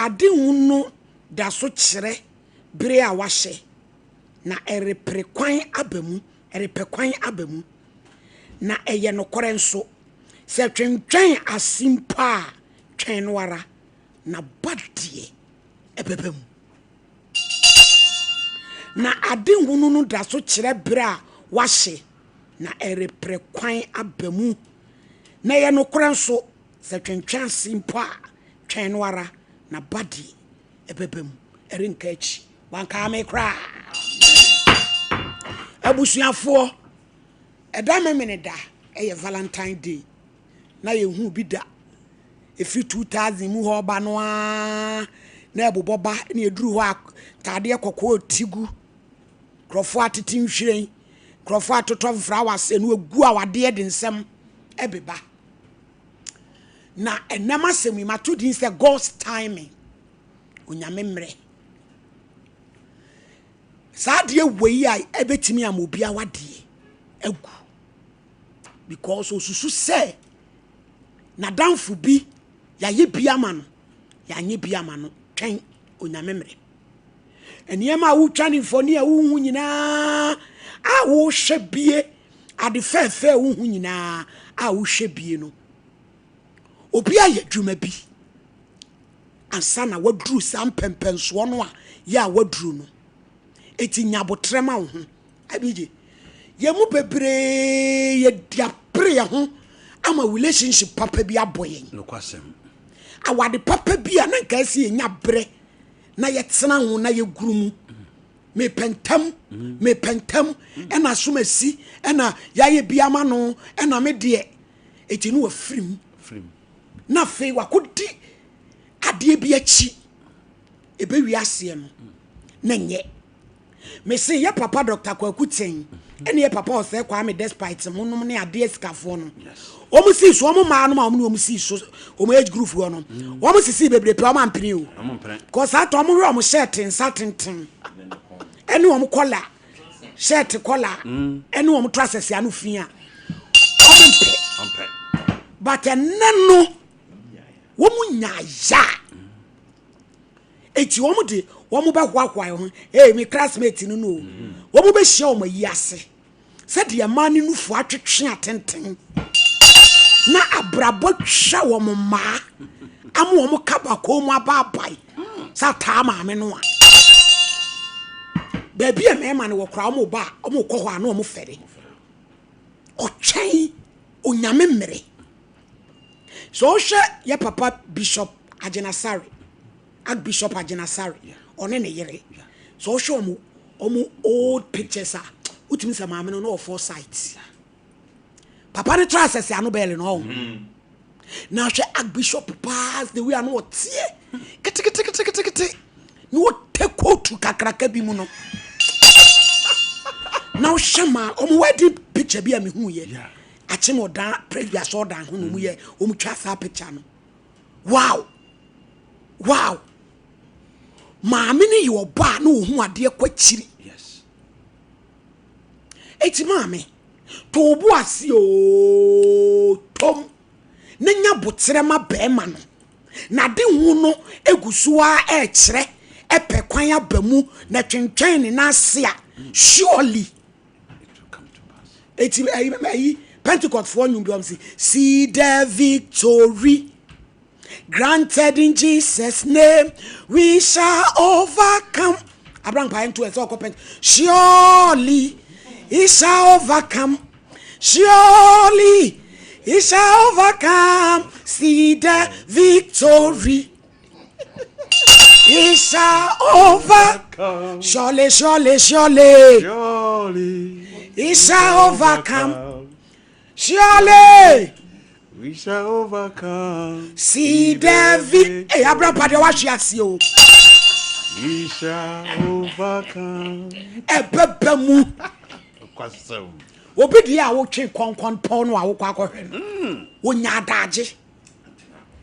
adehu no da so kyerɛ bere a wahyɛ, na ɛrepere kwan aba mu, ɛrepɛ kwan aba mu. Na ɛyɛ nokorɛ nso, sɛ twentwɛn ase mpo a, twɛn no ara, na ba deɛ ɛbɛba mu. Na adehunu no da so kyerɛ bere a wahyɛ, na ɛrepere kwan aba mu. Na ɛyɛ nokorɛ nso, sɛ twentwɛn ase mpo a, twɛn no ara, na ba deɛ ɛbɛba mu. Ɛrenka akyi. Wankaa me koraa. Abusuafoɔ, ɛda Memene da ɛyɛ Valentine Day. Na yɛhu bi da. Ɛfiri 2000 mu hɔ ba no ara na ɛbobɔ ba na ɛduru hɔ a taadeɛ kɔkɔɔ ti gu. Nkurɔfoɔ atete nhwiren. Nkurɔfoɔ atotɔ flowers ɛno egu awadeɛ de nsɛm ɛbeba. Na ɛnam asɛm yi mato din sɛ God's timing. Onyame mmerɛ. Saa adeɛ wei a ɛbɛtumi ama obi awadeɛ agu. Because osusu sɛ n'adamfo bi yɛayɛ bi ama no, yɛanyɛ bi ama no. Twɛn Onyame mmerɛ. Nneɛma a wotwa ne mfoni a wohu nyinaa a wohwɛ bie, ade fɛɛfɛ a wohu nyinaa a wohwɛ bie no, obi ayɛ adwuma bi ansa na waduru saa mpɛmpɛnsoɔ no a yɛ a waduru no. Eti nya abotrɛ ma wo ho. Abigye, yɛn mu bebree yɛdi apere yɛn ho ama relationship papa bi abɔ yɛn. Nokwasɛm. Awade papa bi a na nka ɛsɛ yɛnya berɛ na yɛtena ho na yɛguru mu. Mepɛ ntam, mepɛ ntam, ɛna asom asi, ɛna yɛayɛ bi ama no, ɛna me deɛ. Eti no wafiri mu. Firim. Na afei wakɔdi adeɛ bi akyi. Ɛbɛwi aseɛ no, na nyɛ. Mese yɛ papa Dr. Kwaku Ten ɛne yɛ papa Ɔsɛe Kwame Despite mo nom ne adeɛ sikafoɔ no. Wɔn sii so, wɔn mmaa nom a wɔn ne wɔn sii so, wɔn age group hɔ no, wɔn sisi bebree pɛ, wɔn ampene o. Ɔmo mpene. Kɔ saa tɔ wɔn hwɛ wɔn shirt nsa tenten ɛne wɔn collar, shirt collar ɛne wɔn trousers ano fi a, wɔn mpɛ. Ɔmpɛ. But ɛnɛ no, wɔn nya ya. Eti wɔn de wɔn bɛhoahoa ho. Ee, mi classmate no no o. Wɔn bɛhyia wɔn ayi ase. Sɛdeɛ mmaa ne nufu atwetwe atenten. Na abrabɔ twa wɔn mmaa ama wɔn kaba kɔn mu abaabae. Sɛ ataa maame no a. Baabi a mmarima no wɔ koraa, wɔn ba a, wɔn kɔ hɔ a na wɔn fɛre. Ɔtwɛn Onyame mmerɛ. Sɛ ɔhwɛ yɛ papa Bishop Agyinasare, Archbishop Agyinasare, ɔne ne yere. Sɛ ɔhwɛ wɔn old pictures a, wotumi sɛ maame no na ɔwɔ foresight. Papa no tra asɛsɛ ano bɛɛle no ɔho. Na hwɛ Archbishop paa the way ano ɔteɛ keteketeketekete na ɔtɛ kootu kakraka bi mu no. Na ɔhwɛ ma ɔmo wedding picture bi a mehu yɛ. Akye na ɔdan Presby asɔɔdan ho na ɔmo yɛ ɔmo twa saa picture no. Wow! Wow! Maame no yɛ ɔbaa na ohun adeɛ kɔ akyiri. Eti maame, to wo bo ase ooo tom na nya boterɛ ma bɛrima no. Na de hu no egu so a ɛrekyerɛ ɛpɛ kwan aba mu na twentwɛn ne nan ase a, surely. It will come to pass. Eti ɛyi ɛyi Pentecost foɔ nnwom bi wɔn si see the victory granted in Jesus' name, we shall overcome. Abraham pa nto ɛsɛ ɔkɔ Pent. Surely he shall overcome. Surely he shall overcome. See the victory. He shall overcome. Surely, surely, surely. Surely he shall overcome. Surely we shall overcome. See the victory. Hey, Abraham pa de wahwe ase o. We shall overcome. Ɛbɛba mu. Kwasɛm. Obi deɛ a wotwe kɔnkɔn pɔn no a wokɔ akɔhwɛ no. Wonya adagye.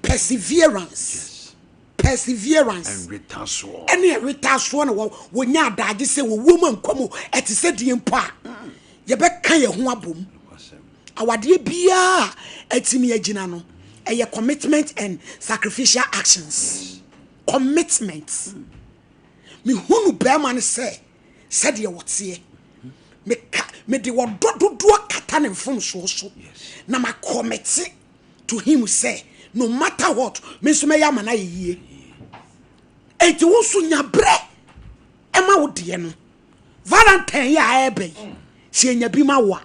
Perseverance. Perseverance. Ɛnwetasoɔ. Ɛne ɛwetasoɔ na wonya adagye sɛ wɔwuo mu nkwa mu ɛte sɛ deɛ mpo a yɛbɛka yɛn ho abom. Awadeɛ biara a ɛtumi agyina no ɛyɛ commitment and sacrificial actions. Commitment. Mehunu bɛrima no sɛ sɛdeɛ wɔteɛ. Meka mede ɔdɔ dodoɔ kata ne mfomsoɔ so. Na ma commit to him sɛ no matter what, me nso mɛyɛ ama no ayɛ yie. Enti wo nso nya berɛ ɛma wo deɛ no. Valentine yi a ɛreba yi, sɛ yɛnya bi ma wo a,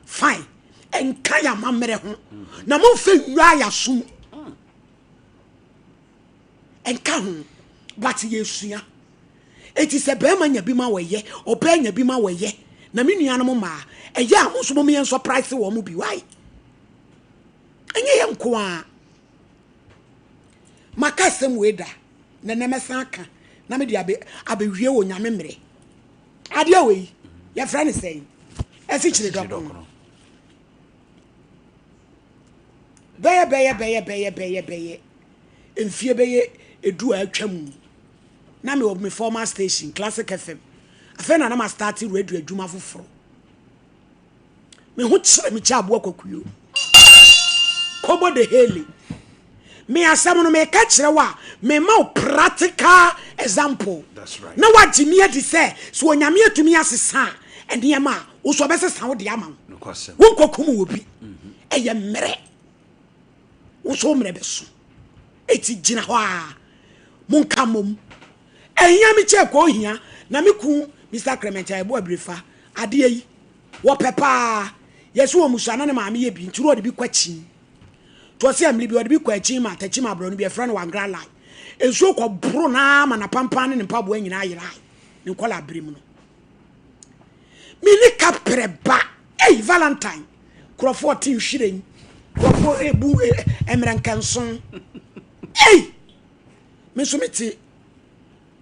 fine. Ɛnka yɛ amammerɛ ho. Na momfa nnwa yɛasom. Ɛnka ho. But yɛsua. Enti sɛ bɛrima nya bi ma wɔyɛ, ɔbaa nya bi ma wɔyɛ, na me nuanom mmaa, ɛyɛ a mo nso mo yɛn surprise wɔn mo bi. Why? Ɛnyɛ yɛn nko ara. Maka asɛm wei da, na ɛnɛ mɛsan aka, na mede abɛwie wɔ Nyame mmerɛ. Adeɛ wei, yɛfrɛ no sɛn? Asikyire dɔkono. Bɛyɛ bɛyɛ bɛyɛ bɛyɛ bɛyɛ bɛyɛ mfie bɛyɛ 10 a atwa mu. Na mewɔ me former station, Classic FM. Afei na na ma start radio adwuma foforɔ. Me ho kyerɛ me kyɛ aboa kwakuo. Kobo de Haley. Me asɛm no meka kyerɛ wo a, mema wo practical example. That's right. Na wagye me adi sɛ sɛ Onyame atumi asesa a nneɛma a, wo so ɔbɛsesa wo de ama wo. Nokwasɛm. Wonkɔkum wɔ bi. Ɛyɛ mmerɛ. Wo so wo mmerɛ bɛso. Eti gyina hɔ a, monka mmom. Ɛhia me kyɛ kɔ ohia na me kun Mr. Clement Ayɛbo Abirefa adeɛ yi wɔpɛ paa. Yɛsi wɔ musua na ne maame yɛ bi nti na ɔde bi kɔ akyi. To ɔsi amiri bi ɔde bi kɔ akyi ma atakyi ma aborɔ no bi ɛfrɛ no wangra lai. Nsuo kɔ boro naa ma n'apampan ne ne mpaboa nyinaa yerae ne nkɔla abere mu no. Me ne kaprɛ ba. Ei Valentine, nkurɔfoɔ te nhwiren, nkurɔfoɔ ebu mmerɛ nkɛnson. Ei! Me nso mete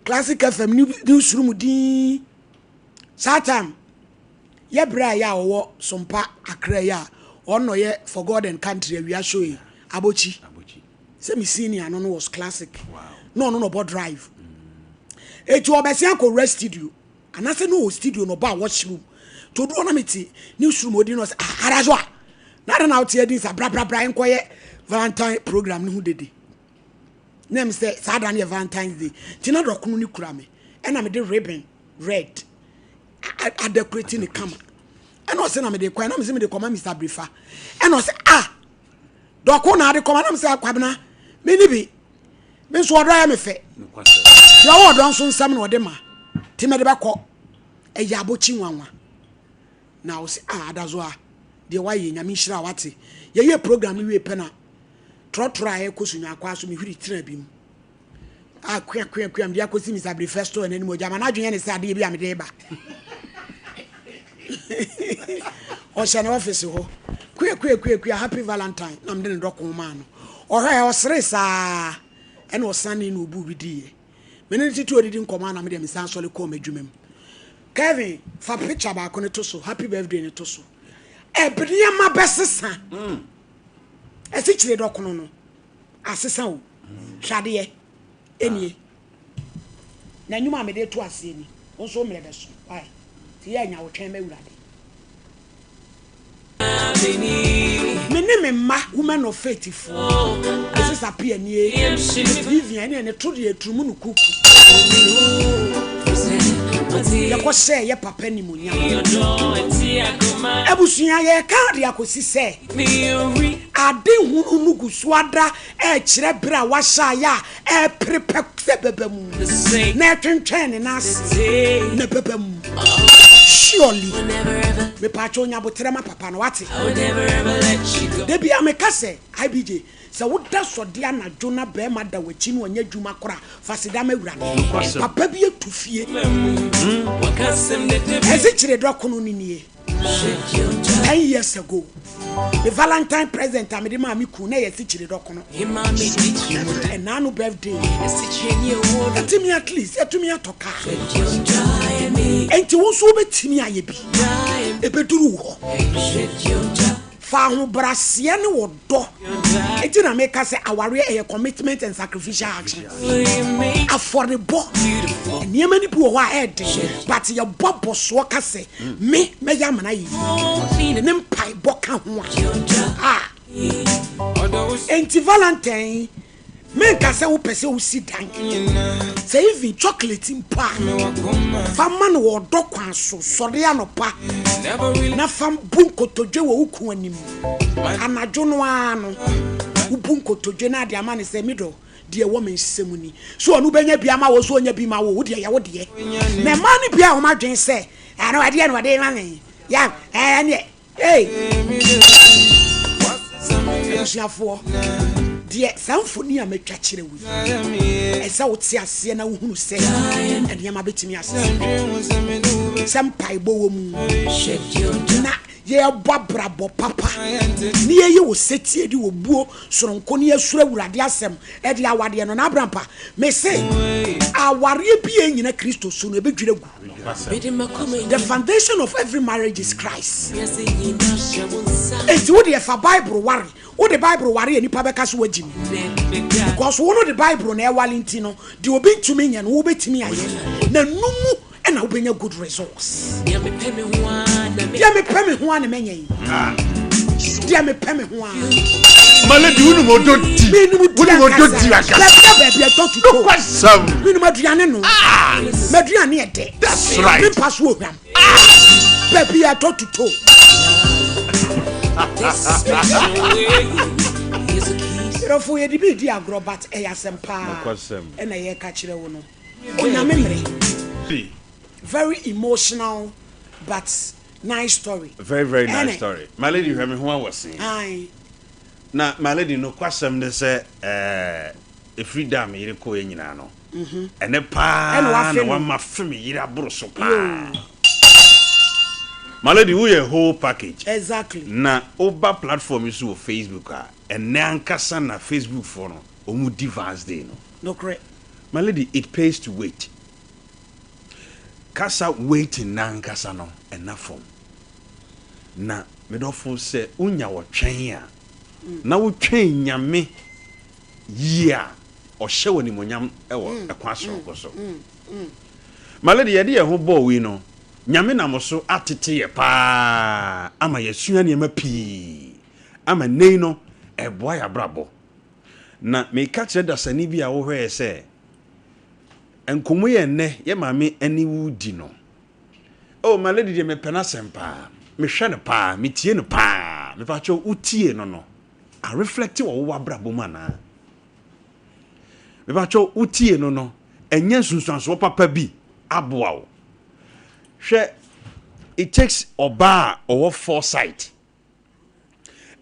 Classic FM newsroom din. Saa time, yɛ berɛ a yɛ a ɔwɔ Sompa Accra yi a ɔno na ɔyɛ For God and Country awia show yi, Abokyi. Sɛ me senior no no was Classic. Na ɔno na ɔbɔ drive. Eti ɔbɛsen akɔwura studio. Anaasɛ na ɔwɔ studio na ɔbaa washroom. Nti ɔduru hɔ na mete newsroom ɔdi na ɔsɛ ah Arazo a na adɛn na wote adi sa bra bra bra nkɔyɛ Valentine program no ho dede. Na ɛm sɛ saa da no yɛ Valentine's Day. Nti na dɔkono no kura me ɛna mede ribbon red adekoreti ne kama. Ɛna ɔsɛ na mede kɔ ɛna mese mede kɔma Mr. Brifa. Ɛna ɔsɛ ah dɔko na ade kɔma na mese akwabena me ni bi. Me nso ɔdɔ yɛ me fɛ. Deɛ ɔwɔ ɔdɔ nso nsɛm na ɔde ma. Nti mede bɛkɔ. Ɛyɛ abɔkyi nwanwa. Na ɔsɛ ah Adazoa deɛ wayɛ Nyame nhyira wate. Yɛyɛ program no wie pɛ na trɔtrɔ a ɛkɔ Sunyakwa so mehwiri tena bi mu. A kua kua kua mede akɔsi Mr. Brifɛ store no anim ɔgya ma n'adwene yɛ ne sɛ adeɛ bi a mede ba. Ɔhyɛ ne office hɔ. Kua kua kua kua happy valentine na mede ne dɔko maa no. Ɔhwɛ ɔsere saa ɛna ɔsane na obu bi diiɛ. Me ne no tete odidi nkɔmmɔ a na mede mesan sɔre kɔɔ m'adwuma mu. Kevin fa picture baako no to so happy birthday no to so. Ɛbnneɛma bɛsesa. Asikyire dɔkono no asesa o. Hwɛ adeɛ ɛnie. Na nnwuma a mede to aseɛ ni. Wo nso wo mmerɛ bɛso. Why? Nti yɛ anya wotwɛn ma Awurade. Me ne me mma women of faith foɔ. Mrs. Appiah nie. Miss Vivian ɛne ne to deɛ turumu no kuku. Yɛkɔ hyɛɛ yɛ papa nimonyam. Abusua yɛka de akɔsi sɛ ade hunu no gu so ada ɛrekyerɛ bere a wahyɛ ayɛ a ɛrepere pɛ sɛ bɛba mu na ɛtwentwɛn ne nan ase na ɛbɛba mu. Surely. Mepaakyɛ onya aboterɛ ma papa no wate. Da bia meka sɛ IBJ sɛ woda sɔde anadwo na bɛrima da w'akyi na ɔnyɛ adwuma kora fa seda ma Awurade. Papa bi atu fie. Ɛse kyerɛ dɔkono no nie. 10 years ago me Valentine present a mede maa me kun na yɛ sikyire dɔkono. Ɛnaa no birthday ɛtumi at least ɛtumi atɔ kaa. Enti wo nso wobɛtumi ayɛ bi ɛbɛduru hɔ. Fa ahobrɛaseɛ ne wɔdɔ. Enti na meka sɛ awareɛ ɛyɛ commitment and sacrificial action. Afɔrebɔ. Nneɛma no bi wɔ hɔ a ɛɛden but yɛbɔ abɔsoɔ ka sɛ me mɛyɛ amana yɛ ne mpaebɔ ka ho a. Enti Valentine. Menka sɛ wopɛ sɛ wosi dan sɛ even chocolate mpo a, fa ma no wɔ ɔdɔ kwan so. Sɔre anɔpa na fa bu nkotodwe wɔ wo kun anim. Anadwo no ara no, wobu nkotodwe na ade ama no sɛ, Me dɔ, deɛ ɛwɔ me nsam ni. So ɔno bɛnya bi ama wo, so ɔnya bi ma wo, wo deɛ yɛ wo deɛ. Na mmaa no bi a wɔn adwene sɛ, ano adeɛ na ɔde ma me, ya ɛneɛ. Ei! Abusuafoɔ, deɛ saa mfoni a matwa kyerɛ wo yi, ɛsɛ wote aseɛ na wohunu sɛ nneɛma bɛtumi asesa. Sɛ mpaebɔ wɔ mu na yɛbɔ abrabɔ papa na yɛyɛ wɔ setie de wɔ buo soronko ne yɛsuro Awurade asɛm de awadeɛ no na abrampa mese awareɛ bi a ɛnyina Kristo so no ɛbɛdwira gu. The foundation of every marriage is Christ. Enti wo deɛ fa Bible ware. Wo de Bible ware a nipa bɛka so wagyi mi. Because wo no de Bible na ɛwale nti no, deɛ obi ntumi nyɛ no wo bɛtumi ayɛ. Na nu mu ɛna wobɛnya good results. Deɛ mepɛ me ho a na mɛnyɛ yi. Deɛ mepɛ me ho a. Malady wonim ɔdɔ di. Menim di Wonim ɔdɔ di ankasa. Baabi a baabi ɛtɔ tuto. Nokwasɛm. Menim aduane no. M'aduane yɛ dɛ. That's right. Me mpa so ohwam. Baabi a ɛtɔ tuto. Yerɛfo yɛde bi di agorɔ but ɛyɛ asɛm paa Nokwasɛm. ɛna yɛka kyerɛ wo no. Onyame mmere. Very emotional but nice story. Very very nice Ɛne. story. My lady hwɛ me ho awɔsen. Ae. Na my lady nokwasɛm ne sɛ ɛɛ ɛfiri da a me yere kɔeɛ nyinaa no ɛnɛ paa Ɛna wafe na no. wama fe me yere aboro so paa. My lady woyɛ whole package. Exactly. Na woba platform yi so wɔ Facebook a ɛnɛ ankasa na Facebook foɔ no wɔn di Vans Day no. Nokorɛ. My lady it pays to wait. Kasa waiting no ankasa no ɛna fam. Na me dɔfo sɛ wonya ɔtwɛn a na wotwɛn Nyame yie a ɔhyɛ wo animuonyam wɔ ɛkwan soronko so. My lady yɛde yɛn ho bɔɔ wei no Nyame nam so atete yɛ paa ama yɛasua nneɛma pii ama nnɛ yi no ɛboa yɛ abrabɔ. Na meka kyerɛ dasani bi a wohwɛɛ sɛ nkɔmmɔ yi a ɛnnɛ yɛ maame ne wo di no, oh my lady deɛ mepɛ n'asɛm paa, mehwɛ no paa, metie no paa, mepakyɛw wotie no no, a reflect wɔ wo w'abrabɔ mu anaa? Mepakyɛw wotie no no, ɛnyɛ nsunsuansoɔ papa bi aboa wo? Hwɛ, it takes ɔbaa a ɔwɔ foresight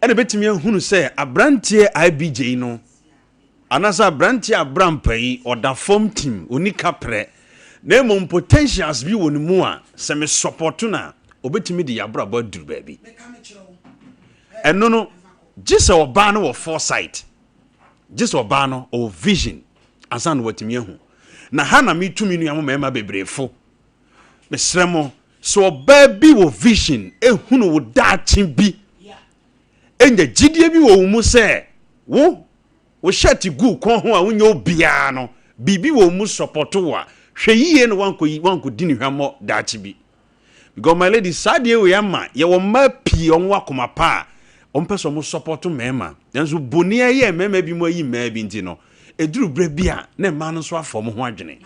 ɛna bɛtumi ahunu sɛ aberanteɛ IBJ no anaasɛ aberanteɛ abrampa yi ɔda fam tim, ɔni kaprɛ, na mmom potentials bi wɔ ne mu a sɛ me support no a ɔbɛtumi de yɛabrabɔ aduru baabi. Ɛno no gye sɛ ɔbaa no wɔ foresight, gye sɛ ɔbaa no ɔwɔ vision ansa na watumi ahu. Na ha na metu me nua mo mmarima bebree fo, mesrɛ mo, sɛ ɔbaa bi wɔ vision ehunu wo daakye bi, enya gyidie bi wɔ wo mu sɛ wo wo shirt gu kɔn ho a wonyɛ obiara no, biribi wɔ wo mu support wo a, hwɛ yie na wankɔ wankɔdi ne hwammɔ daakye bi. Because my lady, saa deɛ wei ama yɛwɔ mmaa pii wɔn wɔ akoma pa a wɔn pɛ sɛ wɔn support mmarima, nanso boni ɛyɛ mmarima bi mu ayi mmaa bi nti no, ɛduru berɛ bi a na mmaa no nso afa wɔn ho adwene.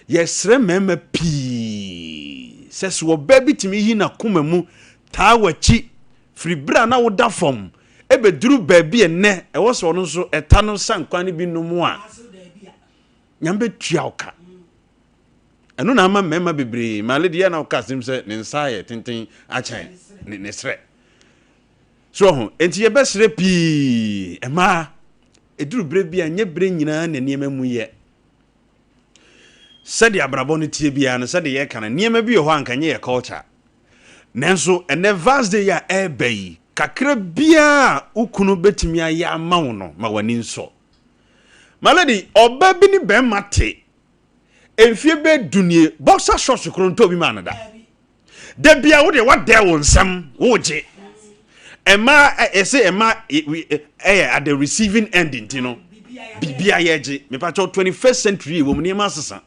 Yɛsrɛ mmarima pii sɛ sɛ ɔbaa bi tumi yi n'akoma mu taa w'akyi firi berɛ a na woda fam ɛbɛduru baabi a nnɛ ɛwɔ sɛ ɔno nso ɛta no sa nkwan no bi nom a, Nyame bɛtua wo ka. Ɛno na ama mmarima bebree, my lady yɛ na woka asɛm sɛ ne nsa ayɛ tenten akyɛn ne ne serɛ. So ɔho, enti yɛbɛsrɛ pii mmaa, ɛduru berɛ bi a nyɛ berɛ nyinaa na nneɛma mu yɛ. Sɛdeɛ abrabɔ no teɛ biara no, sɛdeɛ yɛka no, nneɛma bi wɔ hɔ a anka nyɛ yɛ culture. Nanso ɛnɛ Vars Day a ɛreba yi, kakra biara a wo kunu bɛtumi ayɛ ama wo no, ma w'ani nsɔ. My lady, ɔbaa bi ne bɛrima te mfie bɛyɛ du nie, boxer shorts koro ntɔ bi maa no da. Da bia wo deɛ wadɛ wo nsam, wogye. Ɛma ɛsɛ ɛma ɛyɛ at the receiving end nti no, bibia yɛgye. Mepakyɛw 21st century wɔ mu nneɛma asesa.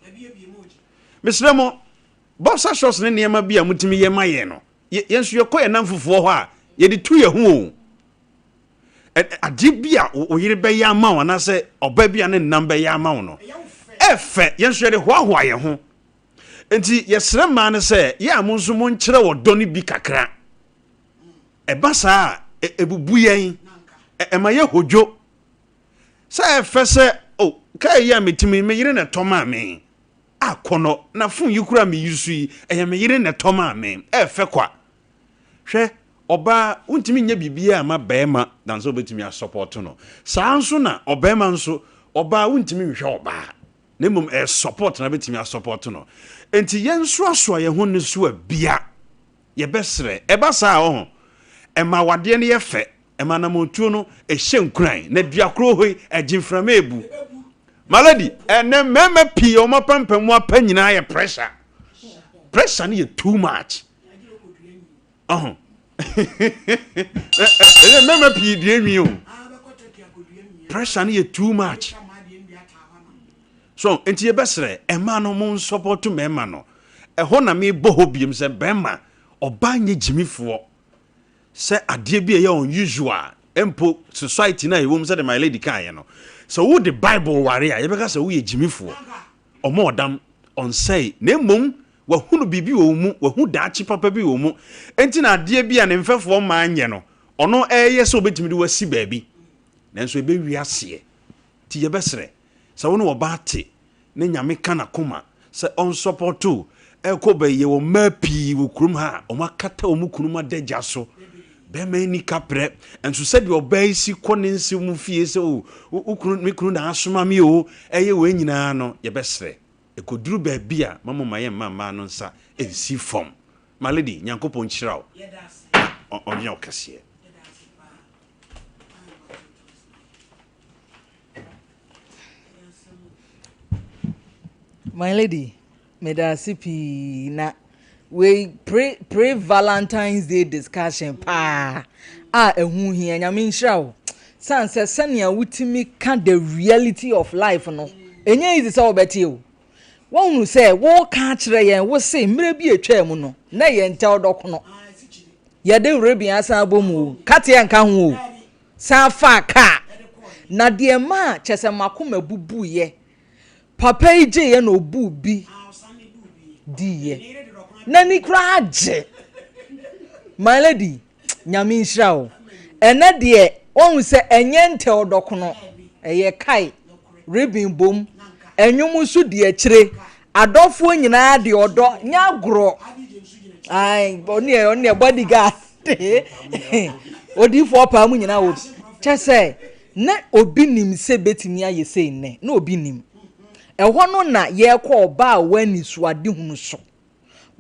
Mesrɛ mo, boxer shorts ne nneɛma bi a motumi yɛ ma yɛn no, yɛn nso yɛkɔ yɛn namfofoɔ hɔ a, yɛde tu yɛn ho o. Adeɛ bi a wo yere bɛyɛ ama wo anaasɛ ɔbaa bi a ne nnam bɛyɛ ama wo no, ɛfɛ. Yɛn nso yɛde hoahoa yɛn ho. Nti yɛsrɛ mmaa no sɛ yɛ a mo nso monkyerɛ ɔdɔ no bi kakra. Ɛba saa a, ɛbubu yɛn, ɛma yɛ hodwo. Sɛ ɛfɛ sɛ, o, kaa yi a metumi, me yere na ɛtɔ maa me. Akɔnɔ, na fon yi koraa meyi so yi, ɛyɛ me yere na ɛtɔ maa me. Ɛfɛ kwa. Hwɛ, ɔbaa, wontumi nyɛ biribiara mma barima than sɛ wobɛtumi asɔpɔto no. Saa nso na ɔbarima nso, ɔbaa, wontumi nhwɛ ɔbaa, na mmom ɛyɛ support na wobɛtumi asɔpɔto no. Enti yɛnsoasoa yɛn ho nnesoa bia, yɛbɛsrɛ. Ɛba saa a, ɔho, ɛma awadeɛ no yɛ fɛ, ɛma anammɔntuo no ɛhyɛ nkuran, na dua koro hɔ yi, ɛgye mframa ɛbu. My lady, ɛnɛ mmarima pii a wɔn apampam apa nyinaa yɛ pressure. Pressure no yɛ too much. Ɔho. Ɛyɛ mmarima pii dua nwi o. Pressure no yɛ too much. So nti yɛbɛsrɛ ɛma no mo nsɔpɔto mmarima no. Ɛhɔ na mebɔ hɔ biem sɛ bɛrima ɔbaa nyɛ gyimifoɔ sɛ adeɛ bi a ɛyɛ unusual mpo society no a yɛwɔ mu sɛdeɛ my lady kaeɛ no sɛ wode Bible ware a yɛbɛka sɛ woyɛ gyimifoɔ. Ɔmɔ ɔdam ɔnsɛe na mmom Wahunu biribi wɔ wo mu, wahu daakye papa bi wɔ wo mu. Enti na adeɛ bi a ne mfɛfoɔ mmaa nyɛ no, ɔno reyɛ sɛ ɔbɛtumi de wo asi baabi. Nanso ɛbɛwie aseɛ. Nti yɛbɛsrɛ, sɛ wo ne ɔbaa te na Nyame ka n'akoma sɛ ɔnsɔpɔto wo, ɛrekɔ baayi, yɛwɔ mmaa pii wɔ kurom ha a wɔakata wɔn kununom adagya so. Bɛrima yi nni kaprɛ, nso sɛdeɛ ɔbaa yi si kɔ ne nsew mu fie sɛ, o, wo kunu, me kunu na asoma me o, ɛyɛ wei nyinaa no, yɛbɛsrɛ. Ɛkɔduru baabi a, ma momma yɛmma mmaa no nsa nsi fam. My lady, Nyankopɔn nhyira wo na ɔnyɛ wo kɛseɛ. My lady, meda ase pii na wei pre pre Valentine's Day discussion paa a ɛho hia. Nyame nhyira wo. San sɛ sɛnea wotumi ka the reality of life no, ɛnyɛ easy sɛ wobɛte o. Woahunu sɛ woka akyerɛ yɛn wo se mmerɛ bi atwaa mu no, na yɛn ntɛw dɔkono. Yɛde rebea asan abɔ mu o, kateɛ nka ho o, san faa kaa. Na deɛ ɛmaa kyɛ sɛ makoma bubuiɛ Papa yi gyeeɛ na ɔbuu bi diiɛ. N'ani koraa gye. My lady, Nyame nhyira wo. Ɛnɛ deɛ, woahu sɛ ɛnyɛ ntɛw dɔkono, ɛyɛ kae, ribbon bom, ɛnwom nso di akyire, adɔfoɔ nyinaa de ɔdɔ, nyɛ agorɔ. Ae, ɔne ɔne bodyguard, odiyifoɔ paa mu nyinaa wɔ bi. Kyɛ sɛ, Na obi nim sɛ ebetumi ayɛ sei nnɛ? Na obi nnim. Ɛhɔ no na yɛrekɔ ɔbaa a ɔwɔ anisoadehunu so.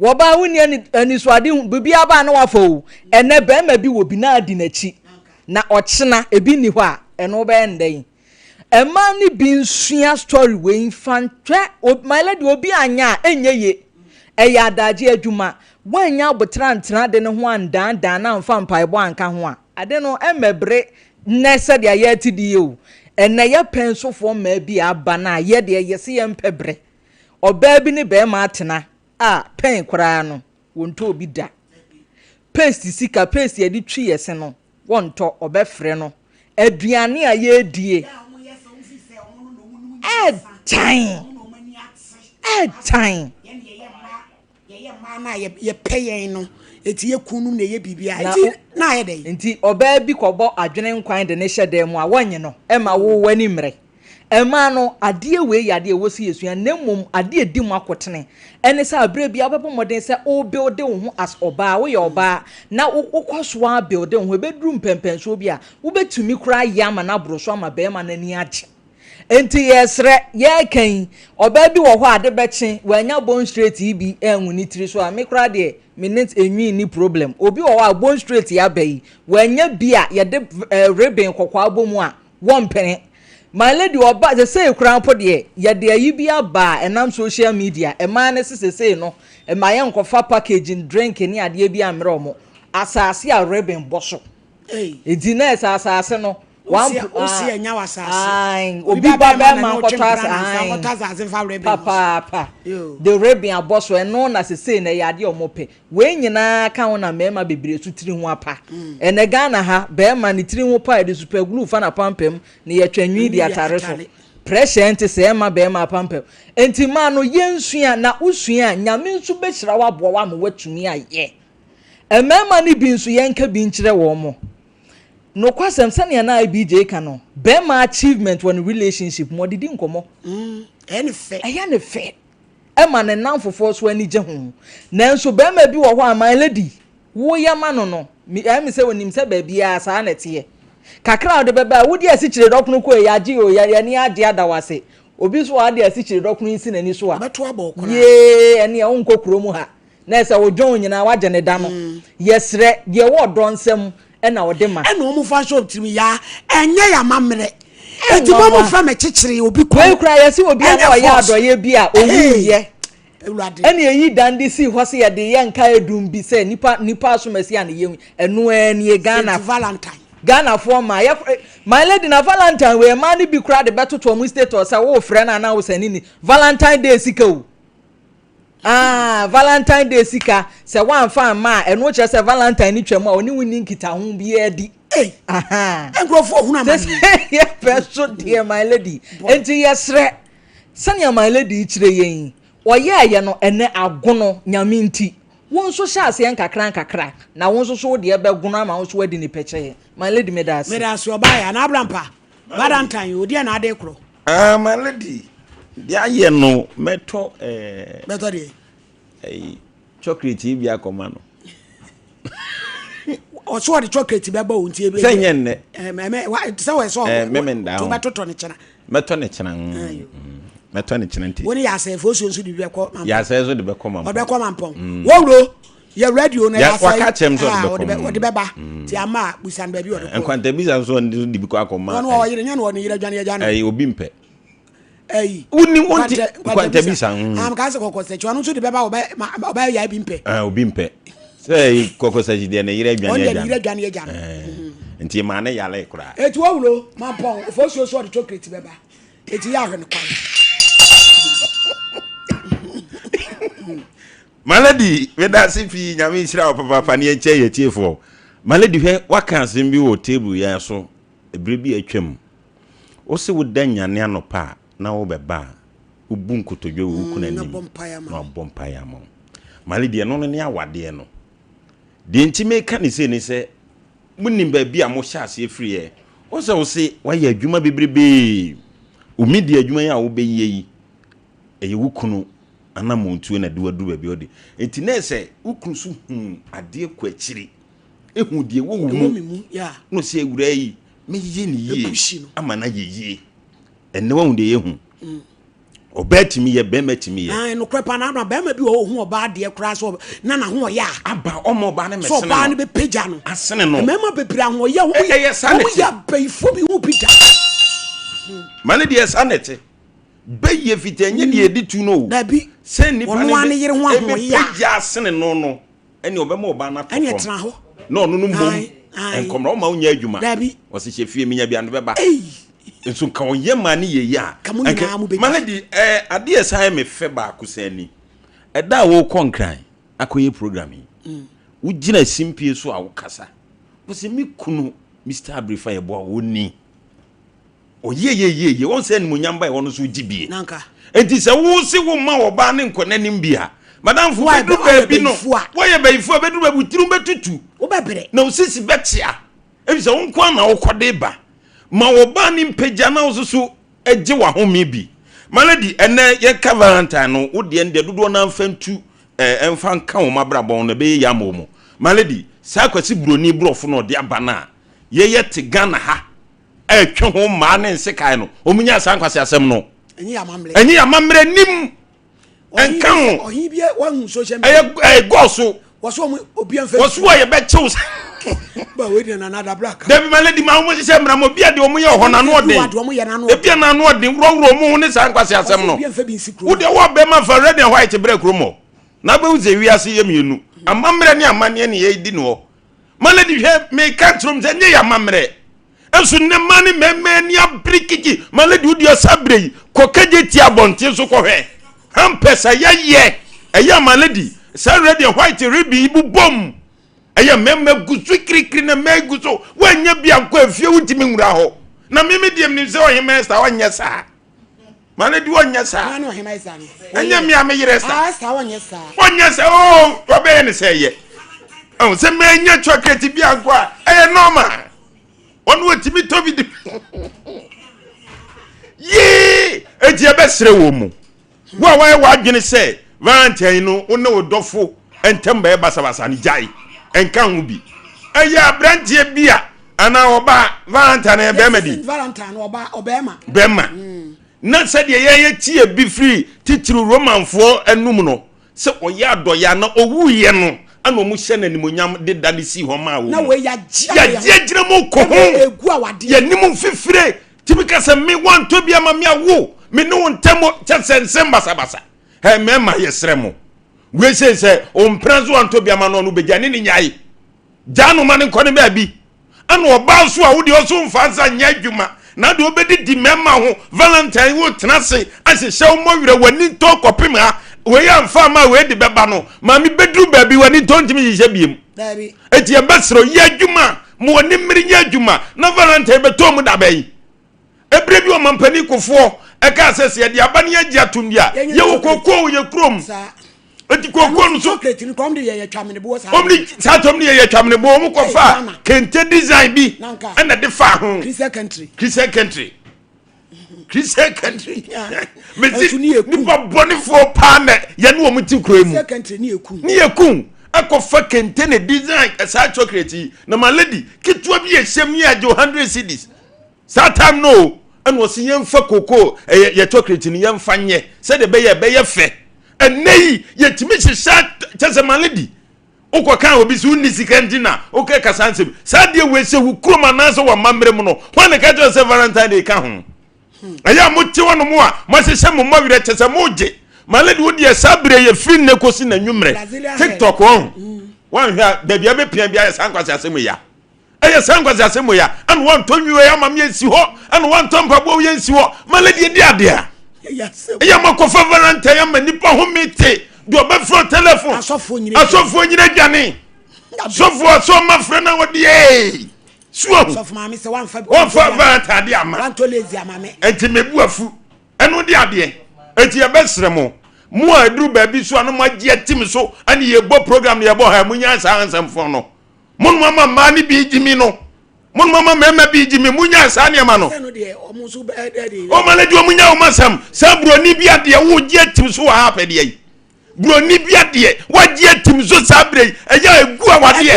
Wɔbaa wonni anisoadehunu, biribiara baa na wafa o. Ɛnnɛ barima bi wɔ bi na adi n'akyi, na ɔkyena ebi nni hɔ a, ɛno wobɛyɛ no dɛn? Mmaa no bi nsua story wei mfa nhwɛ, my lady, obi anyɛ a ɛnyɛ ye. Ɛyɛ adagye adwuma. Woannya aboterɛ antena ade no ho andaadaa no amfa mpaebɔ anka ho a, ade no ɛmmɛbere Nnɛ sɛdeɛ yɛte di yi o, ɛnnɛ yɛpɛ nsofoɔ mmaa bi a aba no a yɛ deɛ yɛse yɛmpɛ berɛ. Ɔbaa bi ne barima atena a pɛn koraa no wɔntɔ obi da. Paste sika, paste yɛde twi yɛ se no wɔntɔ, ɔbɛfrɛ no. Aduane a yɛredie ɛɛtan, ɛɛtan. Yɛyɛ mmaa no a yɛpɛ yɛn no, eti yɛ kunum na ɛyɛ biribiara. Nti na ayɛ dɛn? Nti ɔbaa bi kɔbɔ adwene nkwan de no hyɛ dan mu a, wɔnnye no mma wo w'ani mmere. Mmaa no, adeɛ wei yɛ adeɛ a ɛwɔ sɛ yɛsua, na mmom adeɛ a ɛdi mu akotene ne sɛ aberɛ biara wobɛbɔ mmɔden sɛ wo builde wo ho as ɔbaa, woyɛ ɔbaa na wokɔ so ara builde wo ho, ɛbɛduru mpɛnpɛnsoɔ bi a, wobɛtumi koraa ayɛ ama no aboro so ama barima no ani agye. Enti yɛsrɛ, yɛreka yi, ɔbaa bi wɔ hɔ a ade bɛkye, wannya bone straight yi bi angu ne tiri so a, me koraa deɛ, me ne enwi nni problem. Obi wɔ hɔ a bone straight yi aba yi, wannya bi a yɛde eh, ribbon kɔkɔɔ abɔ mu a, wɔmpene. My lady, ɔba, sesei koraa mpo deɛ, yɛde ayi bi aba a ɛnam social media, mmaa no se sesei no, mma yɛnkɔfa packaging drink ne adeɛ bi ammrɛ wɔn. Asase a ribbon bɔ so. Enti na ɛsɛ asase no. Wosi ɛnya wɔ asase. Obi ba bɛrima nkɔtɔ asase. Papaapa. De ribbon abɔ so ɛno na sesei na ɛyɛ adeɛ a wɔn pɛ. Wei nyinaa ka ho na mmarima bebree so tiri ho apa. Ɛnɛ Ghana ha barima ne tiri ho pa yɛde super glue fa n'apampam na yɛtwa nwi de atare so. Pressure nte sɛ ɛmma barima apampam. Nti mmaa no yɛnsua na wosua a Nyame nso bɛhyira wo aboa wo ama woatumi ayɛ. Mmarima no bi nso yɛnka bi nkyerɛ wɔn. Nokwasɛm, sɛnea na IBJ ka no, barima achievement wɔ ne relationship mu, ɔde di nkɔmmɔ. Ɛyɛ ne fɛ. Ɛyɛ ne fɛ. Ɛma ne nnamfofoɔ nso ani gye ho. Nanso barima bi wɔ hɔ a, my lady, woyɛ ma no no, ɛyɛ me sɛ ɔnim sɛ baabiara saa na ɛteɛ. Kakra a wode bɛba a, wodi asikyire dɔkono kɔ yi, yɛagye o, yɛn ani agye ada wo ase. Obi nso wɔ ha de asikyire dɔkono yi si n'ani so a, Ɔbɛto abɔ wo koraa. yee, ɛnneɛ wonkɔ kurom ha. Na ɛsɛ wo dwon nyinaa wagye ne da no. Yɛsrɛ, deɛ ɛwɔ ɔdɔ nsam na ɔde ma. Ɛna wɔn fa nhyɛ wɔn tirim yaa ɛnyɛ yɛ amammerɛ. Eti mo mo fɛ mɛ kyekyere obi kɔn. Wei kura yɛsi obi a na ɔyɛ adɔyɛ bi a owu yɛ. Awurade. Ɛna eyi dan de si hɔ sɛ yɛde yɛ nka edum bi sɛ nipa nipa asomasi a ne yɛ ɛno ara nie Ghana. Saint Valentine. Ghana foɔ ma yɛ my lady na Valentine wei mmaa no bi kura de bɛtoto wɔn status sɛ wo frɛ no anaa wo sɛne ni Valentine day sika o. Ah, Valentine Day sika, sɛ woamfa amma a, ɛno kyerɛ sɛ Valentine no twam a ɔne wo nni nkitaho biara di. Ei, Aha. nkurɔfoɔ hunu Sɛ amaneɛ. sɛ yɛpɛ so deɛ, my lady. Enti yɛsrɛ, sɛnea my lady yi kyerɛ yɛn yi, ɔyɛɛyɛ no, ɛnɛ agono, Nyame nti. Wo nso hyɛ aseɛ nkakra nkakra, na wo nso so wo deɛ bɛgono ama wo nso woadi ne pɛkyɛɛ. My lady, meda ase. Meda ase, ɔbaa yɛ, anaa Abrampa, Valentine, odeɛ na ade korɔ. Ah my lady, deɛ ayɛ no mɛtɔ ɛɛ. Eh, Bɛtɔ deɛ. Ɛyi chocolate yi bi akɔma no. Ɔsɛ ɔde chocolate bɛba o nti ebi. Sɛ nyɛ nnɛ. Ɛmɛ wa sɛ wɔ sɛ ɔ. Mɛmɛ nda ho. To bɛtotɔ ne kyena. Mɛtɔ ne kyena. Mm, mɛtɔ ne kyena nti. Wɔn yɛ asɛ fosuo nso de bi bɛkɔ mampɔn. Yɛ asɛ nso de bɛkɔ mampɔn. Ɔde bɛkɔ mampɔn. Wɔwuro yɛ radio no yɛ asɛ. Waka kyɛm sɛ ɔde bɛkɔ. Ɔde bɛba ti ama a busa no baabi ɔde kɔ. Nkwanta bisa nso ɔde de bi kɔ akɔma. Ɔno ɔyere nyɛ no ɔne yere adwane agya no. Ɛyi obi mpɛ. Ɛyi. Wuni wonti nkwanta bisa. Am ka sɛ kɔkɔ sɛ ɔno nso de bɛba ɔbɛ ɔbɛ yɛ bi mpɛ. Ɛɛ obi mpɛ. Sɛ kɔkɔ sɛ deɛ ne yere adwane agya no. Ɔne yere adwane agya no. Nti maa ne yale koraa. Eti wɔwuro mampɔn ofosuo so ɔde chocolate bɛba. Eti yɛ ahwɛ no kwan. My lady, meda ase pii, Nyame nhyira wo papaapa ne yɛnkyɛ yɛ tiefoɔ. My lady hwɛ, waka asɛm bi wɔ table yɛn so ɛberɛ bi a atwam. Wo se woda nyane anɔpa a na wobɛba a, wobu nkotodwe wɔ wo kunu anim na wabɔ mpaeɛ ama wo. My lady, ɛno no ne awadeɛ no. Deɛ nti meka ne sei ne sɛ, monim baabi a mohyɛ aseɛ firiɛ. Wo sɛ wo se woayɛ adwuma bebrebee, wo media adwuma yi a wobɛyɛ yi, ɛyɛ wo kunu anammɔntuo na ɛde wo aduru baabi a wode. Nti na ɛsɛ wo kunu so hu adeɛ kɔ akyiri, ɛhu deɛ ɛwɔ wo mu, na ɔsɛ awuraa yi mɛyɛ ne yie ama no ayɛ yie. Ɛnnɛ wahu deɛ yɛhu. Mm. Ɔbaa tumi yɛ, bɛrima tumi yɛ. Ayi nokorɛ paa na bɛrima bi wɔ hɔ ohun ɔbaa deɛ koraa sɛ na n'ahoɔyɛ a. Aba ɔma ɔbaa no mɛsene no. Sɛ ɔbaa no bɛpagya no. Asene no. Mmarima bebree ahoɔyɛ wɔn yɛ wɔn yɛ abayifo bi ho bi da. Ma ne deɛ saa na ɛte. Bɛyɛ fitaa nyɛ deɛ yɛde tu no o. Dabi. Sɛ nipa no bɛ ne yere ho ahoɔyɛ a. Ɛbɛpagya asene no no ɛne ɔbɛma ɔbaa no atɔ fam. Ɛne ɛtena hɔ. Na ɔno no mmom nkɔmra ɔma wonyɛ adwuma. Dabi. Ɔsi hyɛ fie menya bi ano bɛba. Nso nka ɔyɛ maa ne yɛ yie a. Ka mo nyinaa mo bɛgya. My lady ɛɛ adeɛ ɛsan yɛ me fɛ baako sɛn ni. Ɛda a wɔrekɔ Nkran akɔyɛ program yi. Wogyina simpie so a wokasa. Wɔsi me kunu Mister Abirifa Yeboah wɔni. Ɔyɛ yɛ yie yie wɔn sɛ animuonyam ba ɛhɔ no so gye bie. Enti sɛ wo se wo ma ɔbaa ne nkɔ n'anim bi a, madamfo bɛduru baabi no wɔyɛ bayifo a bɛduru baabi wo tirim bɛtutu na wo sisi bɛkyea efisɛ wo nko ara na wokɔde ba. Ma ɔbaa ne mpagya na wo nso so gye w'ahome bi. My lady, ɛnɛ yɛka Valentine no, wo deɛ no deɛ dodoɔ no ara mfa ntu ɛɛ mfa nka wɔn abrabɔ ho no ɛbɛyɛ yie ama wɔn. My lady, saa Kwasi Buroni borɔfo no a ɔde aba no a yɛyɛ te Ghana ha ɛretwe ho mmaa ne nsekan no, wɔn nyaa saa nkwaseasɛm no. Ɛnyɛ yɛ amammerɛ nim. Ɛnka ho. Ɛyɛ ɛyɛ gɔɔ so. Wɔso a yɛbɛkyew sa. Dabi ma lady ma wɔn hyehyɛ mmara ma obi a deɛ wɔn yɛ wɔ hɔ n'ano ɔden. Ebi a n'ano ɔden worɔworɔ wɔn ho ne saa nkwaseasɛm no. Wo deɛ wɔ bɛrima fa red and white brɛ kurom hɔ. Na abɛhu sɛ wiase yɛ mmienu. Amammerɛ ne amanneɛ ne yɛdi no hɔ. Ma lady hwɛ meka kyerɛ mu sɛ nyɛ yɛ amammerɛ. Nso nnɛ mmaa ne mmarima ani abere kiki. Ma lady wo deɛ ɔsa bere yi kɔ kagye ti abɔnten so kɔhwɛ. Hampers a yɛyɛ ɛyɛ ama lady saa red and white ribbon yi bobom. Ɛyɛ mmarima gu so kirikiri na mmaa gu so. Woanya bi ankɔ afie wontumi nwura hɔ. Na meme deɛ menim sɛ ɔhema Esther ɔnyɛ saa. Ma lady ɔnyɛ saa. Ɛnyɛ me a me yere Esther. Ah, ɔnyɛ saa. Ɔnyɛ saa oo ɔbɛyɛ ne sɛ ɛyɛ. Ɛho sɛ manya chocolate bi ankɔ a ɛyɛ normal. Ɔno ɔtumi tɔ bi di. Yee! Enti ɛbɛsrɛ wɔ mu. Wo a woayɛ w'adwene sɛ Valentine no wo ne wo dɔfo ntam bɛyɛ basabasa no gyae. Ɛnka ho bi. Ɛyɛ aberanteɛ bi a anaa ɔbaa Valentine yɛ bɛrima bi. Valentine ɔbaa ɔbɛrima. Bɛrima. Mm. Na sɛdeɛ yɛyɛ tie bi firi titiriw Romanfoɔ anum no sɛ ɔyɛ adɔeɛ a na ɔwuiɛ no ana wɔn hyɛ no animonyam de da no sii hɔ maa wɔn. Na wei yɛagye yɛagye agyina mu kɔ ho. Yɛnim mfifire tumi ka sɛ me wantɔ bi ama me awo me ne wo ntam kyɛ sɛ nsɛm basabasa. Ɛ mmarima yɛsrɛ mo wei sei sɛ ɔmpena so wantɔ bi ama no ɔno bɛgya ne ne nyae gyaa no ma ne nkɔ ne baabi. Ɛna ɔbaa nso a wodeɛ ɔso mfa nsa nyɛ adwuma na deɛ wobɛdidi mmarima ho valentine wotena ase ahyehyɛ wo mmɔwerɛ w'ani ntɔ kɔpem ha wei amfa ama wei de bɛba no maame bɛduru baabi w'ani ntɔ ntumi nhyehyɛ biem enti yɛbɛserɛ yɛ adwuma ma w'ani mmere nyɛ adwuma na valentine bɛtɔ mu dabɛn Ɛberɛ bi ɔmampanin Kufuor ɛkaa sɛ sɛ yɛde aba no yɛgye atom deɛ a, yɛwɔ kookoo wɔ yɛ kurom. Nti kookoo no so wɔn de saa tɔm de yɛyɛ twameneboɔ wɔn kɔ fa kente design bi ɛna de fa ho. Christian country. Christian country. Christian country. Mesi nipa bɔnefoɔ paa na yɛne wɔn ti kuro mu. Ne yɛ kun akɔfa kente ne design saa chocolate yi na ma lady ketewa bi yɛ hyɛm ne yɛ agye 100 cedis. Saa time no o, ɛna ɔsi yɛnfa koko ɛyɛ yɛ chocolate no yɛnfa nyɛ sɛdeɛ ɛbɛyɛ ɛbɛyɛ fɛ. Ɛnɛ yi yɛtumi hyehyɛ kyɛ sɛ ma lady wokɔ kan obi sɛ wonni sika nti na wokɛ kasa nsɛm saa deɛ wei sɛ wo kurom anaasɛ wɔ amammerɛ mu no hwan na ɛka kyerɛ sɛ Valentine Day ka ho ɛyɛ a mote hɔ nom a moahyehyɛ mo mmɔwerɛ kyɛ sɛ mogye ma lady wo deɛ saa berɛ yɛ firi nnɛ kɔsi n'anwummerɛ TikTok ɔho woanhwɛ a baabi a bɛpia bi ayɛ saa nkwasi asɛm ya Ɛyɛ saa nkwaseasɛm wei a, ɛna wantɔ nwiwa yi ama me ansi hɔ, ɛna wantɔ mpaboa wei ansi hɔ. Ma lady adi adeɛ a. Ɛyɛ ma kɔfa valentine ama nipa ho mete deɛ ɔbɛfrɛ telefon. Asɔfoɔ nyina dwane. Sɔfoɔ sɛ ɔma frɛ na wɔde ee. Suo. Wɔmfa valentine adeɛ ama. Ɛnti mebu afu. Ɛno de adeɛ. Ɛnti yɛbɛsrɛ mo. Mo a ɛduru baabi so a na moagye atim so ɛne yɛbɔ program no yɛbɔ ha munya saa nsɛmfoɔ no. Mo nom ama mmaa no bi gye mi no. Mo nom ama mmarima bi gye mi. Mo nya saa nneɛma no. Ɔma no deɛ ɔmo nya ɔmo asɛm. Saa buroni bi adeɛ wo gye atim so wɔ ha apɛdeɛ yi. Buroni bi adeɛ wagye atim so saa berɛ yi. Ɛyɛ egu awadeɛ.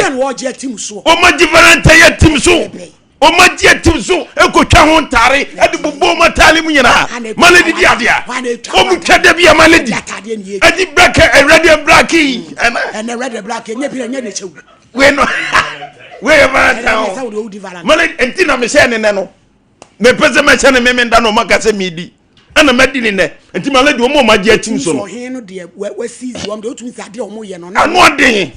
Ɔmo agye valentine atim so. Wɔn agye atim so kotwa ho ntaare de bobɔ wɔn ataare mu nyinaa. Ma ne didi adeɛ a. Wɔn twa da bi a ma ne di. Ɛdi black red and black yi. Ɛnɛ red and black ɛnyɛ bi na ɛnyɛ ne kyɛw. Wei no wei yɛ valentine o. Ma ne nti na mehyɛ ne nɛ no. Mepɛ sɛ mɛhyɛ ne meme da na wɔn aka sɛ medi. Ɛna mɛdi ne nɛ. Nti ma ne di wɔn a wɔn agye atim so no. Ɔhen no deɛ wɔasi wɔn deɛ otumi sɛ adeɛ wɔn yɛ no. Ano ɔden.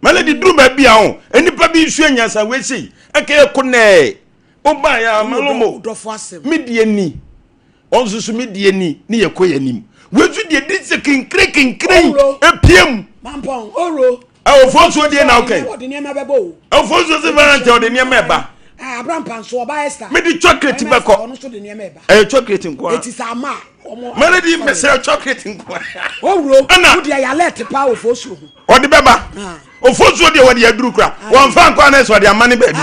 Ma ne di duru baabi a o. Nnipa bi nsua nyansa wei sei. Ɛka yɛ ko nɛɛ. Woba yɛ amalomo. Me deɛ ni. Wɔn nso so me deɛ ni ne yɛ kɔ yɛ anim. Wei nso deɛ di sɛ kinkire kinkire yi epie mu. Mampɔn oro. Ɛwɔfoɔ nsuo deɛ na ɔkɛ. Ɛwɔfoɔ nsuo sɛ valentine ɔde nneɛma ɛba. Abrampa nso ɔba Esther. Mede chocolate bɛkɔ. Ɔno nso de nneɛma ɛba. Ɛyɛ chocolate nko ara. Eti sɛ ama a ɔmo. Melody mesrɛ chocolate nko ara. Owuro. Ɛna. Wodi ɛyɛ alert paa wɔ fosuo ho. Ɔde bɛba. Ofosuo deɛ wɔde aduru kura. Wɔnfa nkɔ anɛ sɛ ɔde ama ne baabi.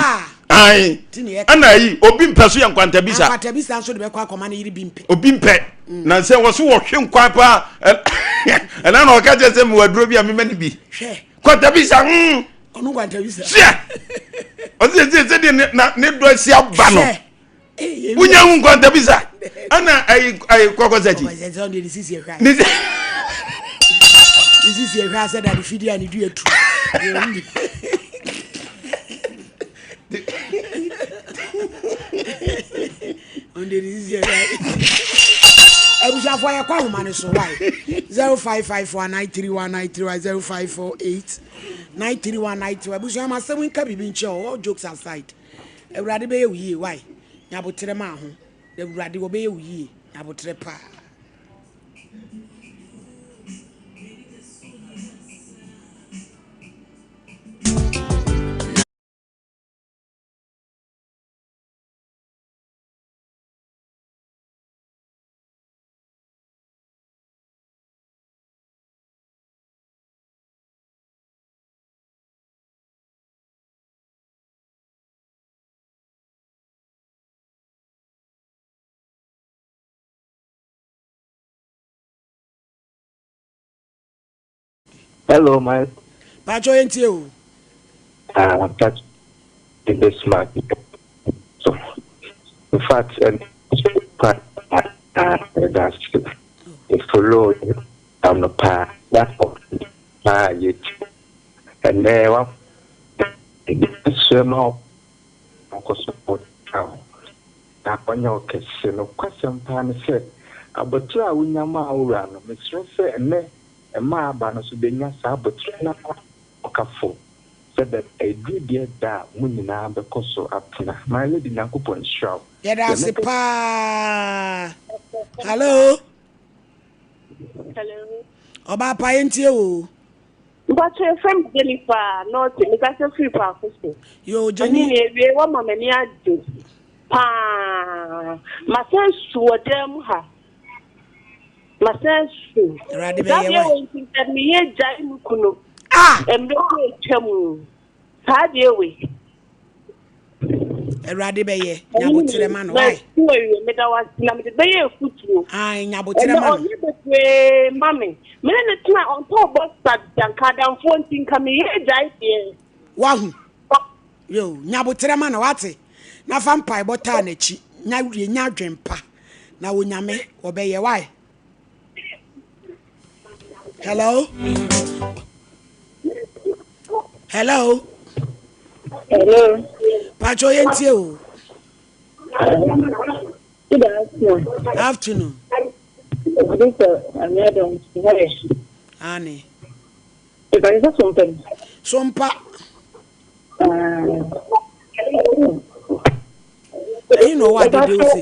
Ayi. Ɛna ayi obi mpɛ so yɛ nkwantabisa. Nkwantabisa nso de bɛkɔ akɔma ne yere bi mpɛ. Obi mpɛ. Na sɛ wɔso wɔhwe nkwan paa ɛna na ɔka kyerɛ sɛ mewɔ aduro bi a mema no bi. Hwɛ. Nkwantabisa. Ɔno nkwantabisa. Hwɛ. Ɔsɛ sɛ sɛdeɛ ne dɔ asi aba no. Wonya hu nkwantabisa. Ɛna ayi ayi kɔkɔ sɛkyi. Ne sisi ehwɛ asɛ dade fidi a ne dua tu. Abusuafoɔ yɛkɔ ahoma no so wae 0554931931 0548 931 abusua ma asɛm nka biribi nkyerɛ all jokes aside. Awurade bɛyɛ wo yie wai. Nya aboterɛ ma ho. Awurade wɔbɛyɛ wo yie. Nya aboterɛ paa. Hello, my. Pacho yɛn tie o. Ah, that this man. So, in fact, and that's follow I'm no pa that pa yet. And there one no na ɔnyɛ wo kɛse. Nokwasɛm paa ne sɛ, aboterɛ a wonya maa wo wura no, mesrɛ sɛ ɛnnɛ mmaa aba no nso bɛnya saa aboterɛ no ara ɔkafo sɛ bɛ ɛduru deɛ da a mo nyinaa bɛkɔ so atena. My lady Nyankopɔn nhyira wo. Yɛda Deɛ ase mɛka. paa. Hello. Hello. Ɔbaa pa yɛntie wo o. Mpakyɛ yɛfrɛ me Jennifer Norte, mekasa firi Paako so. Yo, Ɔne Jenny. ne awie wama m'ani agye paa. Masan su wɔ dan mu ha. Masan su. Awurade Saa bɛyɛ deɛ wae. wei nti sɛ meyɛ gyae me kunu Ah! mmerɛ bi a atwa mu. Saa deɛ wei. Awurade bɛyɛ. Nya aboterɛ ma no wae. Masu awie meda wo ase na mede bɛyɛ afutuo. Ae, nya aboterɛ Ɛnɛ ma no. ɔyɛ bebree ma me. Me ne ne tena ɔntɔɔ bɔsa da nka adamfoɔ nti nka meyɛ gyae deɛ. Wahu. Yo, nya aboterɛ ma no wate. Na fa mpaebɔ taa n'akyi. Nya wie, nya adwen pa. Na Onyame, ɔbɛyɛ wae. Hello? Hello? Hello. Pacho yɛntie o. Good afternoon. Afternoon. This is Amiadom. Ane. Ìbàdí sọ sompa mu. Sompa. Ɛyi na ɔwɔ adede o se.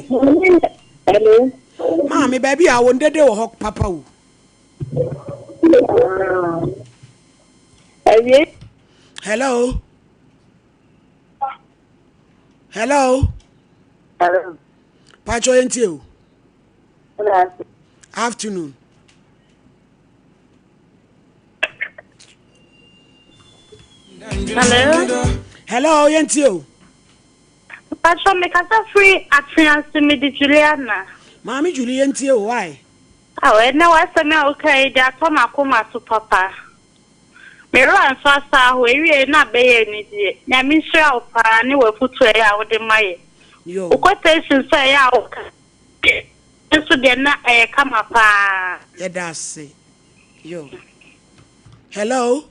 Hello. Maame baabi a wɔn dede wɔ hɔ papa o. Awie. Hello. Hello. Hello. Pacho yɛntie o. Good afternoon. Afternoon. Hello. Hello, yɛntie o. Pastor, mekasa firi Atwease mede Juliana. Maame Julie yɛntie o why? Aw, ɛnɛ w'asɛm a woka yi de atɔ m'akoma so papa. Me werɛ nso asa ahow, ewiei na abɛyɛ anigyeɛ. Nyame nhyira wo paa ne w'afotu a ɛyɛ a wode ma yɛ. Yo. Wo quotation nso a ɛyɛ a woka nso deɛ na ɛyɛ kama paa. Yɛda ase. Yo. Hello.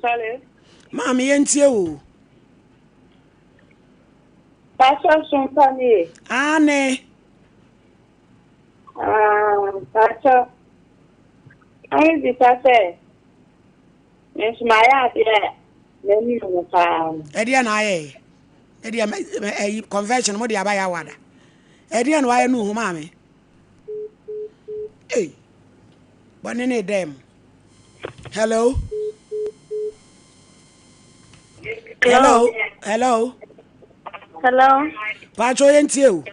Hello. Maame yɛntie o. Pastor sompa ni. Ane. Ah, Pastor. Ame bisa sɛ, me nso mayɛ adeɛ a m'ani wɔ paa no. Ɛdeɛ na ayɛ. Ɛdeɛ ɛyi convention mo de aba yɛ awada. Ɛdeɛ na wayɛ no ho maame. Ei. Bɔne ne dɛm. Hello. Hello. Hello. Hello. Pacho yɛntie o.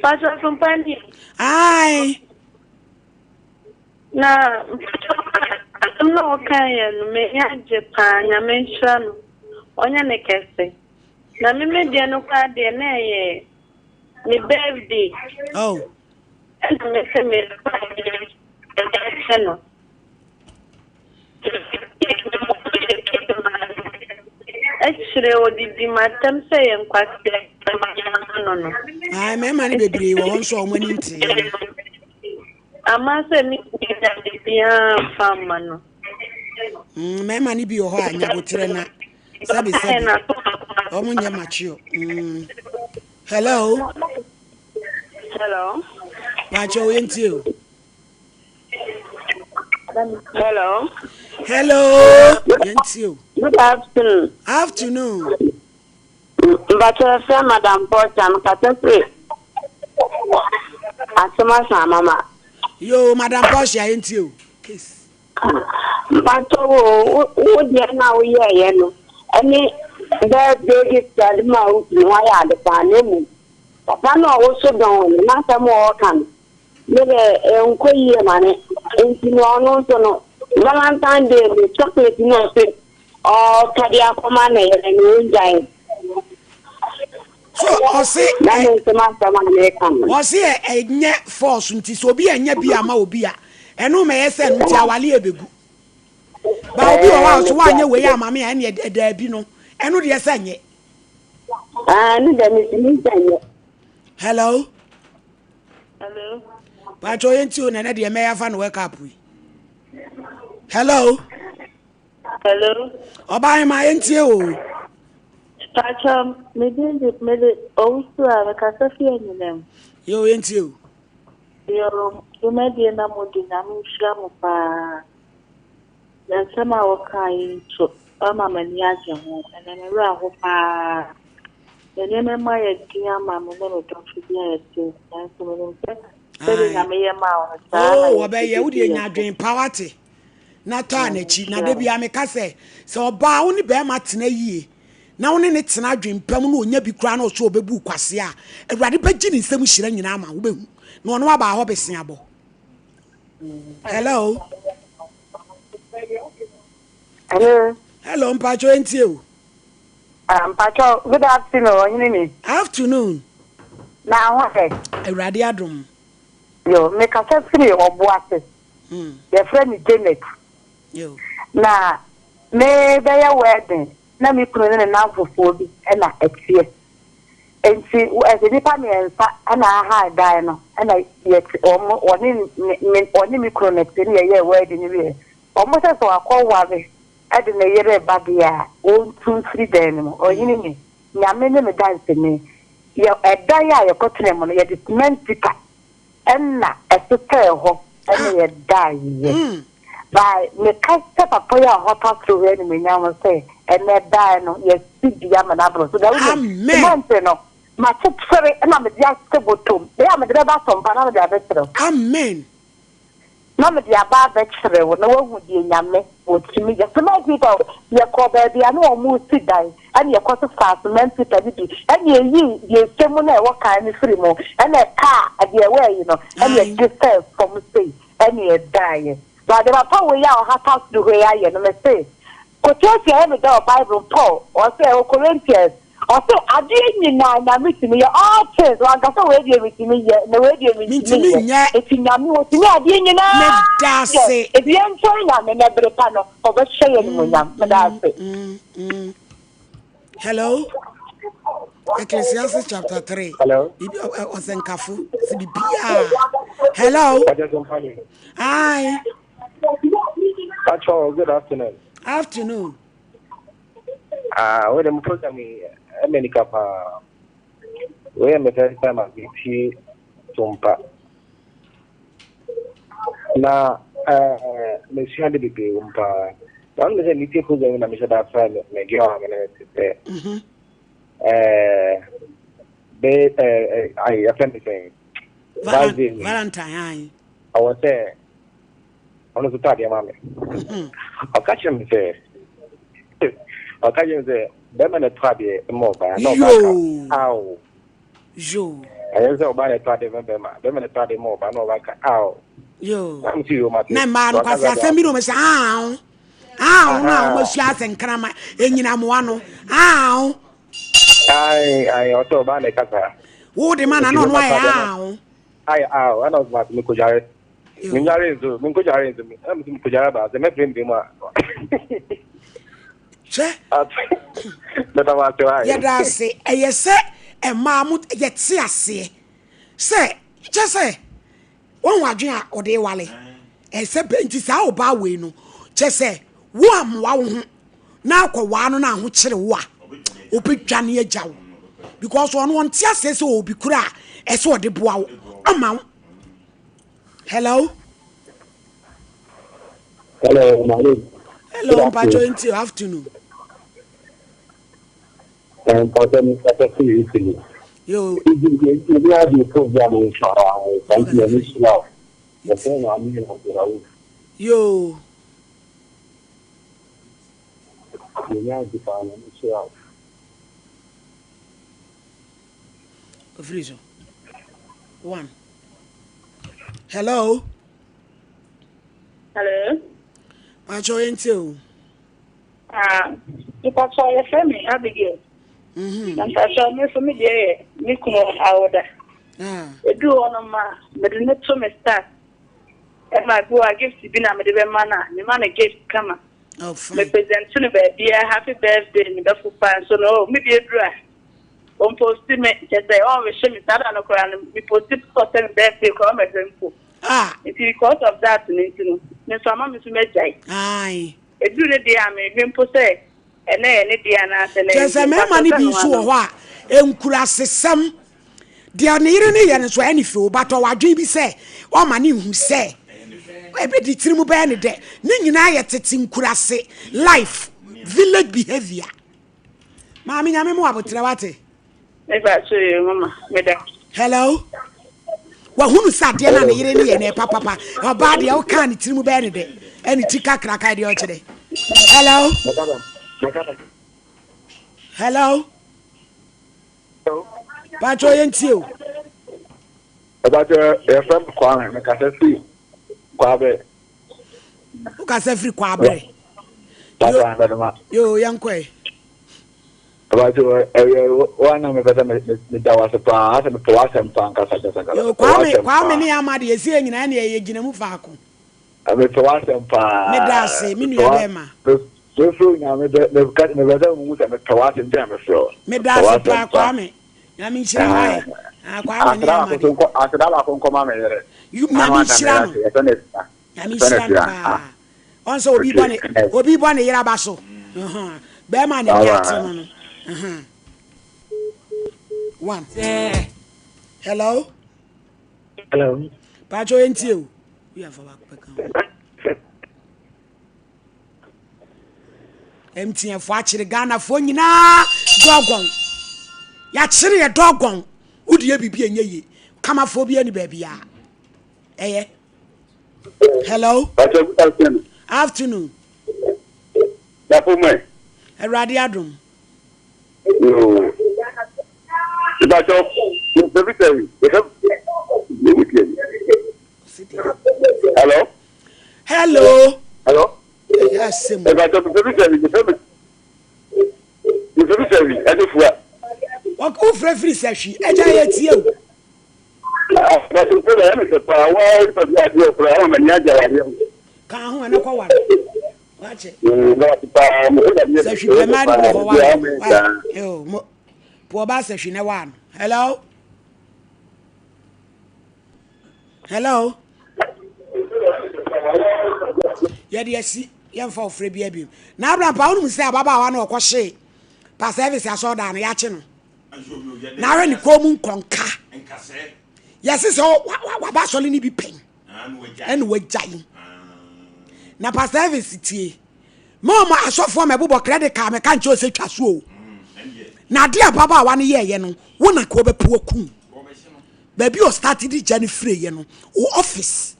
Pastor sompa ni. Ai. Na asɛm na ɔka yɛ no m'ani agye paa Nyame nhyira no. Ɔnyɛ ne kɛse. Na me me deɛ no koraa deɛ na ɛyɛ me birthday. Oh. Ɛna me sɛ me kyɛ no. Akyire odidi m'atɛm sɛ yɛ nkwasea no no. Ai mmarima no bebree wɔ hɔ nso a wɔn ani nteɛ no. Ama sɛ me nya biribiara mfa mma no. Mmarima no bi wɔ hɔ a nyaboterɛ na sɛbi sɛbi wɔn nyɛ mature. Hello. Hello. Pacho yɛntie o. Hello. Hello. Yɛntie o. Good afternoon. Afternoon. Mpakyɛ yɛfrɛ Madam Portia mekasa firi Asoma Samama. Yoo Madam Portia yɛntie o. Case. Mpakyɛ wo wo deɛ no a woyɛɛyɛ no ɛne birthday gift a de maa wo kunu wayɛ ade paa na mmom papa no a ɔwoso dɔn no n'asɛm a ɔka no me dɛ ɛnkɔ yie ma ne nti no ɔno nso no Valentine day no chocolate no ɔse ɔɔtɔ de akɔma ne yere no ɔngyae. So ɔse Na me nso m'asɛm a meka no. Ɔse ɛnyɛ force nti sɛ obi ɛnyɛ bi ama obi a ɛno ma ɛyɛ sɛ no nti awale ɛbɛgu. Ba obi wɔ hɔ a ɔse woanyɛ wei ama me a ɛne daabi no ɛno deɛ sɛ nyɛ. Ɛno deɛ metumi sɛ nyɛ. Hello. Hello. Pacho yɛn ti o na ɛnɛ deɛ mɛyɛ afa no wake up yi. Hello. Hello. Ɔbaa ma yɛntie o. Pacho, me din de me de Owusu a mekasa fi anyinam. Yo yɛntie o. Yo, dwumadie na mo di Nyame nhyira mo paa. Na nsɛm a wɔkaa yi nso ama m'ani agye ho. Ɛnɛ me werɛ aho paa. Na nneɛma mu ayɛ den ama me ne me dɔfo bi a yɛte nanso menim sɛ sɛdeɛ Nyame yɛ maa wo no saa na Oh, wɔbɛyɛ wo deɛ nya adwene pa wate. Na taa n'akyi. Na da biara meka sɛ, sɛ ɔbaa wo ne bɛrima tena yie na wo ne ne tena adwene pa mu na ɔnya bi koraa na ɔsɛ ɔbɛbu wo kwasea a, Awurade bɛgye ne nsam nhyira nyinaa ama wo, wobɛhu. Na ɔno abaa hɔ beseabɔ. Hello. Hello. Hello, mpacho entie o. Ah, mpacho, good afternoon, ɔhene ni. Afternoon. Na ho ɛ. Awurade adom. Yo, mekasa firi ɔbo ase. Yɛfrɛ me Janet. Na mebɛyɛ wedding na me kunu ne ne nnamfofoɔ bi na ɛteɛ. Nti ɛsɛ nnipa mmiɛnsa na ahan dan no na yɛte wɔn wɔne me wɔne me kunu no te ne yɛyɛɛ wedding no wieɛ. Wɔn sɛ sɛ wakɔware de ne yere reba deɛ a wɔntu mfiri dan no mu. Ɔhene ni, Nyame ne me danseni. Yɛ ɛdan a yɛkɔtena mu no yɛde cement tipa Ɛna ɛtetɛɛ hɔ ne yɛ daeɛ. By meka kyɛ papa yi a ɔhata soro hɔ animuonyam no sɛ ɛnɛ daeɛ no yɛasi dua ama no aboro so. Da wonim cement no makyekyere na mede ahyɛ bɔtɔm. Bɛyɛ a mede bɛba asɔmpa na mede abɛkyerɛ wo. Amen. Na mede aba abɛkyerɛ wo na woahu deɛ Nyame ɔtumi yɛ. Cement pa o, yɛkɔɔ baabi a na wɔresi dan ɛna yɛkɔ sesaa cement paper no bi ɛna yɛyii deɛ ɛhyɛ mu no a ɛwɔ kan no firi mu ɛna ɛkaa deɛ ɛwɔ ayi no ɛna yɛde sɛɛ fam sei ɛna yɛdaeɛ. But deɛ papa wei a ɔhata soro hɔ yi ayɛ no mese quotation ɛyɛ me dɛ wɔ Bible mu Paul ɔsɛ ɛwɔ Corinthians ɔsɛ adeɛ nyinaa Nyame tumi yɛ all things wanka sɛ wei deɛ metumi yɛ na wei deɛ mentumi nyɛ eti Nyame ɔtumi adeɛ nyinaa yɛ eti yɛntwɛn Nyame na bere pa no ɔbɛhyɛ yɛn animuonyam meda ase. Hello. Ecclesiastes chapter 3. Hello. Ɔsɛnkafo. Sɛ biribiara. Hello. Hi. Pacho, good afternoon. Afternoon. Ah, wait, I'm program yi ɛmɛ nika paa. Wei yɛ me first time a metie Tumpa. Na eh, mesua de bebree wɔ mu paa. Na ɔno sɛ metie program yi na mehyɛ da afra me me girl a me ne no te sɛ eh, be eh, ayi yɛfrɛ no sɛn? Valentine. Valentine, ayi. Ɔwɔ sɛ ɔno nso tɔ adeɛ ma me. Ɔka kyerɛ me sɛ ɔka kyerɛ me sɛ bɛrima na ɛtɔ adeɛ ma ɔbaa na ɔbaa ka aw. Yoo. Ɛyɛ sɛ ɔbaa na ɛtɔ adeɛ ma bɛrima bɛrima na ɛtɔ adeɛ ma ɔbaa na ɔbaa ka aw. Yoo. Na mmaa no kwasi asɛm bi na wɔn sɛ aaw aaw na wɔn asua asɛ nkrama enyinamoa no aaw. Ayi ayi ɔsɛ ɔbaa na ɛka saa. Wo de ma na na ɔno ayɛ aaw. Ayɛ aaw ɛna ɔsɛ maa mi ko dware. Menware nso, menkɔdware nso, ɛna mese mekɔdware aba sɛ mɛfrɛ mbɛ mu a. Hwɛ. Meda mo ase wae. Yɛda ase. Ɛyɛ sɛ mmaa mo yɛte aseɛ sɛ kyɛ sɛ wɔn adwene a ɔde wale ɛsɛ bɛ nti saa ɔbaa wei no kyɛ sɛ wo amoa wo ho na akɔwaa no na ahokyere wo a obɛdwane agya wo because ɔno ɔnte aseɛ sɛ ɔwɔ bi kura a ɛsɛ ɔde boa wo ɔma wo. Hello. Hello, Maame. Hello, Mpacho nti afternoon. Mpatsɔ mi kasa firi Italy. Yo. Italy ebi adi program yi paa nti yɛ mi hyira o. Yɛfrɛ no Amir Abdulrauf. Yo. Yɛn agye paa na mi hyira o. Ofiri so. One. Hello. Hello. Patsɔ yɛn ti o. Ah, mpatsɔ yɛfrɛ me Abigail. Mm-hmm. Na mpatsɔ me nso me deɛ yɛ me kunu awoda. Ah. Eduu hɔ no ma mede no to me start. Ɛma bi wɔ a gift bi na mede bɛma no a, mema no gift kama. Oh, fine. Me present no baabiara happy birthday me dɔfo pa nso no oh me deɛ duru a ɔmposti me kyɛ sɛ ɔnwehye me saa da no koraa no me posti pɔ sɛ me birthday koraa ɔmmɛhwɛ mpo. Ah. Nti because of that no nti no me nso ama me nso magyae. Aye. Ɛduru ne deɛ a menhwɛ mpo sɛ ɛnɛ yɛ ne deɛ anaasɛ ɛnɛ Kyerɛ sɛ mmarima no bi nso wɔ hɔ a nkurasesɛm deɛ ne yere no yɛ no nso ɛne fɛ o but ɔwɔ adwene bi sɛ ɔma ne nhu sɛ ebi de tiri mu bɛyɛ ne dɛ ne nyinaa yɛ tete nkurase life village behavior maame nyame mu abotrɛ wate. Mepa so yɛ mama meda. Hello. Wahunu sɛ adeɛ no a ne yere no yɛ no papapa. Ɔbaa deɛ wokaa ne tiri mu bɛyɛ ne dɛ. Ɛne ti kakraka deɛ ɔkyerɛ. Hello. Hello. Paatwa yɛ ntie o. Ɛbàtɛ yɛfrɛ me Kwame mekasa firi Kwaabere. Wokasa firi Kwaabere. Yo yɛnkɔɛ. Mpacho ɛyɛ wa na mepɛ sɛ meda wo ase paa asɛ mepɛ w'asɛm paa nkasa kasa kasa. Yo Kwame Kwame ne ama de yɛsi yɛ nyinaa ne yɛ gyina mu faako. Mepɛ w'asɛm paa. Meda ase me nua bɛrima. Mefrɛ nyame bɛ mepɛ mepɛ sɛ muhu sɛ mepɛ w'asɛm nti na mefrɛ wo. Meda ase paa Kwame. Nyame nhyira wo ayɛ. Ah Kwame ne ama de. Aseda baako nkɔma me yere. Nyame nhyira no. Nyame nhyira no paa. Ɔn sɛ obi bɔ ne obi bɔ ne yere aba so. Bɛrima ne ni ate no no. One. Hello. Hello. Pacho entie o. We are for back pɛka. MTN fo akyere Ghana fo nyinaa dɔgɔn. Yɛakyere yɛ dɔgɔn. Wodi yɛ biribi ɛnyɛ yie. Kamafoɔ bi ani baabi a. Ɛyɛ. Hello. Pastor, good afternoon. Afternoon. Dafo mɛ. Awurade adom. Yoo. Ìbàjọ́ mo fẹ́ sẹ́yìn. Mo fẹ́ mi tiẹ̀. Hello. Hello. Hello. Ẹ̀yà ṣe mu. Ìbàjọ́ mo fẹ́ sẹ́yìn. Mo fẹ́ mo fẹ́ sẹ́yìn. Ẹni fura. Wọ́n fẹ́ firi sẹ́hwi. Ẹja yẹ tiẹ̀ o. Ka ho ɛna kɔ ware. Wakyɛ. Sɛhwi pɛ mmaa de bi wɔ hɔ ware. Ware. Mo po ɔbaa sɛhwi na waa no. Hello. Hello. Yɛde asi yɛmfa ɔfrɛ bi abiem. Na Abraham pa wonim sɛ ababaawa no ɔkɔhyee pa service asɔɔdan no yɛakye no. Na ahwɛ ne kɔn mu nkɔnka. Yɛse sɛ waba asɔre no bi pɛn ɛna wagyae. Na Pastor Evans tie. Ma ɔma asɔfoɔ ma ɛbobɔ credit card mɛka nkyerɛ sɛ twa so o. Na ade a ababaawa no yɛɛyɛ no wo na ka wɔbɛpo akum. Baabi a ɔstarte de gya no fireeɛ no wo office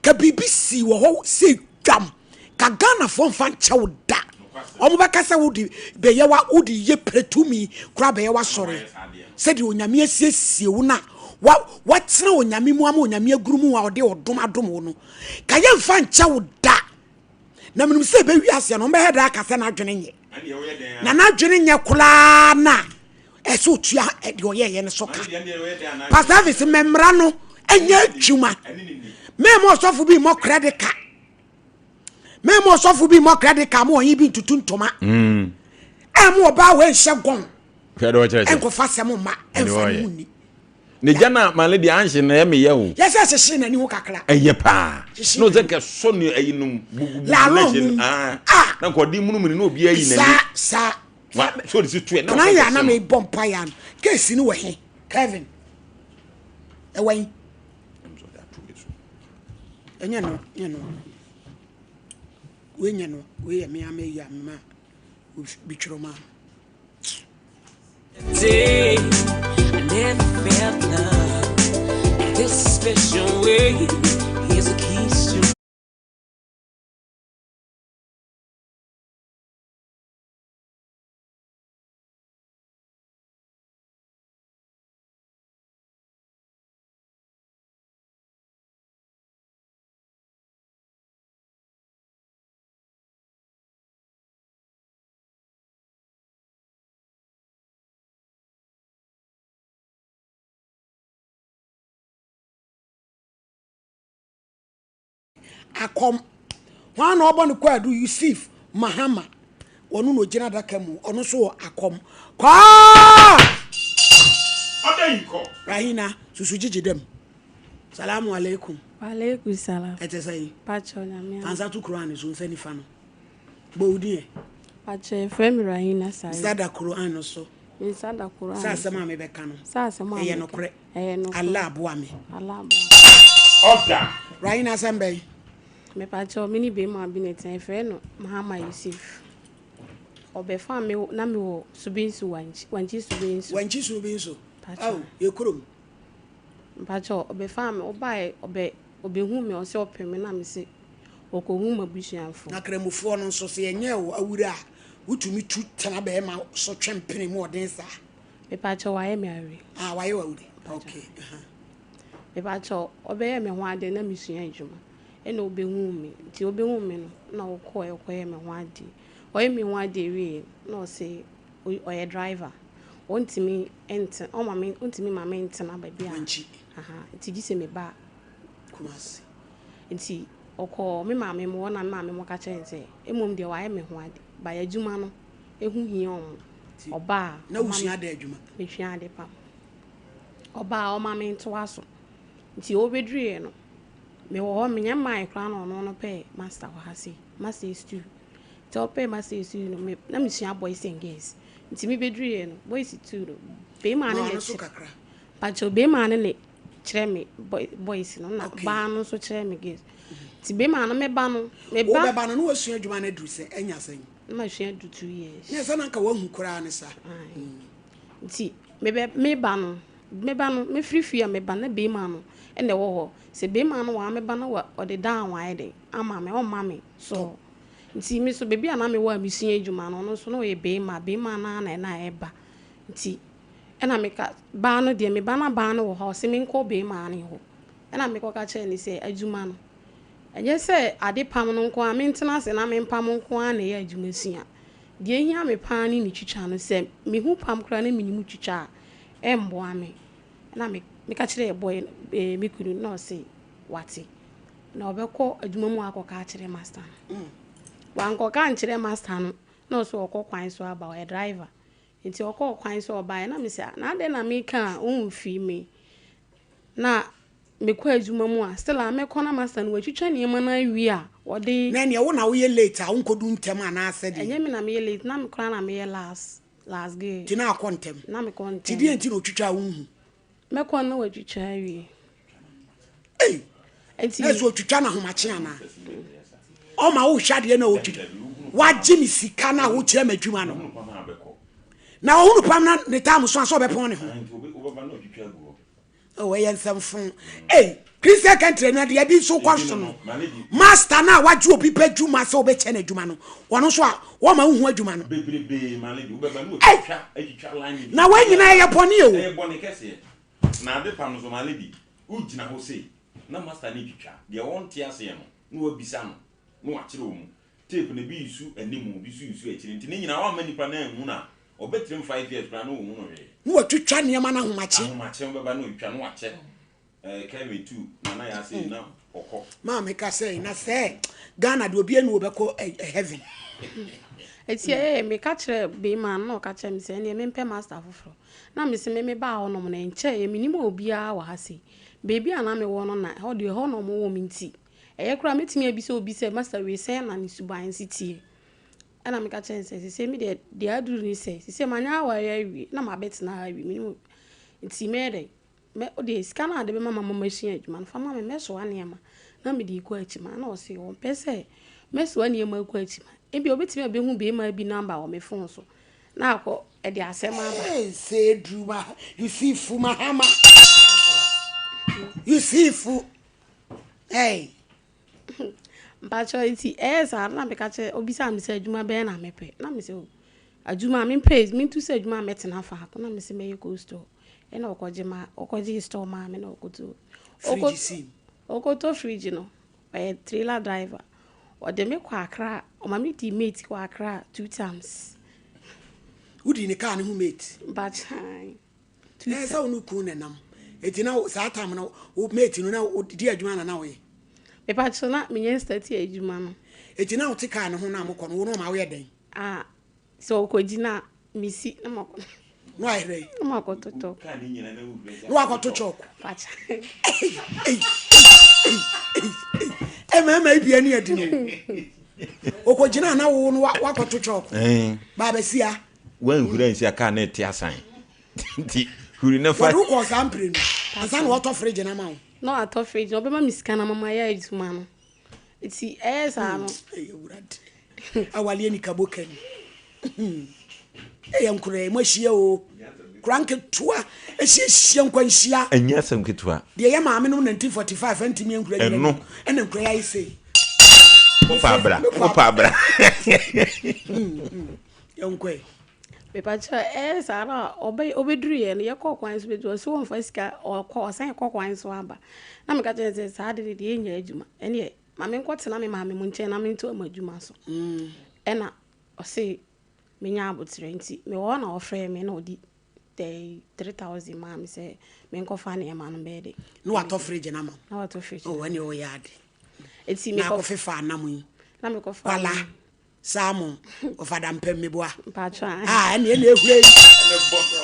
ka biribi sii wɔ hɔ sɛ dwam ka Ghanafoɔ mfa nkyɛ wo da. Wɔn bɛka sɛ wode bɛyɛ wa wode yɛ pɛtumi koraa bɛyɛ wasɔre sɛdeɛ Onyame asiesie wo na wa watena Onyame mu ama Onyame aguru mu a ɔde ɔdom adom wo no ka yɛmfa nkyɛ wo da. Na menim sɛ ɛbɛwi aseɛ no wɔbɛhɛ da aka sɛ n'adwene nyɛ na n'adwene nyɛ koraa na ɛsɛ otua deɛ ɔyɛɛyɛ no so ka. Pastor Elvis mmemmra no ɛnyɛ adwuma. Mɛma ɔsɔfo bi mmɔ credit card. Mɛma ɔsɔfo bi mmɔ credit card ma ɔnye bi ntutu ntoma. Ɛma ɔbaa wɔ nhyɛ gɔn. Ɛnkɔfa sɛm mma ɛmfa ne ho nni. Ne gya na maame deɛ anhye na ɛmɛ yɛ o. Yɛ sɛ hyehye n'ani ho kakra. Ɛyɛ paa. Na ɔsɛ kɛ sɔ ne ayi nom gugugu na hyɛ no. Ah. Na nkɔde munumunu na obi ayi n'ani. Saa saa. Wa so de si to ɛ na ɔsɛ kɛ sɛ no. Mebɔ mpa ya no. Keesi no wɔ he? Kevin. Ɛwɔ yi. Ɛnyɛ no, nyɛ no. Wei nyɛ no, wei yɛ me ama yi a mema bi twerɛ maa no. Akɔm. Hwan na ɔbɔ no kwaadu? Yusuf Mahama. Ɔno na ɔgyina adaka mu. Ɔno nso wɔ akɔm. Kɔɔ! Ɔda yi kɔ. Rahina, susu gyigye dam. Salamu alaikum. Wa alaikum salam. Ɛte sɛn? Pakyɛ Nyame adom. Fa nsa to Quran so, nsa nifa no. Bɔ wo din ɛ. Pakyɛ yɛfrɛ me Rahina Saeed. Nsa da Quran no so. Me nsa da Quran so. Sɛ asɛm a mebɛka no. Sɛ asɛm a mebɛka. Ɛyɛ nokorɛ. Ɛyɛ nokorɛ. Allah aboa me. Allah aboa me. Ɔda. Rahina asɛm bɛn? Mepakyɛw me ne bɛrima bi na ɛtena yɛfrɛ no Mahama Yusuf. Ɔbɛfaa me na mewɔ Subinsu Wankyi Wankyi Subinsu. Wankyi Subinsu. Pakyɛw. Oh, yɛ kurom. Mpakyɛw ɔbɛfaa me ɔbaeɛ ɔbɛ ɔbɛhuu me ɔse ɔpɛ me na mese ɔkɔhu m'abusuafoɔ. Na kramofoɔ no nso sɛ yɛnyɛɛ wo awura a wotumi tu tena bɛɛma so twe mpene mu ɔden saa? Mepakyɛw wayɛ me awure. Ah wayɛ wo awure okay aha. Mepakyɛw ɔbɛyɛɛ me ho adeɛ na mesua adwuma ɛna ɔbɛhuu me nti ɔbɛhuu me no na ɔkɔɛ ɔkɔyɛɛ me ho adeɛ ɔyɛ me ho adeɛ wieɛ na ɔse ɔyɛ driver Ɔntumi nte ɔma me ɔntumi ma me ntena baabi a. Wankyi. Aha nti gye sɛ me ba. Kumasi. Nti ɔkɔɔ me maame mo hɔ na me maame mo ka kyerɛ no sɛ mmom deɛ wayɛ me ho ade but adwuma no ɛho hia ɔmo. Nti Ɔba a na ɔma wosua me dɛn adwuma? Mesua ade pam. Ɔba a ɔma me ntoa so. Nti ɔbɛduruiɛ no mewɔ hɔ menyɛ mmaeɛ koraa na ɔno no pɛɛ master wɔ ha sei master stew. Nti ɔpɛɛ master stew no me na mesua boys and girls. Nti me bɛduruiɛ no, boys tuu no, beema no Ma na ɔno so kyerɛ, kakra. mpakyɛw beema no na kyerɛ me boy boys no na Okay. baa no nso kyerɛ me girls. Nti beema no meba no, meba. Wobɛba no na wasua adwuma no aduru sɛ anya sɛn? Na masua aduru 2 years. Na ɛsɛ na anka wahu koraa ne sa. Aye. Nti mebɛ meba no, meba no, mefiri fie a meba na beema no na ɛwɔ hɔ. Sɛ beema no wɔ ha meba na wa ɔde down ayɛ dɛn ama me, ɔmma me so. Tɔ. Nti me nso baabi a na mewɔ a mesua adwuma no, ɔno nso na ɔyɛ barima, barima no ara na na ɛba. Nti ɛna meka, baa no deɛ meba na baa no wɔ hɔ a, ɔse menkɔ barima no hɔ. Ɛna mekɔka kyerɛɛ no sɛ adwuma no, ɛnyɛ sɛ ade pam no nko ara, mentena ase na mempam nko ara na ɛyɛ adwuma sua. Deɛ ɛhia me pa ara ne ne twitwa no, sɛ mehu pam koraa na menim twitwa a, ɛmmoa me. Ɛna me meka kyerɛɛ boy no, eh, me kunu no na ɔse wate. Na ɔbɛkɔ adwuma mu akɔka akyerɛ master no. Wankɔka ankyerɛ master no na ɔsɛ ɔkɔ kwan so aba, ɔyɛ driver. Nti ɔkɔɔ kwan so ɔbaeɛ na mese ah na adɛn na meka a womfii me. Na mekɔ adwuma mu a still a mɛkɔ na master no watwitwa nneɛma no awie a ɔde. Na ɛneɛ wo na woyɛ late a wonkɔdu ntɛm anaasɛ deɛ? Ɛnyɛ me na meyɛ late, na me koraa na meyɛ last, last girl. Nti na akɔ ntɛm? Na mekɔ ntɛm. Nti deɛn nti na ɔtwitwa a wonhu? Mɛkɔ na watwitwa awie. Ei! Nti. Na sɛ otwitwa no ahomakye anaa? Ɔma wohwɛ adeɛ na otwitwa. Wagye me sika na wokyerɛ m'adwuma no. Na ɔhunu pam na ne tam so a sɛ ɔbɛpɔn ne ho. Oh, ɛyɛ nsɛmfo. Ei, Christian country no adeɛ bi nso kɔ so no. Master no a wagye obi pɛ adwuma sɛ wobɛkyɛ no adwuma no, wɔno nso a wɔma wohu adwuma no. Ei, na wɔn nyinaa ɛyɛ bɔne o. Ɛyɛ bɔne kɛseɛ. Na ade pa no nso, my lady, wogyina hɔ sei, na master no retwitwa. Deɛ ɔnte aseɛ no, na wabisa no, na wakyerɛ wo mu. Tape no, ebi resu anim, ebi nso resu akyire. Nti ne nyinaa, woamma nipa no anhu no a, ɔbɛtirim 5 years koraa na ɔnhu no hwee. Na watwitwa nneɛma no ahomakye. Ahomakye bɛba na ɔtwitwa na wakyɛ. Eh, Kevin tu, Nana Yaa sei na ɔkɔ. Maame ka sɛ, na sɛ Ghana deɛ obiara ni wɔbɛkɔ eh, eh, heaven. Eti ɛyɛ meka kyerɛ beema no na ɔka kyerɛ me sɛ ɛneɛ mempɛ master foforɔ. Na mese me mebaa hɔ nom no ɛnkyɛeɛ mennim obiara wɔ ha sei. Baabi a na mewɔ no na ɛhɔ deɛ ɛhɔ na ɔmo wɔ me nti ɛyɛ koraa mɛtumi abisa obi sɛ master wei sɛn na ne suban si teɛ. Ɛna meka kyerɛ no sɛ sesei me deɛ deɛ aduru ne sɛ sesei manya awareɛ awie na mabɛtena ha awie mennim obi nti mɛyɛ dɛn. Mɛ wo deɛ sika no a wode bɛma me ama masua adwuma no, fa ma me, mɛsoa nneɛma na mede rekɔ akyima. Ɛna ɔse ɔmpɛ sɛ mɛsoa nneɛma akɔ akyima. Ebia ɔbɛtumi abɛhu barima bi number wɔ me phone so. Na akɔ ɛde asɛm aba. Hey, sɛ eduru ma Yusifu Mahama. Yusifu. Hey. Mpakyɛw nti ɛyɛ saa na meka kyerɛ obisaa me sɛ adwuma bɛn na mepɛ na me sɛ o adwuma a mempɛ mentu sɛ adwuma a mɛtena faako na me sɛ mɛyɛ cold store ɛna ɔkɔgye ma ɔkɔgye store maa me na ɔkɔtɔ Fridge si. Ɔkɔtɔ fridge no ɔyɛ trailer driver ɔde me kɔ Accra ɔma me di mate wɔ Accra 2 times. Wodi ne kaa ne ho mate? Mpakyɛw. Ɛɛ sɛ wo ne kun na nam. Eti na saa time no wo mate no na wodi adwuma na na woyɛ? Mepakyɛw na menyɛ start adwuma no. Eti na wote kaa ne ho na mokɔ no wo no ma woyɛ dɛn? Ah, sɛ ɔkɔgyina mesi na makɔ. Na wayɛ dɛn? Na makɔtɔ chalk. Na wakɔtɔ chalk. Pakyɛ. Mmarima yi bi ani adi no. Ɔkɔgyina na wo no wakɔto chalk. Baabɛsia. Wanhuri ansi a kaa na ɛte asan. Nti huri na fa. Wɔde wokɔɔ saa mprenu ansa na wɔtɔ fridge no ama wo. Na watɔ fridge no ɔbɛma me sika na mama yɛ adwuma no. Nti ɛyɛ saa no. Ɛyɛ awurade. Awaleɛ ni kabo kani. Ɛyɛ nkoraa mu ahyia o. Kora nketewa ahyiahyia nkwanhyia. Ɛnyɛ asɛm ketewa. Deɛ yɛ maame nom 1945 ɛntumi ankura nyina Ɛno. Ɛna nkura yɛ ayɛ sei. Wopa abra. Wopa abra. Yɛnkɔe. Mepakyɛ ɛyɛ saa na ɔbɛ ɔbɛduru yɛ no yɛkɔ kwan so bɛduru ɔsɛ wɔmfa sika ɔkɔ ɔsan kɔ kwan so aba na meka kyerɛ sɛ saa de deɛ ɛnyɛ adwuma ɛneɛ ma menkɔtena me maame mu nkyɛn na mento ama adwuma so ɛna ɔse menya abotrɛ nti mewɔ hɔ na ɔfrɛ me na ɔdi 3000 maa me sɛ menkɔfa nneɛma no bɛyɛ de. Na watɔ fridge no ama wo? Na watɔ fridge. Oh, ɛne ɔyɛ ade. Eti na akɔfefa anam yi. Na mekɔfa. Kwala. Salmon ɔfada mpɛm meboa. Mpatsɔ. Ah, ɛne ɛna ehura yi.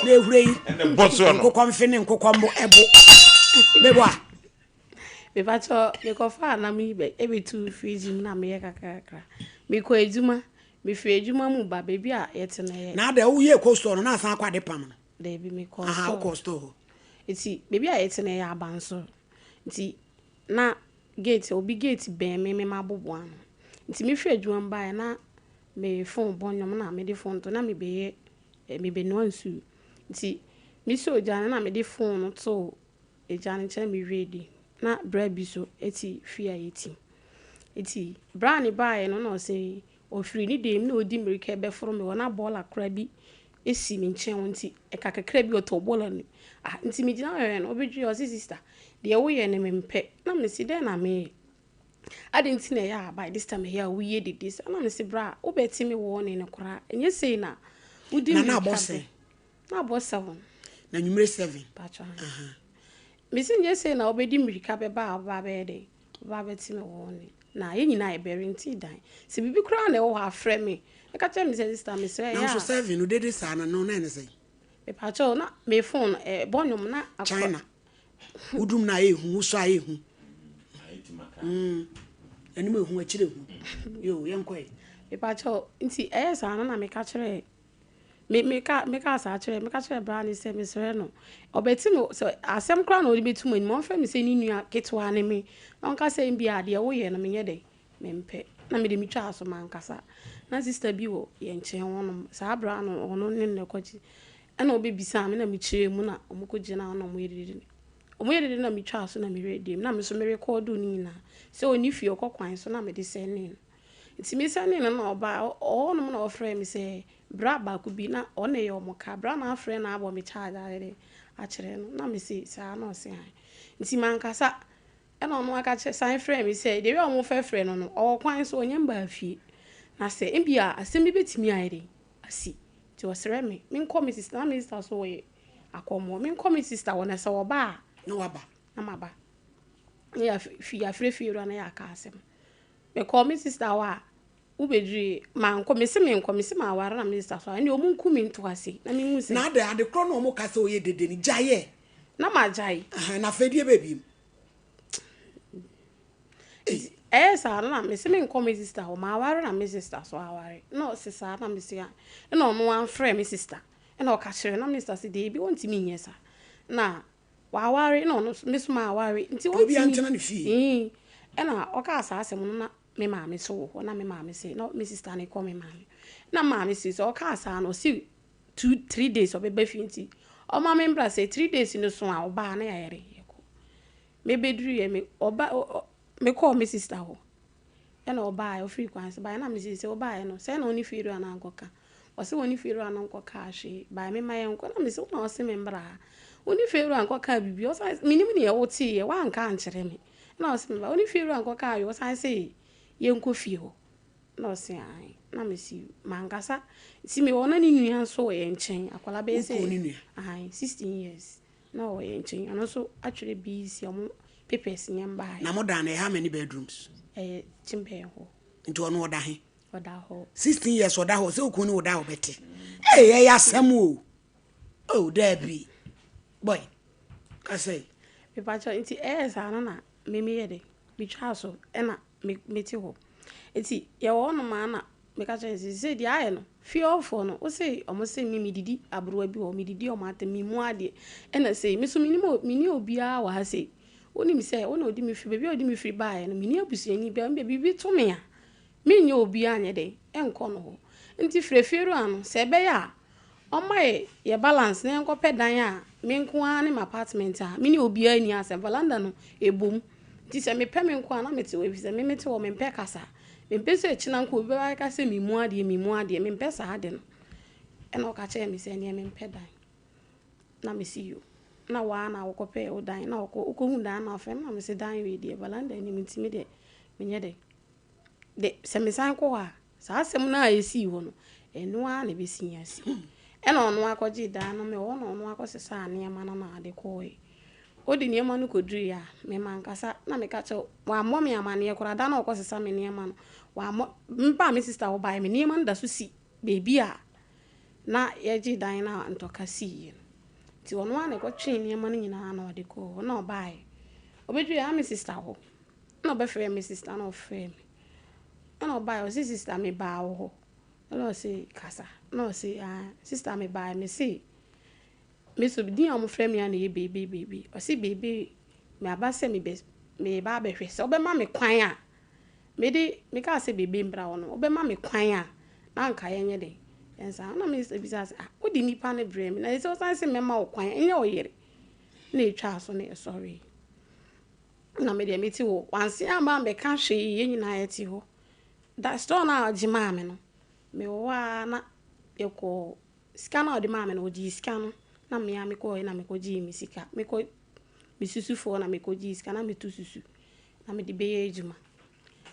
Na ehura yi. Ɛne bɔ so no. Nkokɔ mfe ne nkokɔ mbo ɛbo. Meboa. Mepatsɔ mekɔfa anam yi bɛ ebetu fridge mu na meyɛ kakrakra. Mekɔ adwuma, mefiri adwuma mu ba beebi a yɛte no yɛ. Na adɛ woyɛ kɔ store no na asan akɔ ade pam no. Daabi mekɔ store. Aha wokɔ store hɔ. Nti beebi a yɛte no yɛ abansoro. Nti na gate obi gate bɛn me me ma abobo ano. Nti mefiri adwuma mu baeɛ na me phone bɔ nnwom na mede phone to na mebɛyɛ mebɛnoa nsuo. Nti mesɔ ogya no na mede phone no too egya no nkyɛn mewie di na bra bi so eti fie a yɛti. Nti bra ne baeɛ no na ɔse ɔfiri ne dan mu na ɔdi mmirika bɛforo me hɔ na bɔɔla koraa bi esi me nkyɛn hɔ nti ɛka kakra bi ɔtɔ bɔɔla no. Ah nti megyina hɔ no ɔbɛdwiri ɔse sister deɛ woyɛ no mempɛ na mese dɛn na meyɛ. Adɛn nti na ɛyɛ a by this time ɛyɛ a woyɛ dede saa na mese bra wobɛte me wɔɔne no koraa ɛnyɛ sei na wodi Na na abɔ sɛn? Na abɔ 7. Na nwummere 7. Pakyɛ. Mese nyɛ sei na wobɛdi mmirika bɛba a wobɛba bɛyɛ dɛn wobɛba bɛte me wɔɔne na yɛn nyinaa yɛbɛrente dan sɛ biribi koraa na ɛwɔ hɔ afrɛ me ɛka kyerɛ me sɛ sister mesrɛ ɛyɛ a. Nanso 7 no dede saa no no na ɛne sɛn? Mepakyɛw na me phone ɛbɔ nnwom na akɔ. China. Wodum na ayɛ hu, wosɔ ayɛ hu. Anim ehu, akyire hu. Yo, yɛnkɔ yi. Mepakyɛw nti ɛyɛ saa no na meka kyerɛ me meka meka saa kyerɛ meka kyerɛ bra ne sɛ mesrɛ no ɔbɛte me sɛ asɛm koraa na ɔde bɛtu m'anim ɔmfrɛ me sɛ ne nua ketewa ne me na ɔnka sɛ bi a deɛ woyɛ no menyɛ dɛn mempɛ na mede metwaa so mankasa na sister bi wɔ yɛn nkyɛn hɔnom saa bra no ɔno ne no kɔgye ɛna ɔbɛbisaa me na mekyerɛ mu na ɔmo kɔgyina hɔ na ɔmo yɛ dede ɔmo yɛ dede na metwaa so na merɛ diem na me so merekɔɔdo ne nyinaa sɛ ɔni fie ɔkɔ kwan so na mede sɛnee no nti me sɛnee no na ɔbaa ɔhɔnom na ɔfrɛ me sɛ bra baako bi na ɔne yɛ ɔmo ka bra na afrɛ na abɔ me charge ayɛ dɛ akyerɛ no na me se saa na ɔse an nti mankasa ɛna ɔno aka kyerɛ san frɛ me sɛ deɛ ɔmo fɛfrɛ no no ɔwɔ kwan so ɔnyɛ mbaa fie na sɛ ebi a asɛm bi bɛtumi ayɛ dɛ asi nti ɔsrɛ me menkɔ me sister na me sister so wɔyɛ akɔmmɔ menkɔ me sister wɔ na sɛ ɔba a na waba na maba na yɛ afrɛ fie wura na yɛ aka asɛm mekɔ me sister hɔ a wobɛduru mankɔ mese menkɔ mese maware na me sister so a ɛne ɔmo nku me nto ase na mehu sɛ na ade ade korɔ na ɔmo ka sɛ ɔyɛ dede no gyaeɛ na magyae. Na afei deɛ baabi mu ɛyɛ saa no na mese menkɔ me sister hɔ maware na me sister so aware na ɔse saa na mese a ɛna ɔno amfrɛ me sister ɛna ɔka kyerɛ na me sister sɛ deebi ɔntumi nyɛ saa na waware na ɔno me so maware nti obi antena ne fie ɛna ɔkaa saa asɛm no na me maame so wɔ hɔ na me maame sɛ na me sister ne kɔ me maame na maame sɛ sɛ ɔkaa saa no ɔsi. 2, 3 days ɔbɛba fie nti ɔma me mbra sɛ 3 days no so a ɔbaa na yɛayɛre yɛkɔ. Mebɛduruiɛ me ɔba mekɔɔ me sister hɔ ɛna ɔbaeɛ ɔfiri kwan so baeɛ na mese sɛ ɔbaeɛ no sɛ na ɔne fiewura no ankɔka ɔse ɔne fiewura no nkɔkaa hwee baeɛ mema yɛnkɔ na mese wo na ɔse me mbra ha wo ne fiewura nkɔkaa biribi ɔsan menim neɛ woteeɛ woanka ankyerɛ me ɛna ɔse me ba wo ne fiewura nkɔkaa hwee ɔsan se yɛnkɔ fie hɔ na ɔse ae na mese mankasa nti mewɔ na ne nua nso wɔ yɛn nkyɛn akwadaa bɛyɛ sɛ ae 16 years Na ɔwɔ yɛn nkyɛn. Ɔno nso atwerɛ BEC ɔmo papers nyɛ mbaeɛ. Na mo dan no ɛyɛ how many bedrooms? Ɛyɛ kyembɛn hɔ. Nti ɔno ɔda he? Ɔda hɔ. 16 years ɔda hɔ sɛ okun ne wo da a ɔbɛte. Ei ɛyɛ asɛm o. Oh daabi. Boy kasa yi. Mepakyɛw nti ɛyɛ saa no na me meyɛ dɛn? Metwaa so ɛna me mete hɔ. Nti yɛwɔ hɔnom a na Meka kyerɛɛ no sɛ, Seesei deɛ ayɛ no, fie hɔfoɔ no, wose wɔn se me medidi aberewa bi hɔ, medidi wɔn atɛm, memmu adeɛ, ɛna sei. Me nso mennim o, menni obiara wɔ ha sei. Wonim sɛ, wo na wode me firi, baabi a wode me firi baeɛ no, menni abusuani biara, ebia biribi to me a, menyɛ obiara nyɛ dɛn, nkɔ no hɔ. Nti frɛ fiewura no, sɛ ɛbɛyɛ a, Ɔmma yɛ yɛ balance na yɛnkɔpɛ dan a me nko ara ne m'apartment a me ne obiara nni asɛm. Veranda no ɛbom nti sɛ mepɛ me nko a na mete hɔ efisɛ me mete hɔ mempɛ kasa. Mempɛ sɛ akyina nko obi bɛba abɛka sɛ memmu adeɛ memmu adeɛ mempɛ saa ade no. Ɛna ɔka kyerɛɛ me sɛ ɛneɛ mempɛ dan. Na mese yo. Na waa na wokɔpɛɛ wo dan na wokɔ wokɔhu dan no afɛ na mese dan wei deɛ veranda nnim nti me deɛ menyɛ dɛn. De, sɛ mesan kɔ hɔ a, saa asɛm no a ɛsii hɔ no, ɛno ara na ɛbɛsi asi. Ɛna ɔno akɔgyee dan no, mewɔ hɔ na ɔno akɔsesaa nneɛma no na ade kɔɔe. Ɔde nneɛma no kɔduruiɛ a, me mankasa na meka kyerɛ, wammɔ me amanneɛ koraa, da no a ɔkɔsesa me nneɛma no, wammɔ, mebaa me sista hɔ baeɛ, me nneɛma no da so si baabi a na yɛgye dan no a ntɔka siiɛ no. Nti ɔno ara na ɛkɔtwee nneɛma no nyinaa na ɔde kɔɔ hɔ, na ɔbaeɛ. Ɔbɛduruiɛ a, me sista hɔ. Ɛna ɔbɛfrɛɛ me sister na ɔfrɛɛ me. Ɛna ɔbaeɛ ɔse sister mebaa wo hɔ. Ɛna ɔse kasa. Ɛna ɔse ah sister mebaeɛ mese me so din a wɔfrɛ me a na ɛyɛ beebe beebe. Ɔse beebe maba sɛ mebɛ meba abɛhwɛ sɛ wobɛma me kwan a mede mekaa sɛ beebe mbra hɔ no wobɛma me kwan a na anka yɛnyɛ dɛn yɛnsan. Ɛna me sister bisaa sɛ ah wode nipa no brɛɛ me na ɛsɛ wosan se mɛma wo kwan ɛnyɛ wo yere. Na ɛtwaa so na yɛsɔree. Na me deɛ mete hɔ. Wanse amma ammɛka hwee, yɛn nyinaa yɛte hɔ. Da store no a ɔgye maa me no, mewɔ hɔ ara na yɛkɔɔ, sika no a ɔde maa me no, ɔgyee sika no na me ara mekɔeɛ na mekɔgyee me sika. Mekɔ, me susufoɔ na mekɔgyee sika na meto susu na mede bɛyɛ adwuma.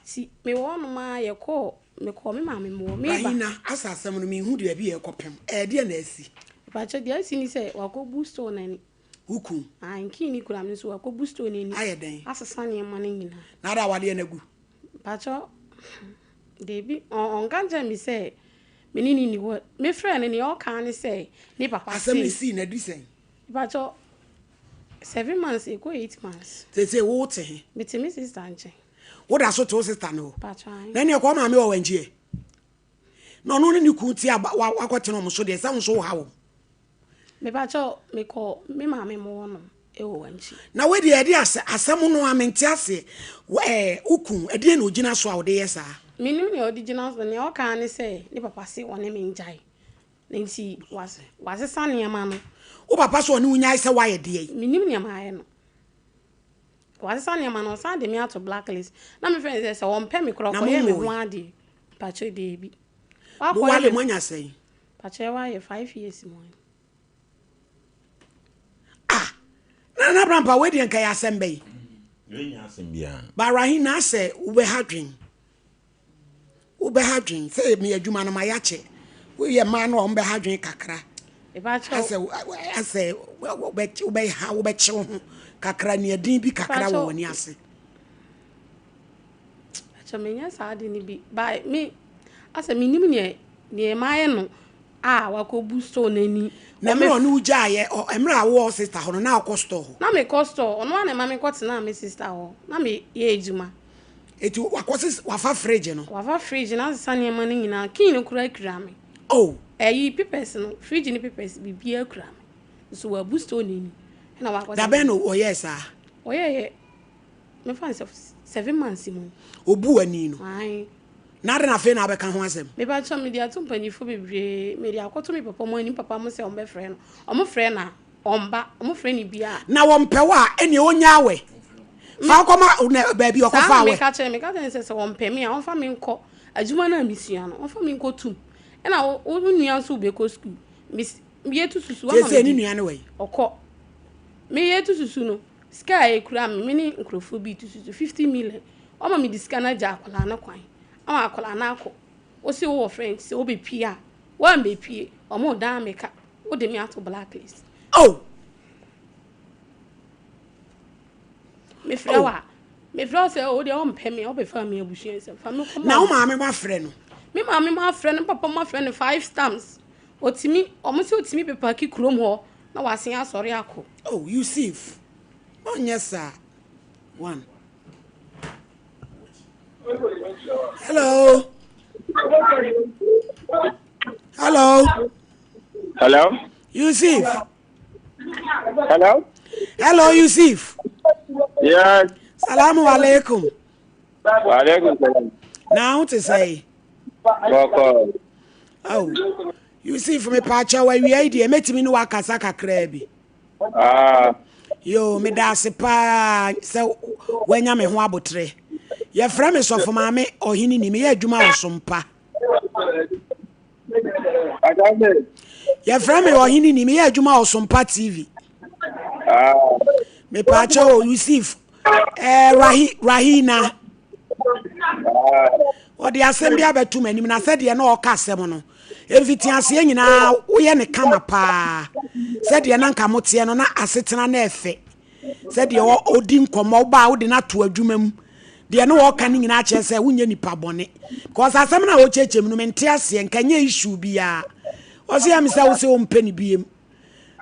Nti mewɔ hɔnom ara yɛkɔɔ, mekɔɔ me maame mu hɔ. Meba. Rahina, asa asɛm no, menhu deɛ bi a ɛrekɔpem. Ɛdeɛn na asi? Mepakyɛ, deɛ asi ne sɛ, wakɔbu store no ani. Wo kun. Ae, nkii ne kura me nso wakɔbu store no ani. Ayɛ dɛn? Asesa nneɛma no nyinaa. Na ada awadeɛ no agu? Mpakyɛ, dabi, ɔnka nkyerɛ me sɛ me ne no nni hɔ. Mefrɛɛ no, nea ɔka ne sɛ ne papa se. Asɛm no sii no adi sɛn? Mpakyɛ, seven months, ɛkɔ eight months. Seesei wo te he? Mete me sister nkyɛn. Woda so te wo sister no hɔ? Mpakyɛ, ae. Na ɛneɛ kɔ wo maame wɔ wankyi ɛ? Na ɔno ne ne kun te a wakɔtena wɔn so deɛ, sɛ wo nso woha wɔn. Mepakyɛw mekɔ me maame mo hɔ nom wɔ wankyi. Na wei deɛ ɛde asɛ asɛm no a mente aseɛ wo ɛɛ wo kun ɛdeɛn na ɔgyina so a ɔde yɛ saa. Mennim nea ɔde gyina so nea ɔka ara ne sɛ ne papa se ɔne me ngyae na nti wasesa nneɛma no. Wo papa se ɔne wo nyae sɛ woayɛ deɛn? Mennim nea mayɛ no. Wasesa nneɛma no ɔsan de me ato black list na me fɛn sɛ sɛ ɔmpɛ me koraa Na mo ɔkɔyɛ me ho nwoe? adeɛ mpakyɛw deebi. Mo Wakɔyɛ wale me mo anya sɛn? Pakyɛ wayɛ 5 years mu ani. Ah! Nana Abrampa wei deɛ nka yɛ asɛm bɛyi. Wei nyɛ asɛm biara. Ba Rahim na asɛ wobɛha dwen. Wobɛha dwen sɛ meyɛ adwuma no mayɛ akyɛ. Woyɛ mmaa no a wɔbɛha dwen kakra. Asɛ asɛ wobɛha wobɛkye wo ho kakra nea din bi kakra wɔ w'ani ase. Pakyɛ menyɛ saa ade no bi but me asɛ menim neɛ neɛ mayɛ no a wakɔbu store no ani. Na mmerɛ ɔne wo gyaeɛ ɔ mmerɛ a wowɔ wo sister hɔ no na wokɔ store hɔ? Na mekɔ store ɔno ara na ɛma mekɔ tenaa me sister hɔ na meyɛ adwuma. Eti wakɔ sis wafa fridge no? Wafa fridge no asesa nneɛma no nyinaa key no koraa kura me. Oh. Ɛyi papers no fridge no papers biribiara kura me nso wabu store no ani ɛna wakɔ. Da bɛn na ɔyɛɛ saa? Ɔyɛɛyɛ Mefa no sɛ seven months mu. Obu w'ani no. Ae. Na adɛn na afei na abɛka ho asɛm? Mepakyɛw, mede ato mpanyimfo bebree, mede akɔto me papa mu anim, papa mo sɛ wɔbɛfrɛ no. Wɔfrɛ no a, ɔmba. Wɔfrɛ no bi a. Na wɔmpɛ wo a, ɛnneɛ ɔnnya awɛ. Fa wo kɔma na baabi a Saa ɔkɔfa na awɛ. meka kyerɛ no. Meka kyerɛ no sɛ, sɛ wɔmpɛ me a, wɔmfa me nkɔ adwuma no a mesua no, wɔmfa me nkɔtum. Ɛna wo wo nua nso wobɛkɔ sukuu. Mes yɛtu susu, wama Seesei ne medi. nua no wɔ he? Ɔkɔ. Me yɛtu susu no, sika a ɛkura me, me ne nkurɔfoɔ bi tu susu, 50 million. Wama mede sika no agya akwadaa no kwan ama akwadaa no akɔ. Wose wowɔ friend sɛ wobɛpie a, woambɛpie, wɔredan me ka, wode me ato blacklist. Oh! Mefrɛ wo a, mefrɛ wo sɛ wo deɛ wompɛ me a, wobɛfa me abusua nsɛm. Fa me kɔma. Na wo maame mo afrɛ no? Me maame mo afrɛ no, me papa mo afrɛ no five times. Otumi, wɔn sɛ otumi bɛpaki kurom hɔ na wasen asɔre akɔ. Oh, Yusuf, ɔnyɛ saa. One. Hello. Hello. Hello. Yusuf. Hello. Hello, Yusuf. Yes. Salamu alaikum. Wa alaikum salam. Na ho te sɛ. Bɔkɔ. Oh. Yusuf me pa kyɛw awia yi deɛ mɛtumi ne wakasa kakraa bi. Ah. Yo, meda ase paa sɛ wanya me ho abotere. Yɛfrɛ me sɔfo maame ɔhene ni, meyɛ adwuma wɔ Sompa. Yɛfrɛ me ɔhene ni, meyɛ adwuma wɔ Sompa TV. Ah. Mepaakyɛ o, Yusuf, eh, Rahi, Rahina. Ɔde asɛm bi abɛto m'anim na sɛdeɛ na ɔka asɛm no, mfitiaseɛ nyinaa woyɛ ne kama paa sɛdeɛ na nka moteɛ no na asetena na ɛfɛ sɛdeɛ ɔdi nkɔmmɔ wobaa wode no ato adwuma mu deɛ ne wɔka no nyinaa kyerɛ sɛ wonyɛ nipa bɔne because asɛm no a wɔkyerɛkyerɛ mu no mente aseɛ nka nyɛ issue biara ɔsɛ yɛ me sɛ wo sɛ wompɛ ne biem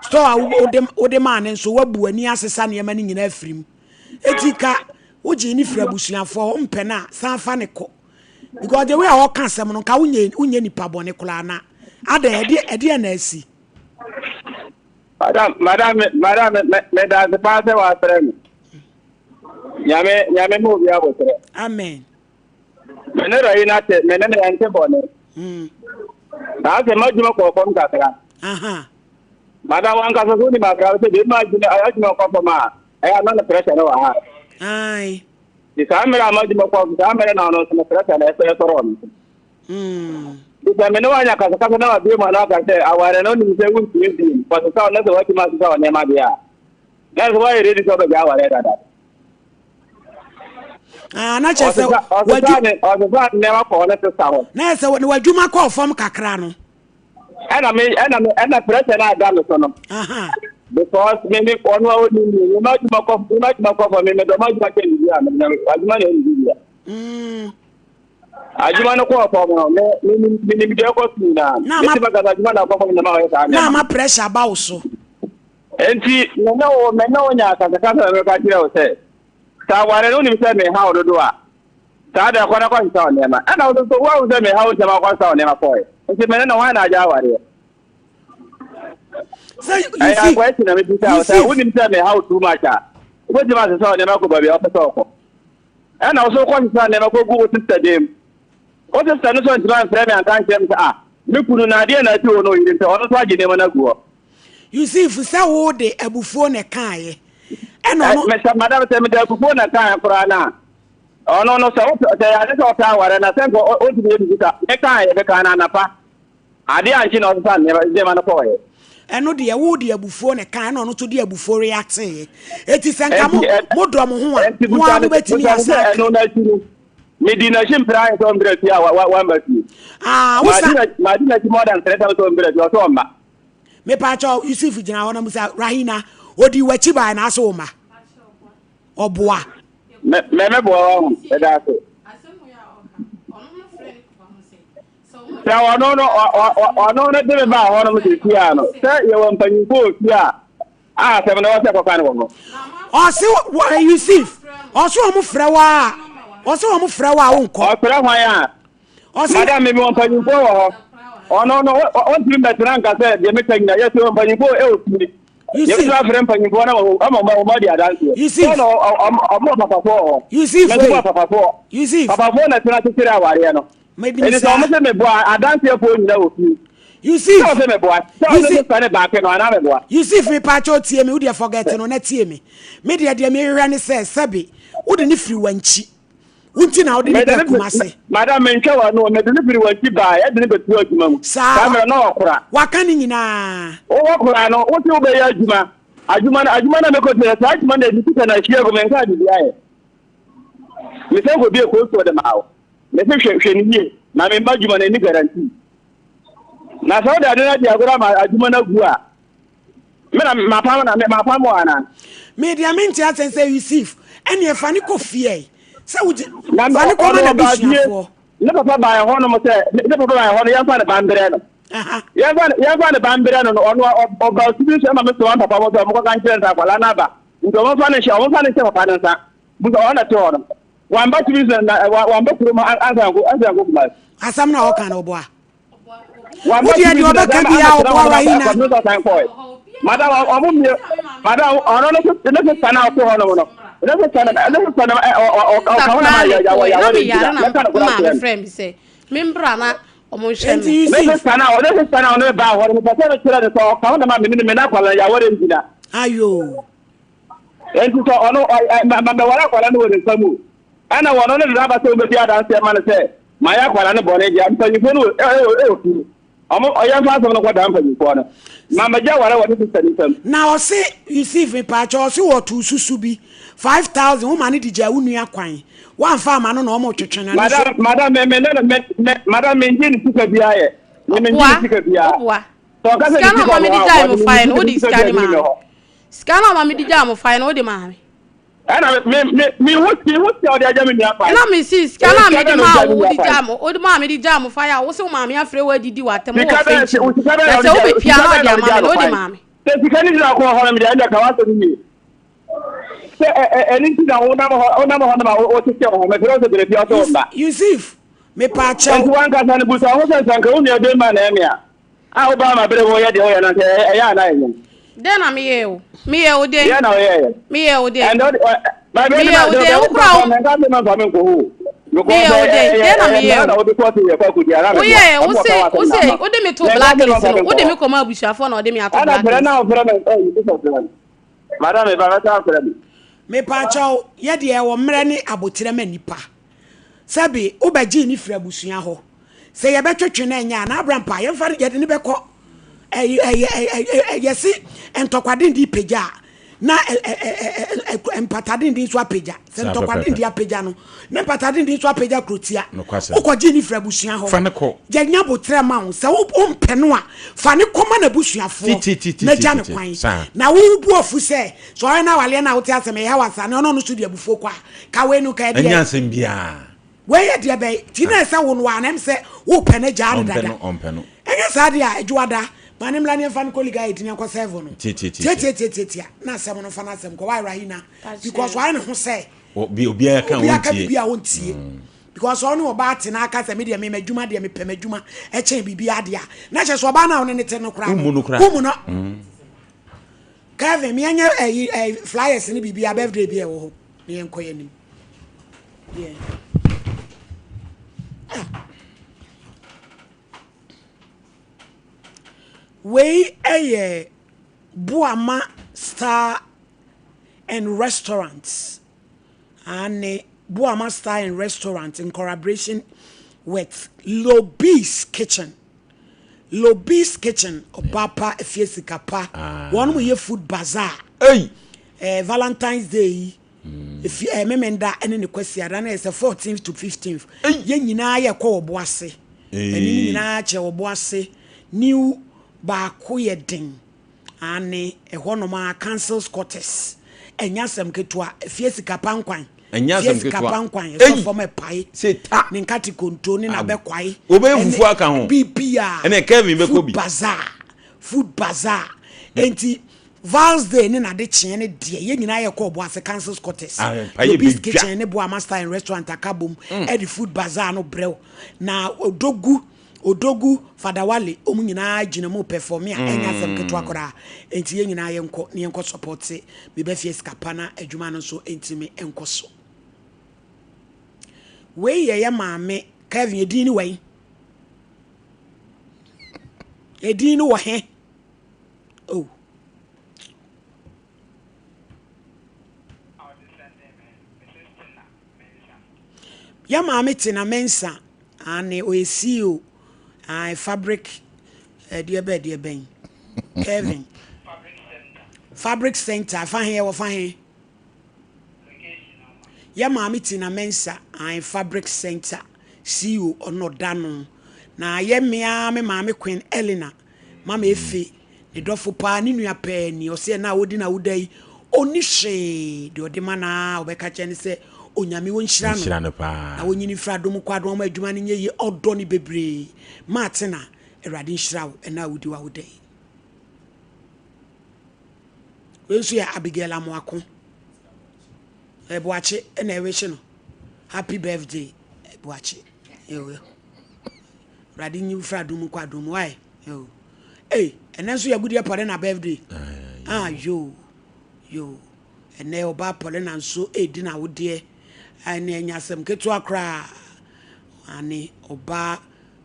store a wode wode maa ne nso wabu ani asesa nneɛma no nyinaa afiri mu eti ka wogye ne firi abusuafoɔ wompɛ no a san fa ne kɔ because the way a ɔka asɛm no nka wonyɛ wonyɛ nipa bɔne koraa na adɛn ɛdeɛ ɛdeɛ na asi. Madam madam madam meda ase paa sɛ wafrɛ me. Nyame nyame ma obi abotrɛ. Amen. Me ne Rayi na te me ne ne yɛnte bɔne. Mm. Na asɛ m'adwuma kɔɔ fam kakra. Aha. Madam wankasa so nim akra sɛ bɛma adwuma adwuma kɔ fam a ɛyɛ ama no pressure no wɔ ha. Aye. Nti saa mmerɛ a m'adwuma kɔɔ so, saa mmerɛ na ɔno nso no pressure na ɛsɛ sɔrɔ ɔno so. Nti sɛ me ne wanya kasakasa na wabie mu ano aka sɛ aware no wonim sɛ wontumi bio, kɔsesa wo na sɛ woatumi asesa wo nneɛma deɛ a, na sɛ woayɛ ready sɛ wobɛgya awareɛ dada. Ah, na kyerɛ sɛ ɔsesa ne ɔsesa nneɛma kɔɔ ne sesa hɔ. Na sɛ w'adwuma kɔɔ fam kakra no. Ɛna me ɛna me ɛna pressure na ada me so no. Because me me ɔno a ɔni mi mi ma adwuma kɔ mi ma adwuma kɔ fɔ mi mi dɔ ma adwuma kyɛ ne bi a mi na adwuma na ɛni bi a. Adwuma no kɔɔ fam no me me me nim deɛ ɛkɔ so nyinaa. Na Me ti ma kasa adwuma na akɔ fam na ma ɔyɛ saa nneɛma. Na ama pressure ba wo so. Nti me ne wo me ne wo nya akasakasa na meka kyerɛ wo sɛ sɛ aware no wonim sɛ meha wo dodo a Saa da, kɔ na kɔsesa wo nneɛma. Ɛnna wo nso, woahu sɛ mehaw ntɛm akɔsesa wo nneɛma kɔe. Nti me ne no, hwan na agya awareɛ? Sɛ Ɛyɛ Yusuf, akwa akyi na mebisa wo sɛ, Yusuf. wonim sɛ mehaw too much a, wobɛtumi asesa wo nneɛma kɔ baabi a wopɛ sɛ wokɔ. Ɛnna wo nso wokɔsesa nneɛma kɔgu wo sister dan mu. Wo sister no nso antumi amfrɛ me anka ankyerɛ me sɛ, ah, me kunu no adeɛ na asi wɔ no ɔyere nti, ɔno nso agye nneɛma no agu hɔ. Yusuf, sɛ wo de abufuo na ɛkaeɛ. Ɛnna ɔno. Ɛ, mɛ, madam, sɛ mede abufuo na ɛkaeɛ koraa no a, Ɔno no sɛ wopɛ sɛ ɛyɛ ade sɛ ɔpɛ aware na sɛ nka ɔntumi yɛ biribi sa mekaa yɛ mekaa no anapa adeɛ ankye na ɔsesa nneɛma nneɛma no kɔɔyɛ. Ɛno deɛ wo de abufuo na ɛka ɛna ɔno nso de abufuo reacteeɛ eti sɛ nka mo mo dɔ mo ho a mo ara mo bɛtumi asa aka. Ɛno n'akyi no medi n'akyi mpere ayɛ sɛ ɔmbrɛ fie a wamba fie. Ah, wosa. Madi n'akyi more than three times sɛ ɔmbrɛ fie ɔsɛ ɔmma. Mepaakyɛw Yusuf gyina hɔ na musa Rahina odi w'akyi bae na ase wo ma. Ɔboa. Mɛ mɛboa wa ho ɛda ase. Sɛ ɔno no ɔno no de me baa hɔ nom sɛsi a no sɛ yɛwɔ mpanyimfo wɔ fie a a asɛm no wɔsɛ kɔka no wɔ hɔ. Ɔse wɔ Yusuf ɔse wɔn frɛ wo a ɔse wɔn frɛ wo a wonkɔ. Ɔfrɛ hwan a? Ɔse. Madam me mewɔ mpanyimfoɔ wɔ hɔ. Ɔno no ɔntumi mbɛtena nka sɛ deɛ meka nyina yɛsɛ wɔ mpanyimfoɔ ɛwɔ fie. Yusuf. Yɛbɛtumi afrɛ mpanyimfoɔ na ama wɔn adi adanseɛ. Yusuf. Sɛ na ɔmo wɔ papafoɔ wɔ hɔ. Yusuf Mɛso wɔ papafoɔ. Yusuf. Papafoɔ na tena kyekyere awareɛ no. Ɛnti sɛ ɔmo se meboa a, adanseɛfoɔ nyina wɔ fie. Yusuf. Sɛ ɔse meboa, sɛ ɔse me sane baake no anaa meboa. Yusuf mepaakyɛw tie me, wodeɛ forget no na tie me. Me deɛ deɛ mehwehwɛ ne sɛ, sɛbe wode no firi wankyi. Wo nti na wode no baa Kumase. Madam mentwa w'ano, mede no firi wankyi baa, yɛde no bɛtu adwuma mu. Saa Saa mmerɛ na ɔkora. Waka ne nyinaa. Wowɔ kora no, wose wobɛyɛ adwuma. Adwuma no, adwuma no a mekɔtua no, saa adwuma no na ɛde sika no ahyia gu, menkaa biribiara ɛ. Mesan kɔbie cold store de maa wo. Mese hwɛ hwɛ no yie na me mma adwuma no ɛni guarantee. Na sɛ wode ade no adi agorɔ ama adwuma no agu a, me na mapam na mapam wɔ anaa? Me deɛ mente asɛm sɛ Yusuf ɛneɛ fa ne kɔ fie sɛ wogye fa ne kɔ ma n'abusuafoɔ. Ne papa baa ɛhɔ nom sɛ ne papa baa ɛhɔ no yɛmfa ne ba mbrɛ no. Yɛmfa yɛmfa ne ba mbrɛ no no ɔno ɔba su bi nso ɛma me soma papa mo sɛ ɔmo kɔka nkyerɛ no sɛ akwadaa no aba nti ɔmo mfa no nhyɛ ɔmo mfa no nhyɛ papa no nsa. Busa ɔno na ɛte hɔ no. Wamba tumi sɛ na wamba kurom ansa nko ansa nko Kumasi. Asɛm na ɔka no ɔboa. Wo deɛ deɛ ɔbɛka biara ɔboa Rahina. Madam ɔmo mmie madam ɔno ne ne sista na ɔte hɔ nom no ne sista no ne sista no ɔka ho na ma yɛ yɛ yɛ ne gyina mɛka no kora kyerɛ no. Membra na ɔmo nhwɛ me. Ne sista na ɔne sista na ɔne ba hɔ no mepɛ sɛ mekyerɛ no sɛ ɔka ho na ma me ne me na akwadaa yɛ awɔre ngyina. Ayo. Enti sɛ ɔno, ɔ, ɛ, ma, ma mɛware akwadaa no wɔ ne nsa mu o, ɛna wɔno ne dada aba sɛ wɔbɛdi adanseɛ ma no sɛ mayɛ akwadaa no bɔne deɛ, mpanyimfoɔ no wɔ, ɛ, ɛ, wɔ fie. Ɔmo, ɔ, yɛmfa asɛm no nkɔdaa mpanyimfoɔ no. Ma magya aware wɔ ne sista no nsam. Na ɔse Yusuf mepaakyɛw ɔse wɔtoo susu bi 5000 woma no de gyaa wo nua kwan woamfa ama no na ɔmo twetwe no ɛno nso. Madam, madam, me, me ne no, me, me, madam, mengye ne sika biara yɛ. Me, mengye ne sika biara. Ɔboa. Sɛ ɔka sɛ ne Sika no sika ɔma wɔ mede hɔ a, gyae ɔde mo me fae ne no, sika wode sika sika no biara nni maa me me. hɔ. Sika no a ɔma mede gyaa mo fae no, wode maa me. Ɛna me me me hu me hu sika ɔde agya me nua fae. Ɛna me si sika Ɛyɛ no a sika mede bɛn na maa ɔde wo agya me wode nua fae? gyaa mo wode maa mede gyaa mo fae a wo se wo maame afrɛ wo adidi w'atɛm wɔ Sika bɛn fridge sika mu bɛn na na sɛ ɔde gya wobɛpia sika na bɛn ɔde na ɔde ama gyaa me no no wode fae? maa me. Sɛ sika no gyina kɔn hɔ no deɛ ɛnna ka w'asɛm yie. Sɛ ɛ ɛ ɛno nti na wonam hɔ wonam hɔ nom a wotete wo ho mefrɛ wo sɛ brɛ fie ɔsɛ wo mma. Yusuf mepaakyɛw. Nti wankasa no busa wo ho sɛ sɛ anka wo nua bɛrima na ɛme a A wobaa ma bere mu yɛ deɛ woyɛ no anka ɛyɛ anaa ɛnyɛ? Dɛn na meyɛɛ wo? Meyɛɛ wo dɛn? Deɛ na woyɛeɛ? Meyɛɛ wo dɛn? Ɛnde wode ɛ Bible Meyɛɛ wo dɛn? Wo kora wo. Mɛnka sɛ mɛmfa me nkɔ hɔ o. Meyɛɛ wo dɛn? Dɛn na meyɛɛ wo? Na wode kɔɔ sɛ yɛkɔ akɔdi anaa meboa? Woyɛɛ wo se wo se wode me to blacklist no wode me kɔma abusuafoɔ na wɔde me ato Ɛna frɛ blacklist. na wofrɛ me ɛyi bisa frɛ me. Madam meba mɛsan afrɛ me. Mepaakyɛw, yɛ deɛ ɛwɔ mmerɛ ne aboterɛ ma nnipa. Sɛbe wobɛgyee no firi abusua hɔ. Sɛ yɛbɛtwetwe no ɛnyɛ a, na Abraham pa, yɛmfa no, yɛde no bɛkɔ. Ɛyɛ, ɛyɛ, ɛyɛ, yɛse ntɔkwa denden pagya a, na ɛ, ɛ, ɛ, ɛ, mpata denden nso apagya. Sɛ ntɔkwa denden apagya no, na mpata denden nso apagya kurotia. Wokɔgyee no firi abusua hɔ. Fa no kɔ. Yɛnya boterɛ ma wo. Sɛ wompɛ no a, fa no kɔma n'abusuafoɔ na gya no kwan. Na wo bo afu sɛ, sɛ ɔyɛ no awaleɛ no a wote asɛm, ɛyɛ wasa, na ɔno ɔno nso de abufuo kɔ a, ka wei no ka ɛdeɛ. Ɛnyɛ asɛm biara. Wei yɛ deɛ bɛn? Ti na ɛsɛ wo no a na ɛm sɛ wopɛ no gyaa no dada. Ɔmpɛ no. Ɛnyɛ saa deɛ a adwoada ma ne mmra ne yɛmfa no kɔ liga ɛdi ne nkɔ sɛvo no. Tiatiatiatiatia na asɛm no fa no asɛm kɔ why Rahina because wayɛ ne ho sɛ obiara ka obiara ka biribi a ɔntie. Because ɔne ɔbaa te na aka sɛ me deɛ me m'adwuma deɛ mepɛ m'adwuma ɛkyɛn biribi adeɛ a na kyerɛ sɛ ɔbaa no a ɔne ne te no koraa no wommu no. Kevin, meɛnyɛ ɛyi ɛyi flyers ne biribi a birthday bi a ɛwɔ hɔ na yɛnkɔ yɛn anim. Yeah. Ah. Wei ɛyɛ Boama Star and Restaurant. Ane Boama Star and Restaurant in collaboration with Lobby's Kitchen. Lobby's Kitchen, ɔbaa pa, efie sika pa. Ah. Wɔn mo yɛ food bazaar. Hey. Eh, Valentine's Day yi. Efi eh, Memenda ne ne Kwasiada na ɛsɛ 14th to 15th. Yɛn nyinaa yɛ kɔ ɔbo ase. Ɛne ne nyinaa kyɛ ɔbo ase. New baako yɛ den. Ane ɛhɔ nom a council's quarters. Ɛnyɛ asɛm ketewa. Efie sika pa nkwan. Ɛnyɛ Fie asɛm sika ketewa. pa nkwan. Ɛsɔ fam ɛpae. Ta. Ne nkate konto ne n'abɛkwae. Wobɛyɛ fufuo aka ho. Biribiara. Ɛne Kevin bɛkɔ Food bi. bazaar. Food bazaar. Enti Vals Day ne n'adekyeɛ no deɛ, yɛn nyinaa yɛkɔ Obuasi Council's Quarters, Lobby's Kitchen ne Boama Star and Restaurant aka bom de food bazaar no brɛ wo. Na Odogu, Odogu, Fada Wale, wɔn nyinaa gyina mu repɛfɔme a ɛnyɛ asɛm ketewa koraa. Enti yɛn nyinaa yɛnkɔ na yɛnkɔ sɔpɔte Meba Fie Sika Pa na adwuma no nso ntumi nkɔ so. Wei yɛ yɛn maame. Kevin, edin no wɔ he? Edin no wɔ he? Oh. Yɛ maame Tina Mensah, aane, ɔyɛ CEO, ae, fabric, ɛdeɛ bɛ, ɛdeɛ bɛn, Kevin, fabric center, fa he, ɛwɔ fa he? Yɛ maame Tina Mensah, ae, fabric center, CEO, ɔno ɔda no, na yɛ mmea me maame Queen Elena, Mama Efe, ne dɔfo paa, ne nua pɛɛ ni. Ɔse ɛna a ɔdi n'awoda yi, ɔnni hwee. Deɛ ɔde ma no ara a ɔbɛka kyerɛ ne sɛ, Onyame ɔnhyira no, Ɔnhyira no paa. na ɔnyini mfiri adom nkɔ adom, ɔma adwuma no nyɛ yie, ɔdɔ no bebree. Martina, Awurade nhyira wo ɛna a wodi w'awoda yi. Wei nso yɛ Abigail Amoako. Ɛboakye ɛna ɛwehye no. Happy birthday, Boakye. Awurade nyi wo firi adom mu nkɔ adom mu. Why? Yo. Hey, ɛnɛ nso yɛ Goodyear Paulina birthday. Ah, yo. Yo. Ɛnɛ ɔbaa Paulina nso ɛredi n'awodeɛ. Ɛnɛ ɛnyɛ asɛm ketewa koraa. Ane ɔbaa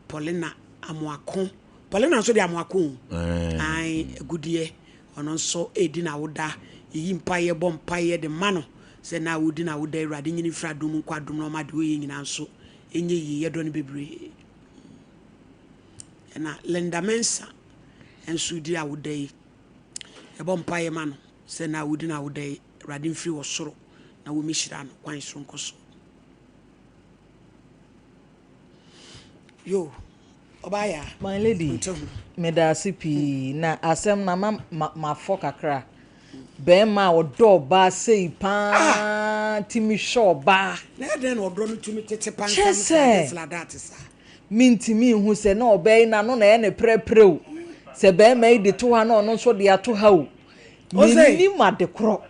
Paulina Amoako. Paulina nso de Amoako o. Ae, Goodyear. Ɔno nso ɛredi n'awoda. Yɛyi mpaeɛ, bɔ mpaeɛ de ma no sɛ na ɔdi n'awoda Awurade nyini mfiri adom mu nkɔ adom na ɔma deɛ ɔyɛ nyinaa nso ɛnyɛ yie. Yɛdɔ no bebree. Ɛna Linda Mensah nso di awoda yi. Yɛbɔ mpaeɛ ma no sɛ na ɔdi n'awoda yi, Awurade mfiri wɔ soro na wɔmmɛhyira no kwan soronko so. Yo, ɔbaa yaa. My lady, Nte ho. meda ase pii na asɛm na ma mafɔ kakra. Bɛrima a ɔdɔ ɔbaa sei paa tumi hwɛ ɔbaa. Na ɛdɛn na ɔdɔ no tumi tete Kyɛ pansam saa sɛ just like that saa? mentumi nhu sɛ na ɔbaa yi n'ano na ɛyɛ ne prɛprɛ o. Sɛ bɛrima yi de to ha na ɔno nso de ato ha o. Ose. Mennim ade korɔ.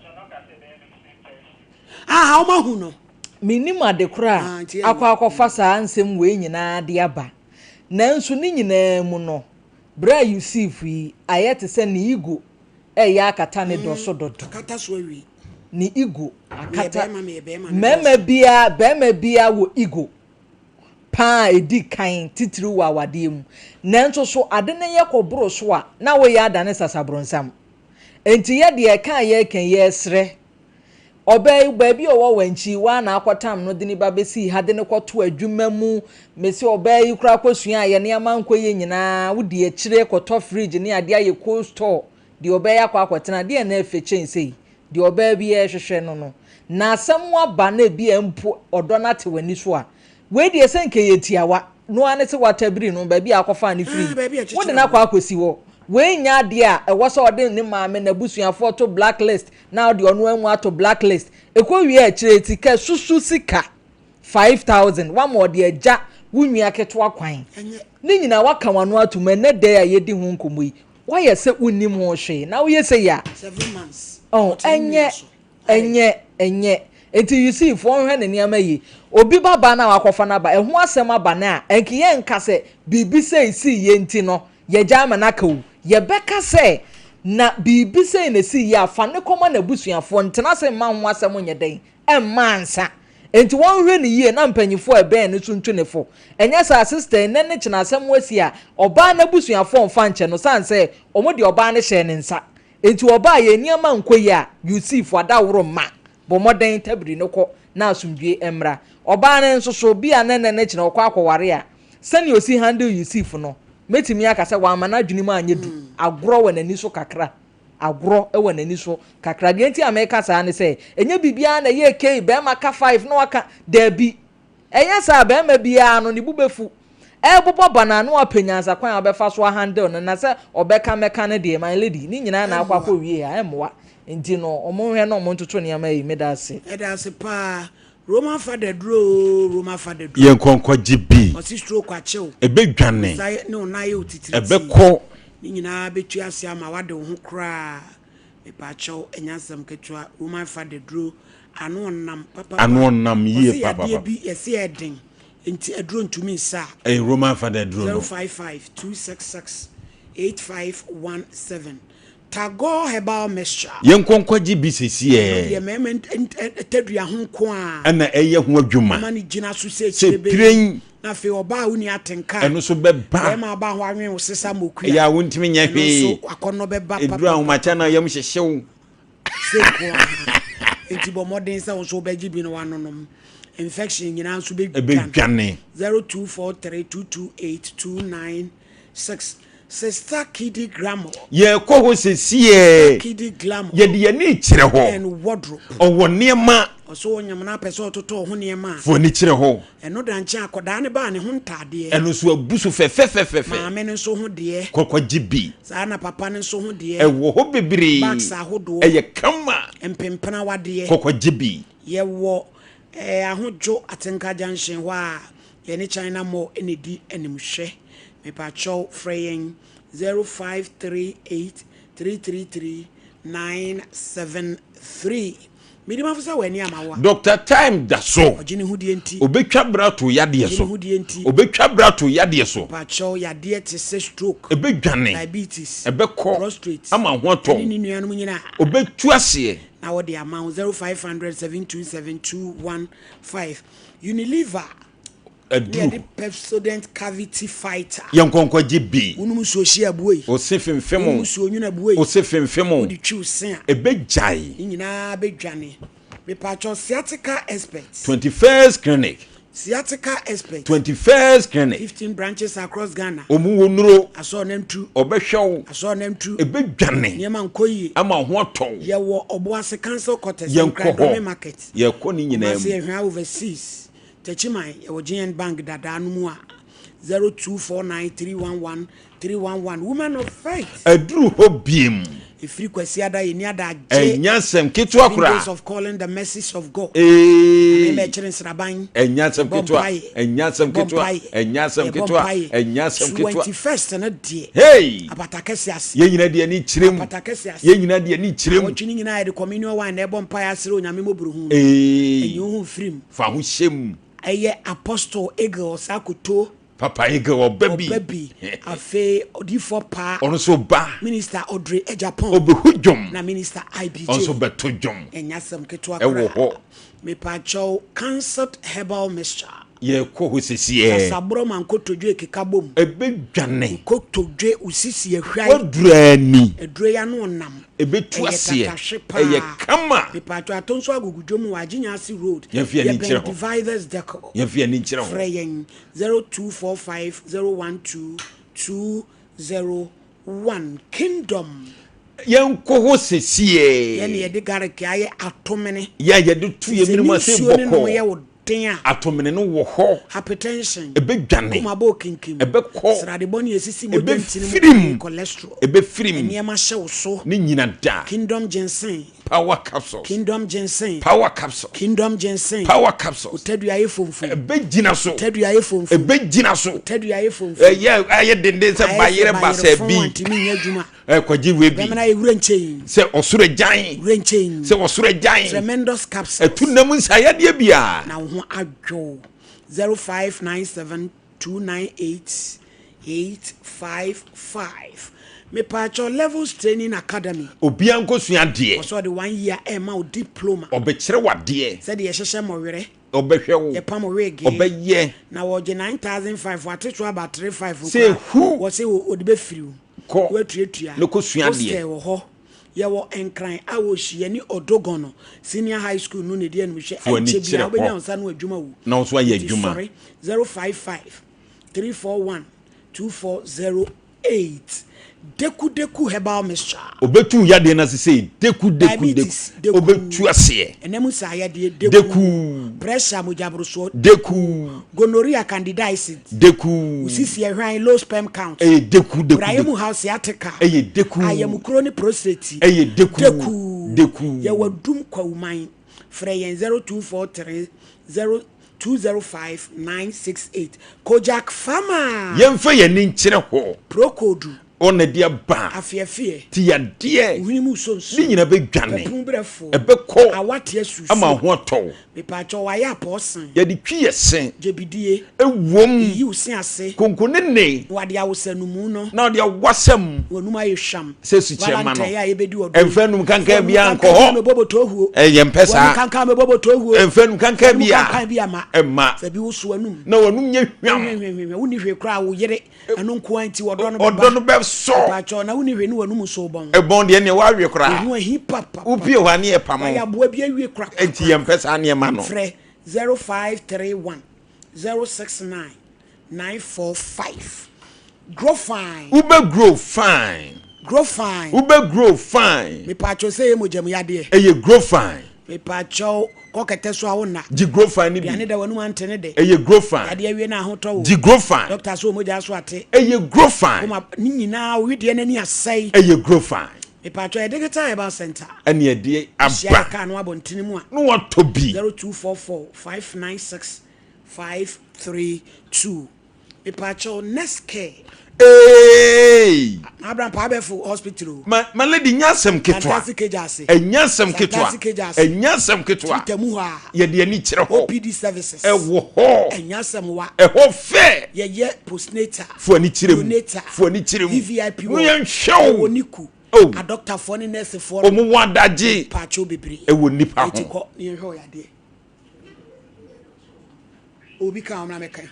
Ah, ɔma hu no. Mennim ade korɔ a Ah, nti akɔ akɔfa saa nsɛm wei nyinaa de aba. Nanso ne nyinaa mu no, berɛ a Yusuf yi ayɛ te sɛ ne ego ɛyɛ akata ne dɔ so dodo. Akata so awie. Ne ego Meyɛ akata. bɛrima, meyɛ bɛrima. ne Mmarima dɔɔso. biara, barima biara wɔ ego paa a ɛdi kan titiriw wɔ awadeɛ mu. Nanso so ade no yɛ kɔboro so a, na woyɛ adane sasabronsam. Enti yɛ deɛ ɛka a yɛreka yi, yɛresrɛ. Ɔbaa yi, baabi a ɔwɔ wankyi, waa na akɔtam no de ne ba bɛsii ha de no kɔto adwuma mu. Mese ɔbaa yi koraa kɔsua a yɛ nneɛma nkɔ yie nyinaa, wodi akyire kɔtɔ fridge ne adeɛ ayɛ cold store. Deɛ ɔbaa yi akɔ akɔtena, deɛ na ɛfɛ kyɛn sei. Deɛ ɔbaa bi rehwehwɛ no no. Na asɛm aba na ebi a mpo ɔdɔ no ate w'ani so a, wei deɛ sɛ nka ɛyɛ tiawa. No ara ne sɛ watabiri no baabi a akɔfaa no firi. Ah, baabi a Wode ɛkyekyere no akɔ ho. akɔsi hɔ. Wei nyɛ adeɛ a ɛwɔ sɛ ɔde ne maame n'abusuafoɔ to blacklist na ɔde ɔno amu ato blacklist. Ɛkɔ wie akyire sika susu sika 5,000 wama ɔde agya wo nua ketewa kwan. Ɛnyɛ. Ne nyinaa waka w'ano ato mu ɛnɛ da a yɛdi ho nkɔmmɔ yi. Woayɛ sɛ wonnim ho hwee na woyɛ sɛ yi a. 7 months. Oh, Ɔte ne nua ɛnyɛ so. ɛnyɛ ɛnyɛ nti Yusuf wɔnhwɛ ne nneɛma yie. Obi ba ba na wakɔfa n'aba ɛho asɛm aba no a ɛnke yɛnka sɛ biribi sɛ esi yɛ nti no yɛgya ama n'aka o. Yɛbɛka sɛ na biribi sɛ na esi yɛ a fa ne kɔma n'abusuafoɔ ntena ase mma ho asɛm nyɛ dɛn ɛmma ansa. Nti wɔnhwɛ ne yie na mpanyinfoɔ a ɛbɛn no so ntu ne fo. Ɛnyɛ saa sister yi nɛ ne kyena asɛm asi a ɔbaa n'abusuafoɔ mfa nkyɛ no san sɛ wɔn de ɔbaa no hyɛɛ ne nsa. Nti ɔbaa yɛ nneɛma nkɔ yie a Yusuf adaworo ma bɔ mmɔden tabiri no kɔ na asomdwie mmra. Ɔbaa no nso so bi a ne nɛ ne kyena ɔkɔ akɔware a sɛnea osi handle Yusuf no mɛtumi aka sɛ wama n'adwene mu anyɛ du agorɔ wɔ n'ani so kakra agorɔ wɔ n'ani so kakra deɛ nti a mɛka saa ne sɛ ɛnyɛ biribiara na ɛyɛ kei bɛrima ka five na waka daabi ɛnyɛ saa bɛrima biara no ne bu bɛfu ɛbobɔ ba na ano apɛ nyansa kwan a ɔbɛfa so ahandle no na sɛ ɔbɛka mɛka no deɛ my lady ne nyinaa na akɔ akɔ wie a ɛmmoa nti no ɔmo nhwɛ na ɔmo ntoto nneɛma yi meda ase. Ɛda ase paa. Roman father duro o, Roman father duro. Yɛn nkɔnkɔgye bi. Ɔsi stroke akyew. Ɛbɛdwane. Nsa ne wo nan yɛ otitiri. Ɛbɛkɔ. Ne nyinaa bɛtu ase ama wade wo ho koraa. Mepaakyɛw ɛnyɛ asɛm ketewa. Roman father duro ano ɔnam papapa. Ano ɔnam yie Ɔsi papapa. yadeɛ bi yɛsi ɛden nti aduro ntumi nsa. Ɛyɛ Roman father duro no. 055 266 8517. Tagore herbal mixture. Yɛn nkɔnkɔgye bi sisi Ɛno deɛ yɛ. mmarima tadua ho nko a. Ɛna ɛyɛ ho adwuma. Ama no gyina so sɛ Sɛ kyerɛ bɛyi. piren. Na afei ɔbaa a wonni atenka a. Ɛno nso bɛba. Bɛrima aba ho anwen wo sesa mokua. Ɛyɛ a wontumi nyɛ hwee. Ɛno nso akɔnnɔ bɛba papa. Ɛduru ahomakye na yam hyehye wo. Sɛ nko ara. Enti bɔ mmɔden sɛ wo nso wobɛgye bi na woanonom. Infection nyinaa nso bɛdwane. Ɛbɛdwane. 0243 228 296 Sister Kidi Glamour. Yɛrekɔ hɔ sesiɛ. Sister Kidi Glamour. Yɛde yɛn ani rekyerɛ hɔ. And wardrobe. Ɔwɔ nneɛma. Ɔsɛ ɔnyam na apɛ sɛ ɔtotɔ ho nneɛma a. Fo ani kyerɛ hɔ. Ɛno da nkyɛn akɔdaa ne baa ne ho ntaadeɛ. Ɛno nso abu so fɛfɛfɛfɛfɛ. Maame no nso ho deɛ. Kɔkɔ gye bi. Saa na papa no nso ho deɛ. Ɛwɔ hɔ bebree. Bags ahodoɔ. Ɛyɛ kama. Mpempena wadeɛ. Kɔkɔ gye bi. Yɛwɔ ɛɛ Ahodwo Atenka Junction hɔ a yɛne China Mall na ɛdi animhwɛ. Mepakyɛw frɛ yɛn 0538 333 973. Medi mafo sɛ w'ani ama wo a. Doctor Time da so. Ɔgye ne ho die nti. Obetwa bra to yadeɛ Ɔgye ne so. ho die nti. Obetwa bra to yadeɛ so. Mepakyɛw yadeɛ te sɛ stroke. Ebedwane. Diabetes. Ɛbɛkɔ. Prostrate. Ama ho atɔ wo. Ɛne ne nuanom nyinaa. Obetu aseɛ. Na wɔde ama wo 0500 727 215. Unilever. Aduru. Ne yɛde Pepsodent cavity fighter. Yɛnkɔ nkɔgye bi. Wonom nsuo hye abuei. Ose femfem o. Wonom nsuo nwunu abuei. Ose femfem o. Wode twi wo se a. Ɛbɛgyae. Ne nyinaa bɛdwane. Mepakyɛw sciatica expert. 21st clinic. Sciatica expert. 21st clinic. 15 branches across Ghana. Ɔmu wɔ nnuro. Asɔɔ nantu. Ɔbɛhwɛ wo. Asɔɔ nantu. Ɛbɛdwane. Nneɛma nkɔ yie. Ama wo ho atɔ wo. Yɛwɔ Ɔboase council quarters. Yɛnkɔ Nkran hɔ. Dome market. Yɛkɔ ne nyinaa mu. Kumasi Ahwea overseas. Techiman, yɛwɔ GN Bank dadaa no mu a, 0249311311. Women of Faith. Aduru hɔ biem. Ɛfiri Kwasiada yɛnni adagye. Ɛnyɛ asɛm ketewa Seven koraa. days of calling the mercies of God. Ee. Ame mɛkyere nsraban. Ɛnyɛ asɛm Yɛbɔ ketewa. mpaeɛ. Ɛnyɛ asɛm Yɛbɔ ketewa. mpaeɛ. Ɛnyɛ asɛm Yɛbɔ ketewa. mpaeɛ. Ɛnyɛ asɛm ketewa. 21st no deɛ. Hey! Apata kɛse ase. Yɛn nyinaa de ani kyerɛ mu. Apata kɛse ase. Yɛn nyinaa de ani kyerɛ mu. Awɔtwe no nyinaa yɛde communion wine na ɛbɔ mpaeɛ asrɛ Onyame mmɔborɔhunu. Ee. Ɛnyi wo ho mfiri mu. Fa ho hyɛ mu. Ɛyɛ Apostle Eagle Osah-Koto. Papa Eagle ɔba bi. Ɔba bi. Afei Odiyifoɔ Paa. Ɔno nso ba. Minister Audrey Agyapong. Ɔbɛhu dwom. Na Minister IBJ. Ɔno nso bɛto dwom. Ɛnyɛ asɛm ketewa koraa. Ɛwɔ hɔ. Mepaakyɛw, Concert Herbal Mixture. Yɛrekɔ hɔ sesiɛ. Sasaborɔ ma nkotodwe keka bom. Ɛbɛdwane. Nkotodwe, wo sisi ahwan. Woaduru ani. Aduro yi ano ɔnam. Ɛbɛtu Ɛyɛ aseɛ. tatahwe paa. Ɛyɛ kama. Mepaakyɛw, atɔ nso agugu dwom wɔ Agyenyase Road. Yɛmfa yɛn ani Yɛbɛn nkyerɛ hɔ. Dividers Decor. Yɛmfa yɛn ani nkyerɛ hɔ. Frɛ yɛn 0245 012 201. Kingdom. Yɛnkɔ hɔ sesiɛ. Yɛn na yɛde garlic ayɛ atomene. Yɛ a yɛde to yɛn menem ase Sɛ ne nsuo ne nom bɔkɔɔ. yɛ wo den a. Atomene no wɔ hɔ. Hypertension. Ɛbɛdwane. Koma bɔ okinkim. Ɛbɛkɔ. Srade bɔne a esisi mogya ntini mu Ɛbɛfiri mu. Cholesterol. Ɛbɛfiri mu. Nneɛma hyɛ wo so. Ne nyina da. Kingdom ginseng. Power capsules. Kingdom ginseng. Power capsules. Kingdom ginseng. Power capsules. Otadua yɛ fomfom. Ɛbɛgyina so. Otadua yɛ fomfom. Ɛbɛgyina so. Otadua yɛ fomfom. Ɛyɛ ayɛ denden sɛ bayerɛ basɛ bi. Ayɛ sɛ bayerɛ fon antumi nyɛ adwuma. Ɛkɔgye wei bi. Bɛmena yɛ wura nkyɛn. Sɛ ɔsoro agyan. Wura nkyɛn. Sɛ ɔsoro agyan. Tremendous capsules. Ɛtu nam nsayadeɛ biara. Na wo ho adwo. 0597 298 855. Mepaakyɛw Levels Training Academy. Obiara nkɔsua adeɛ. Ɔsɛ ɔde one year ɛma wo diploma. Ɔbɛkyerɛ wo adeɛ. Sɛdeɛ yɛhyehyɛ mmɔwerɛ. Ɔbɛhwɛ wo. Yɛpam wig. Ɔbɛyɛ. Na wɔgye 9,500 wɔate so aba 3,500 Sɛ koraa. hu. Wɔse wɔde bɛfiri wo. Kɔ. Woatuatua. Na kɔsua adeɛ. Hostel wɔ hɔ. Yɛwɔ Nkran a wɔhyi yɛne Odogono Senior High School no na ɛdi animhwɛ. Fo ani Ɛnkyɛ kyerɛ biara wobɛnya hɔ. wo nsa ano adwuma o. Na wo nso ayɛ Nti adwuma. sɔre 055 341 2408. Deku Deku Herbal Mixture. Obetu wo yadeɛ no ase sei, deku deku Diabetes, deku. deku. Obetu aseɛ. Ɛnam nsaeyadeɛ, deku. Deku. Pressure, mogyaborosoɔ, Deku. Gonorrhea, candidiasis. Deku. Wo sisi ɛhwan, low sperm count. Ɛyɛ deku deku Brayɛ mu deku. haw, sciatica. Ɛyɛ deku. Ayamukuro ne prostate. Ɛyɛ deku. Deku. Deku. Yɛwɔ Adum Kwawuman. Frɛ yɛn 0243 0 205 968. Kojak Pharma. Yɛmfa yɛn ani nkyerɛ hɔ. Procold. Ɔna de aba. Afeɛfeɛ. Ti yadeɛ. Wo hwene mu sɔ nsuo. Ne nyina bɛdwane. Pɛpun brɛfoɔ. Ɛbɛkɔ. Awa te asusuo. Ama ho atɔ wo. Mepaakyɛw wayɛ apɔɔsen. Yɛde twi yɛ se. Gyebidie. Ɛwom. Yiyi wo se ase. Konko ne ne. Na wɔde awosanumu no. Na wɔde awasam. Na w'anum ayɛ hwam. Sɛ sukyerɛma no. Valentine a yɛbɛdi ɔdɔ yi. Ɛmfa anum kankan Fa anum biara nkɔ kankan hɔ. bi mɛbɔ bɔtɔɔhuo. Ɛ yɛmpɛ Fa saa. anum kankan mɛbɔ bɔtɔɔhuo. Ɛmfa anum Fa kankan anum biara. kankan bi ama. Ɛmma. Fa bi woso w'anum. Na w'anum nyɛ hwam. Hwɛhwɛhwɛhwɛ wonni hwee koraa wo yere ɛno nko ara nti ɔdɔ no bɛba. Ɔdɔ no bɛsɔ. Mepaakyɛw na wonni hwee ne w'anum nso bɔn. Ɛbɔn deɛ neɛ woawe koraa. Wo ho ahi papapapa. Wopie hɔ a ne yɛ pamo. Wayɛ aboa bi awie korakora. Enti yɛmpɛ saa nneɛma no. Frɛ 0531 069 945. Grow fine. Wobɛ grow fine. Grow fine. Wobɛ grow fine. Mepaakyɛw sɛ ɛyɛ mogya mu yadeɛ. Ɛyɛ grow fine. Mepaakyɛw kɔ kɛtɛ so a wo nna. Gye grow fine no bi. Aduane da w'anum ante ne dɛ. Ɛyɛ grow fine. Yadeɛ awie na ahotɔ wo. Gye grow fine. Doctor sɛ omogya so ate. Ɛyɛ grow fine. Koma ne nyinaa wo wedeɛ n'ani asɛe. Ɛyɛ grow fine. Mepaakyɛw yɛ digital herbal center. Ɛne ɛde aba. Hyia yɛ kaa no abɔntene mu a. Na watɔ bi. 0244 596 532. Mepaakyɛw nurse care. Eeii. Abra mpa abɛfo hospital o. Ma ma lady nyɛ asɛm ketewa. Santase kegya ase. Ɛnyɛ asɛm ketewa. Santase kegya ase. Ɛnyɛ asɛm ketewa. Twitter mu hɔ a. Yɛde ani kyerɛ hɔ. OPD services. Ɛwɔ hɔ. Ɛnyɛ asɛm wa. Ɛhɔ fɛ. Yɛyɛ postnatal. Fo ani kyerɛ mu. Neonatal. Fo ani kyerɛ mu. VVIP Mo wɔ. yɛn hwɛ o. Ɛwɔ NICU. Oh. Adɔktafoɔ ne nɛɛsefoɔ no. Ɔmo wɔ adagye. Mepaakyɛw bebree. Ɛwɔ nipa ho. Eti kɔ ne yɛn hwɛ ɔyadeɛ. Obi ka ɔmra mɛka.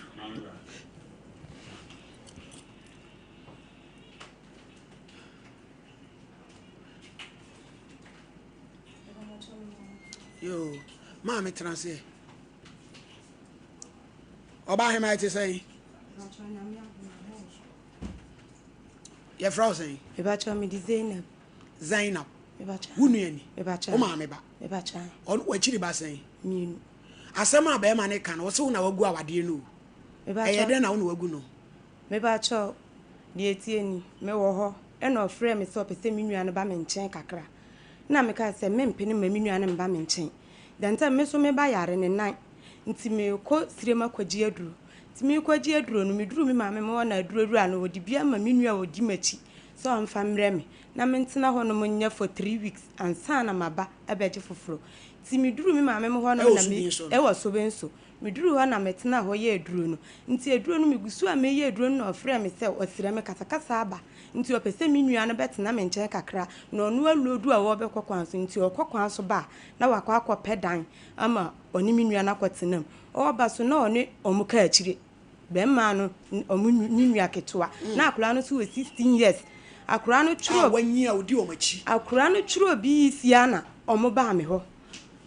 Yo, maame tena ase. Ɔba ahema ɛte sɛn? Yɛfrɛ wo sɛn? Mebakyɛ me de Zainab. Zainab. Wo nua ni? Mebakyɛ. Wo maame ba? Mebakyɛ. Ɔno wakyiri ba sɛn? Mmienu. Asɛm a bɛrima no ka no, ɔse wo na wagu awadeɛ no o. Ɛyɛ dɛn na wo na wagu no? Mebakyɛw, deɛ ɛteɛ ni, mewɔ hɔ ɛna ɔfrɛɛ me sɛ ɔpɛ sɛ me nua no ba me nkyɛn kakra. Ɛna mekaa sɛ mempene mma me nua no mma me nkyɛn. Dɛntɛm me nso me ba yare ne nan nti merekɔ sirem akɔgye aduro. Nti merekɔgye aduro no, meduruu me maame hɔ na aduro wura no ɔde bi ama me nua a ɔdi m'akyi sɛ ɔmfa mmrɛ me na mentena hɔnom nyɛ for three weeks ansa na maba abɛgye foforɔ. Nti meduruu me maame hɔ nom na me, ɛwɔ Sobenso. Meduruu hɔ na metenaa hɔ yɛɛ aduro no. Nti aduro no, megu so a mereyɛ aduro no na ɔfrɛɛ me sɛ ɔsrɛ me kasakasa aba nti ɔpɛ sɛ me nua no bɛtena me nkyɛn kakra na ɔno aloodu a ɔrebɛkɔ kwan so nti ɔkɔ kwan so ba a na wakɔ akɔpɛ dan ama ɔne me nua no akɔtena mu. Ɔreba so na ɔne wɔn kaa akyire. Bɛmmaa no, wɔn ne nua ketewa. Na akwadaa no nso wɔ 16 years. Akwadaa no A twerɛ wanyin a ɔdi wɔn akyi. Akwadaa no twerɛ BEC ara na wɔbaa me hɔ.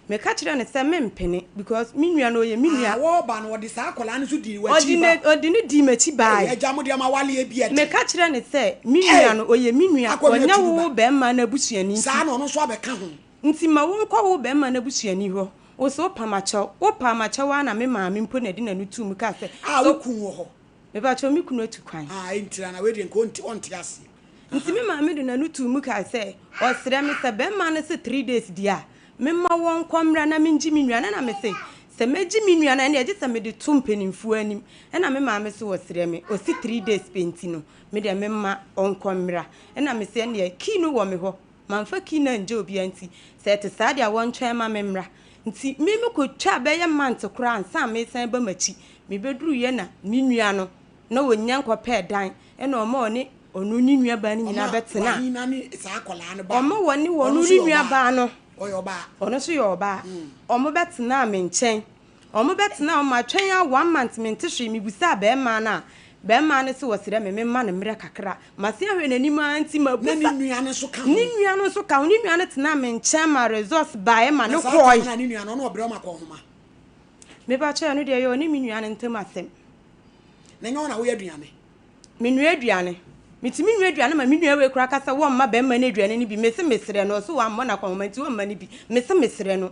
Meka kyerɛɛ no sɛ mempene because me nua no ɔyɛ me nua. Ah, wɔreba no ɔde saa akwadaa no nso dii w'akyi Ɔde ba. ne ɔde no dii m'akyi baeɛ. Ei, agya mo deɛ mo awaleɛ bi ɛte. Meka kyerɛɛ no sɛ me nua Ei, no ɔyɛ me nua, akɔ ɔnyɛ nua wo turu ba. barima no abusuani nti. Saa na ɔno nso abɛka ho. Nti ma wonkɔ wo barima no abusuani hɔ. Wo se wopa m'akyɛw. Wopaa m'akyɛw ara na me maame mpo na ɛde n'ano too mu kaa sɛ, Ah, sɛ wo kun wɔ hɔ? Mepakyɛw, me kunu atu kwan. Ah, ɛntira na wei deɛ nka ɔnte ɔnte aseɛ. Nti me maame de n'ano too mu kaa sɛ, ɔsrɛ me sɛ bɛrima no se three days deɛ a, memma wɔnkɔ mmra na mengye me nua no. Ɛna mese, sɛ mɛgye me nua no a, ɛnneɛ gye sɛ mede to mpanimfoɔ anim. Ɛna me maame se ɔsrɛ me, ɔse three days pɛ nti no, me deɛ memma ɔnkɔ mmra. Ɛna mese ɛnneɛ key no wɔ me hɔ, mamfa key no angya obiara nti, sɛ ɛte saa deɛ a wɔntwɛn mma memmra. Nti me mekɔtwaa bɛyɛ month koraa ansa meresan ba m'akyi. Mebɛduruiɛ na me nua no, na ɔnnya nkɔpɛɛ dan, ɛna ɔma ɔne ɔno ne nua baa no nyinaa Ɔma bɛtenaa. wahina ne saa akwadaa no baa. Ɔma wɔne Ɔno ɔno nso ne yɛ nua ɔbaa. baa no. Ɔyɛ ɔbaa. Ɔno nso yɛ ɔbaa. Ɔmo bɛtenaa me nkyɛn. Ɔmo bɛtenaa hɔ, matwɛn ara one month mente hwee, mebisaa bɛɛmaa no a, bɛɛmaa no se ɔsrɛ me memma no mmerɛ kakra. Masen ahwɛ n'anim ara nti Na mabusa. ne nua no nso ka ho. Ne nua no nso ka ho. Ne nua no tenaa me nkyɛn ma results baeɛ ma Na no saa kɔɔe. time no a ne nua no, ɔno ɔbrɛ ɔma kɔnhoma. Mepakyɛw, ɛno deɛ ɛyɛ ɔne me nua no ntam asɛm. Na ɛnyɛ wo na woyɛ aduane? Menoa aduane. Metumi noa aduane ma me nua wei koraa ka sɛ wɔmma bɛrima no aduane no bi. Mese mesrɛ no, ɔse wammɔ no akɔnhoma nti ɔmma no bi. Mese mesrɛ no,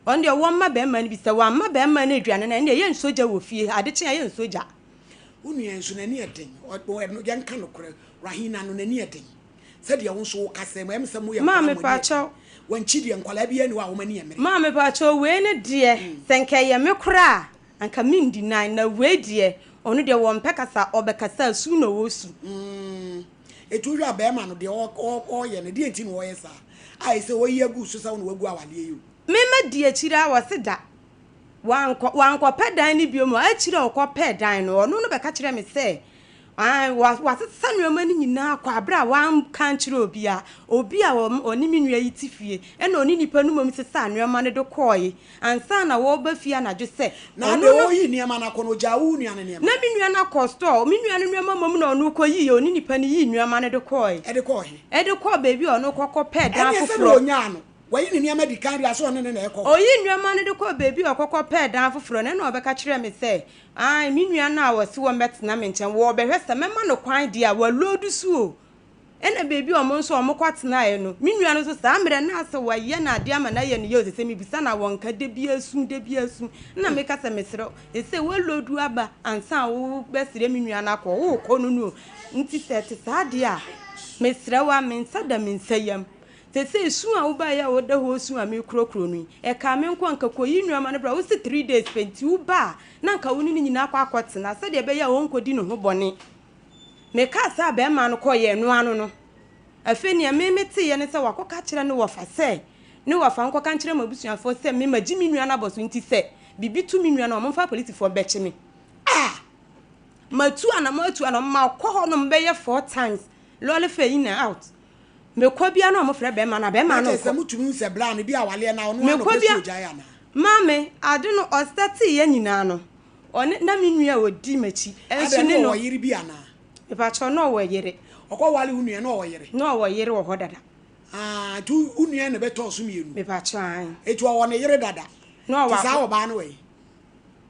ɔno deɛ wɔmma bɛrima no bi. Sɛ wamma bɛrima no aduane no a, ɛnneɛ yɛnsɔ gya wɔ fie ha. Ade kye a yɛnsɔ gya. Wo nua nso n'ani yɛ den. Yɛnka nokorɛ, Rahina no n'ani yɛ den. Sɛdeɛ wo nso wokasa mu, ɛyɛ me sɛ moyɛ Maa nkwadaa a mo ani yɛ den. mepakyɛw. Wankyi deɛ nkwadaa biara nni hɔ a wɔn ani yɛ mmerɛ. Maa mepakyɛw, wei no deɛ, sɛ nka ɛyɛ me koraa a, Anka me ndi nan na wei deɛ ɔno deɛ wɔmpɛ kasa ɔbɛkasa a su na ɔsu. Mm. Eti wohwɛ a bɛrima no deɛ ɔɔyɛ no deɛ nti na ɔɔyɛ saa? A ɛsɛ ɔyi agu wo so sɛ wo na wagu awadeɛ yi o. Me ma di akyire a ɔse da. Wankɔ wankɔpɛ dan no bio mu. Akyire a ɔkɔpɛɛ dan no, ɔno no bɛka kyerɛɛ me sɛ, ae, wa wasesa nneɛma no nyinaa kɔ aberɛ a wanka ankyerɛ obiara. Obi a ɔ ɔne me nua yi te fie, ɛna ɔne nipa no mmom sesaa nneɛma no de kɔɔe ansa na wɔreba fie anadwo sɛ Na ɔno deɛ no. ɔreyi nneɛma no akɔ no, ɔgyaa wo nua no nneɛma? Na me nua no akɔ store, me nua no nneɛma mmom na ɔno kɔyiiɛ, ɔne nipa no yii nneɛma no de kɔɔe. Ɛde kɔɔ he? Ɛde kɔɔ baabi a ɔno kɔkɔpɛɛ dan Ɛnneɛ sɛdeɛ foforɔ. ɔnyaa no, Wayi ne nneɛma adi kan de a, sɛ ɔne no na ɛrekɔ hɔ. Ɔyii nneɛma no de kɔɔ baabi a ɔkɔkɔ pɛɛ dan foforɔ no, ɛnna ɔbɛka kyerɛɛ me sɛ, Aane, me nua no a ɔse wɔmmɛtena me nkyɛn, wɔrebɛhwɛ sɛ mɛma no kwan deɛ a, waloodu so o. Ɛnna baabi a wɔn nso wɔkɔtenaeɛ no, me nua no nso saa mmerɛ no na asɛ wɔayɛ no adeɛ ama no ayɛ no yie o, seesei mebisa no a wɔnka, da biara su, da biara su. Ɛnna meka sɛ, Mesrɛ wo, seesei woaloodu aba ansa a wobɛsrɛ me nua no akɔ, worekɔ no no o. Nti sɛ ɛte saa deɛ a, mesrɛ wo ara, me nsa da me nsa yam. Sesei su a wobae a woda hɔ resu a merekurokuro no yi, ɛkaa me nko a anka kɔyi nnoɔma no bra. Wose three days pɛ nti woba a na anka wo ne no nyinaa akɔ akɔtena sɛdeɛ ɛbɛyɛ a ɔnkɔdi ne ho bɔne. Mekaa saa a barima no kɔeɛ ɛno ano no, afei nea me meteeɛ ne sɛ wakɔka akyerɛ ne wɔfa sɛ ne wɔfa nkɔka nkyerɛ m'abusuafoɔ sɛ me magye me nua no abɔ so nti sɛ biribi to me nua no a wɔmfa apolisifoɔ mmɛkye me. Ah! Matu anamɔ atu anamɔ, makɔ hɔnom bɛyɛ four times, lɔre fare in and out. Mekɔ bia na ɔmo frɛ bɛɛma no a bɛɛma no Na kyerɛ sɛ nkɔ. motumi hu sɛ bra no bi awaleɛ na ɔno ara na Mekɔ ɔpɛ sɛ bia ɔgyae anaa? Maame, ade no ɔstarteeɛ nyinaa no ɔne na me nua a ɔdi m'akyi nso Adɛn ne na no. ɔwɔ yere bi anaa? Mepakyɛw na ɔwɔ yere. Ɔkɔ ware wo nua na ɔwɔ yere? Na ɔwɔ yere wɔ hɔ dada. Ah, nti wo nua na ɛbɛtɔɔ so mmienu? Mepakyɛw ae. Eti ɔwɔ ne yere dada? Na ɔwɔ Nti saa akɔ. ɔbaa no wɔ he?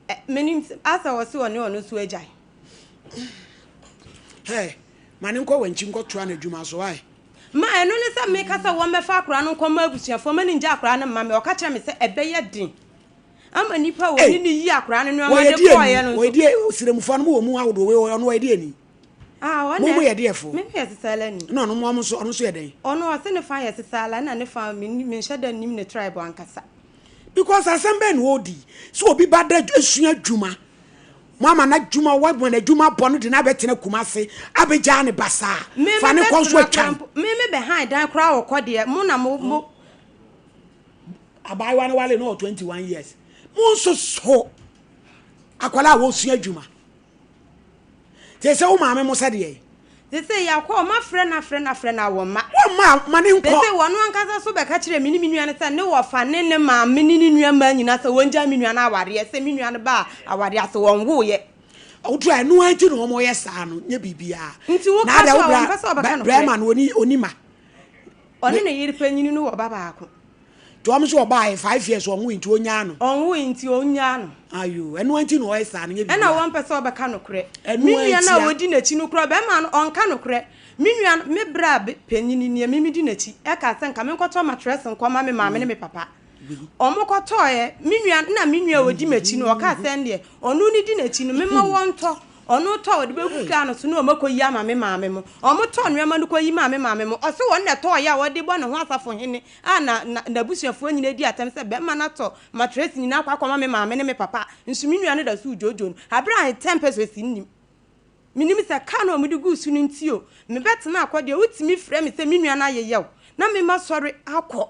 Ɛ, menim sɛ, asɛ ɔse ɔne ɔno nso agyae. Hey. Ma no nkɔ w'ankyi nkɔtoa n'adwuma so wai. Ma ɛno ne sɛ meka sɛ wɔmmɛfa akwadaa no nkɔma abusuafoɔ mma no ngya akwadaa no mma me. Ɔka kyerɛɛ me sɛ ɛbɛyɛ den ama nnipa a wɔne no yi akwadaa no nneɛma de kɔeɛ no nso. Wɔyɛ Sremfoɔ no mo wɔ mu ahodoɔ wei ɔno ɔyɛ deɛ ni. Ah, ɔno Mo mo yɛ deɛ fo. Me yɛ Sisala ni. Na ɔno mo nso ɔno nso yɛ dɛn? Ɔno ɔse ne fa yɛ Sisala ɛna ne fa menhyɛ da nnim ne tribe ankasa. Because asɛm bɛn na ɔredi sɛ obi ba da sua adwuma Mo ama n'adwuma wama n'adwuma bɔ no de no abɛtena Kumase abɛgyaa no basaa. Me Fa me ne kɔ nso bɛtena atwa koraa no. mpo me me bɛ han dan koraa wɔ kɔ deɛ mo na mo mo. Abaayewa no wale no wɔ 21 years. Mo nso so akwadaa a wɔsua adwuma. Te sɛ wo maame mo sɛdeɛ. Te sɛ yɛakɔ ɔmo afrɛ no afrɛ no afrɛ no a wɔmma. Wɔmma ma ne nkɔ. Te sɛ wɔn ankasa so bɛka kyerɛ me ne me nua no sɛ ne wɔfa ne ne maame ne ne nua mmaa nyinaa sɛ wɔngyae me nua no awareɛ sɛ me nua no baa awareɛ ase wɔnwoeɛ. Wotu a ɛno ara nti na wɔyɛ saa no nyɛ biribiara. Nti wo ka so a wɔmpɛ sɛ wɔbɛka nokorɛ. Brɛma no ɔni ɔni ma. Ɔne ne yere panyini no wɔ ba baako. Nti wɔn nso ɔbaa yɛ five years ɔnwoe nti ɔnyaa no. Ɔnwoe nti ɔnyaa no. Ayoo ɛno nti na ɔyɛ saa no nyɛ biribiara. Ɛna wɔmpɛ sɛ ɔbɛka nokorɛ. Me nua no a ɔdi n'akyi no koraa bɛrima no ɔnka nokorɛ. Me nua no me bra panyini nea me medi n'akyi ɛkaa sɛ nka menkɔtɔ matress nkɔma me maame ne me papa. Wɔn kɔtɔeɛ me nua na me nua a ɔdi m'akyi no ɔkaa sɛ ɛndeɛ ɔno ne di n'akyi no mema wɔntɔ. Ɔno tɔ a ɔde bɛgu kaa no so na wɔakɔyi ama me maame mo. Wɔtɔɔ nneɛma no kɔyi maa me maame mo. Ɔse wɔn na ɛtɔeɛ a ɔde bɔ ne ho asafohene a na na n'abusuafoɔ nyinaa di atɛm sɛ bɛrima no atɔ matress nyinaa akɔ akɔma me maame ne me papa nso me nua no da so redwoodwoo no aberɛ a 10 pesos nnim. Menim sɛ kaa no a wɔde guu so no nti o, mebɛtena akɔ deɛ wotumi frɛ me sɛ me nua no ayeyɛ wo na me masɔre akɔ.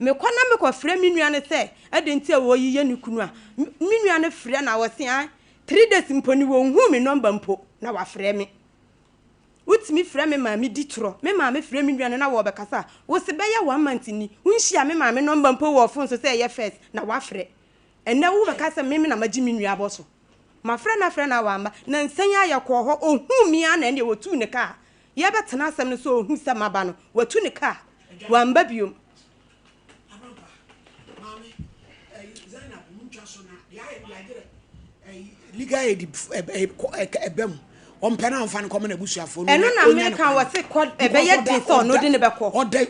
Mekɔ na mekɔfrɛ me nua no sɛ adɛn nti a ɔreyeyɛ ne kunu a, me nua no frɛ na ɔse ae, three days mpo ni wɔnhuu me nɔmba mpo na wafrɛ me. Wotumi frɛ me maame di torɔ. Me maame frɛ me nua no na wɔrebɛkasa a, wose bɛyɛ one month ni, wonhyia me maame nɔmba mpo wɔ phone so sɛ ɛyɛ first na wafrɛ. Ɛnnɛ wobɛka sɛ me na magye me nua abɔ so. Mafrɛ no afrɛ no a wamma. Nansa yi ara yɛkɔɔ hɔ, ɔhuu me ara na ɛnneɛ ɔtuu ne kaa. Yɛrebɛtena asɛm no so ɔhuu sɛ maba no, watu ne kaa, wamba biom. Legal aid ɛbɛ mu ɔmpɛ na ɔmfa no kɔma n'abusuafoɔ no ɛno na meka wɔ se kɔ ɛbɛyɛ den sɛ ɔno de ne bɛkɔ ɔda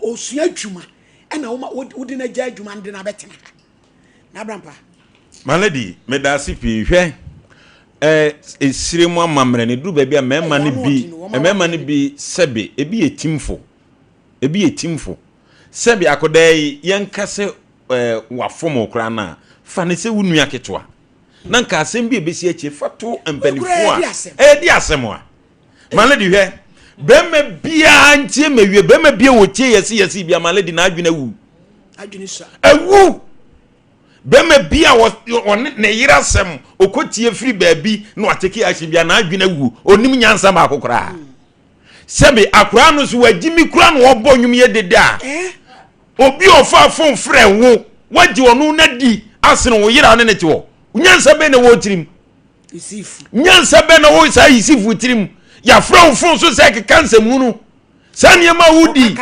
ɔsua adwuma ɛna woma wode no agya adwuma no de no abɛtena ha na abrampa My lady, meda ase pii. Hwɛ, eh, esire mu amammerɛ no, eduru baabi a mmarima no bi, mmarima no bi sɛbe, ebi yɛ timfo. Ebi yɛ timfo. Sɛbe akɔdaa yi, yɛnka sɛ eh, wafom wo koraa no a, fa no sɛ wo nua ketewa. Na nka asɛm bi a ebesi akyire, fa to mpanimfoɔ a, ɛyɛ di asɛm a. My lady, hwɛ, Bɛrima biara ntie mawie. Bɛrima biara wɔtie yɛse yɛse bi ama lady n'adwene awu. Awu. Bɛrima bi a ɔne ne yere asɛm ɔkɔtie firi baabi na wateke ahyɛ bi a n'adwene awu. Ɔnim nyansa baako koraa. Sɛbi akoraa no so wagyimi koraa na ɔbɔ nnwom yɛ dede a. Eh? Obi a ɔfaa fon frɛ wo, wagye ɔno no adi asene wo yere a ne ne te hɔ. Nyansa bɛn na ɛwɔ tirim? Nyansa bɛn na ɛwɔ saa Yisifo tirim? Yɛafrɛ wo fon so sɛ keka nsɛmhunu. Saa nneɛma a wodi.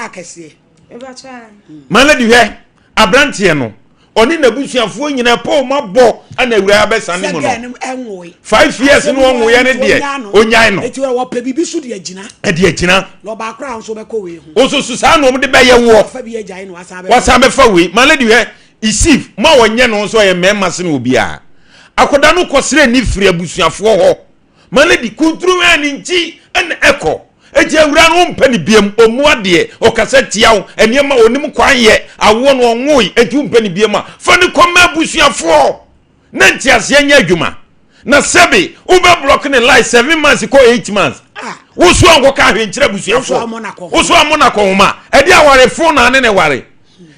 Ma lady hwɛ aberanteɛ no ɔne n'abusuafoɔ nyinaa pɛ wɔn abɔ ɛna awura abɛsane mu no 5 years no ɔnwoeɛ no deɛ ɔnyae no eti wɔpɛ biribi so de agyina ɛde agyina na ɔbaako a nso bɛkɔ wei ho nso so saa na wɔn de bɛyɛ woɔ wafa bi agyae no wasan bɛfa wasan bɛfa wei ma lady hwɛ isif ma ɔnyɛ no nso ɔyɛ mmarima sene obiara akwadaa no kɔsrɛ ne firi abusuafoɔ hɔ Ma lady kunturu hwɛ ne nkyi na ɛkɔ. Eti awura no wompɛ ne biam, ɔmmu adeɛ, ɔkasa tia wo, nneɛma ɔnim kwan yɛ, awoɔ no ɔnwoe, enti wompɛ ne biam a, fa no kɔma abusuafoɔ na nteaseɛ nyɛ adwuma. Na sɛbe wobɛ block ne line 7 months kɔ 8 months, wo so ankɔka ahwɛ nkyerɛ abusuafoɔ, wo so ammɔ no akɔnhoma, ɛde awarefo na ne ne ware.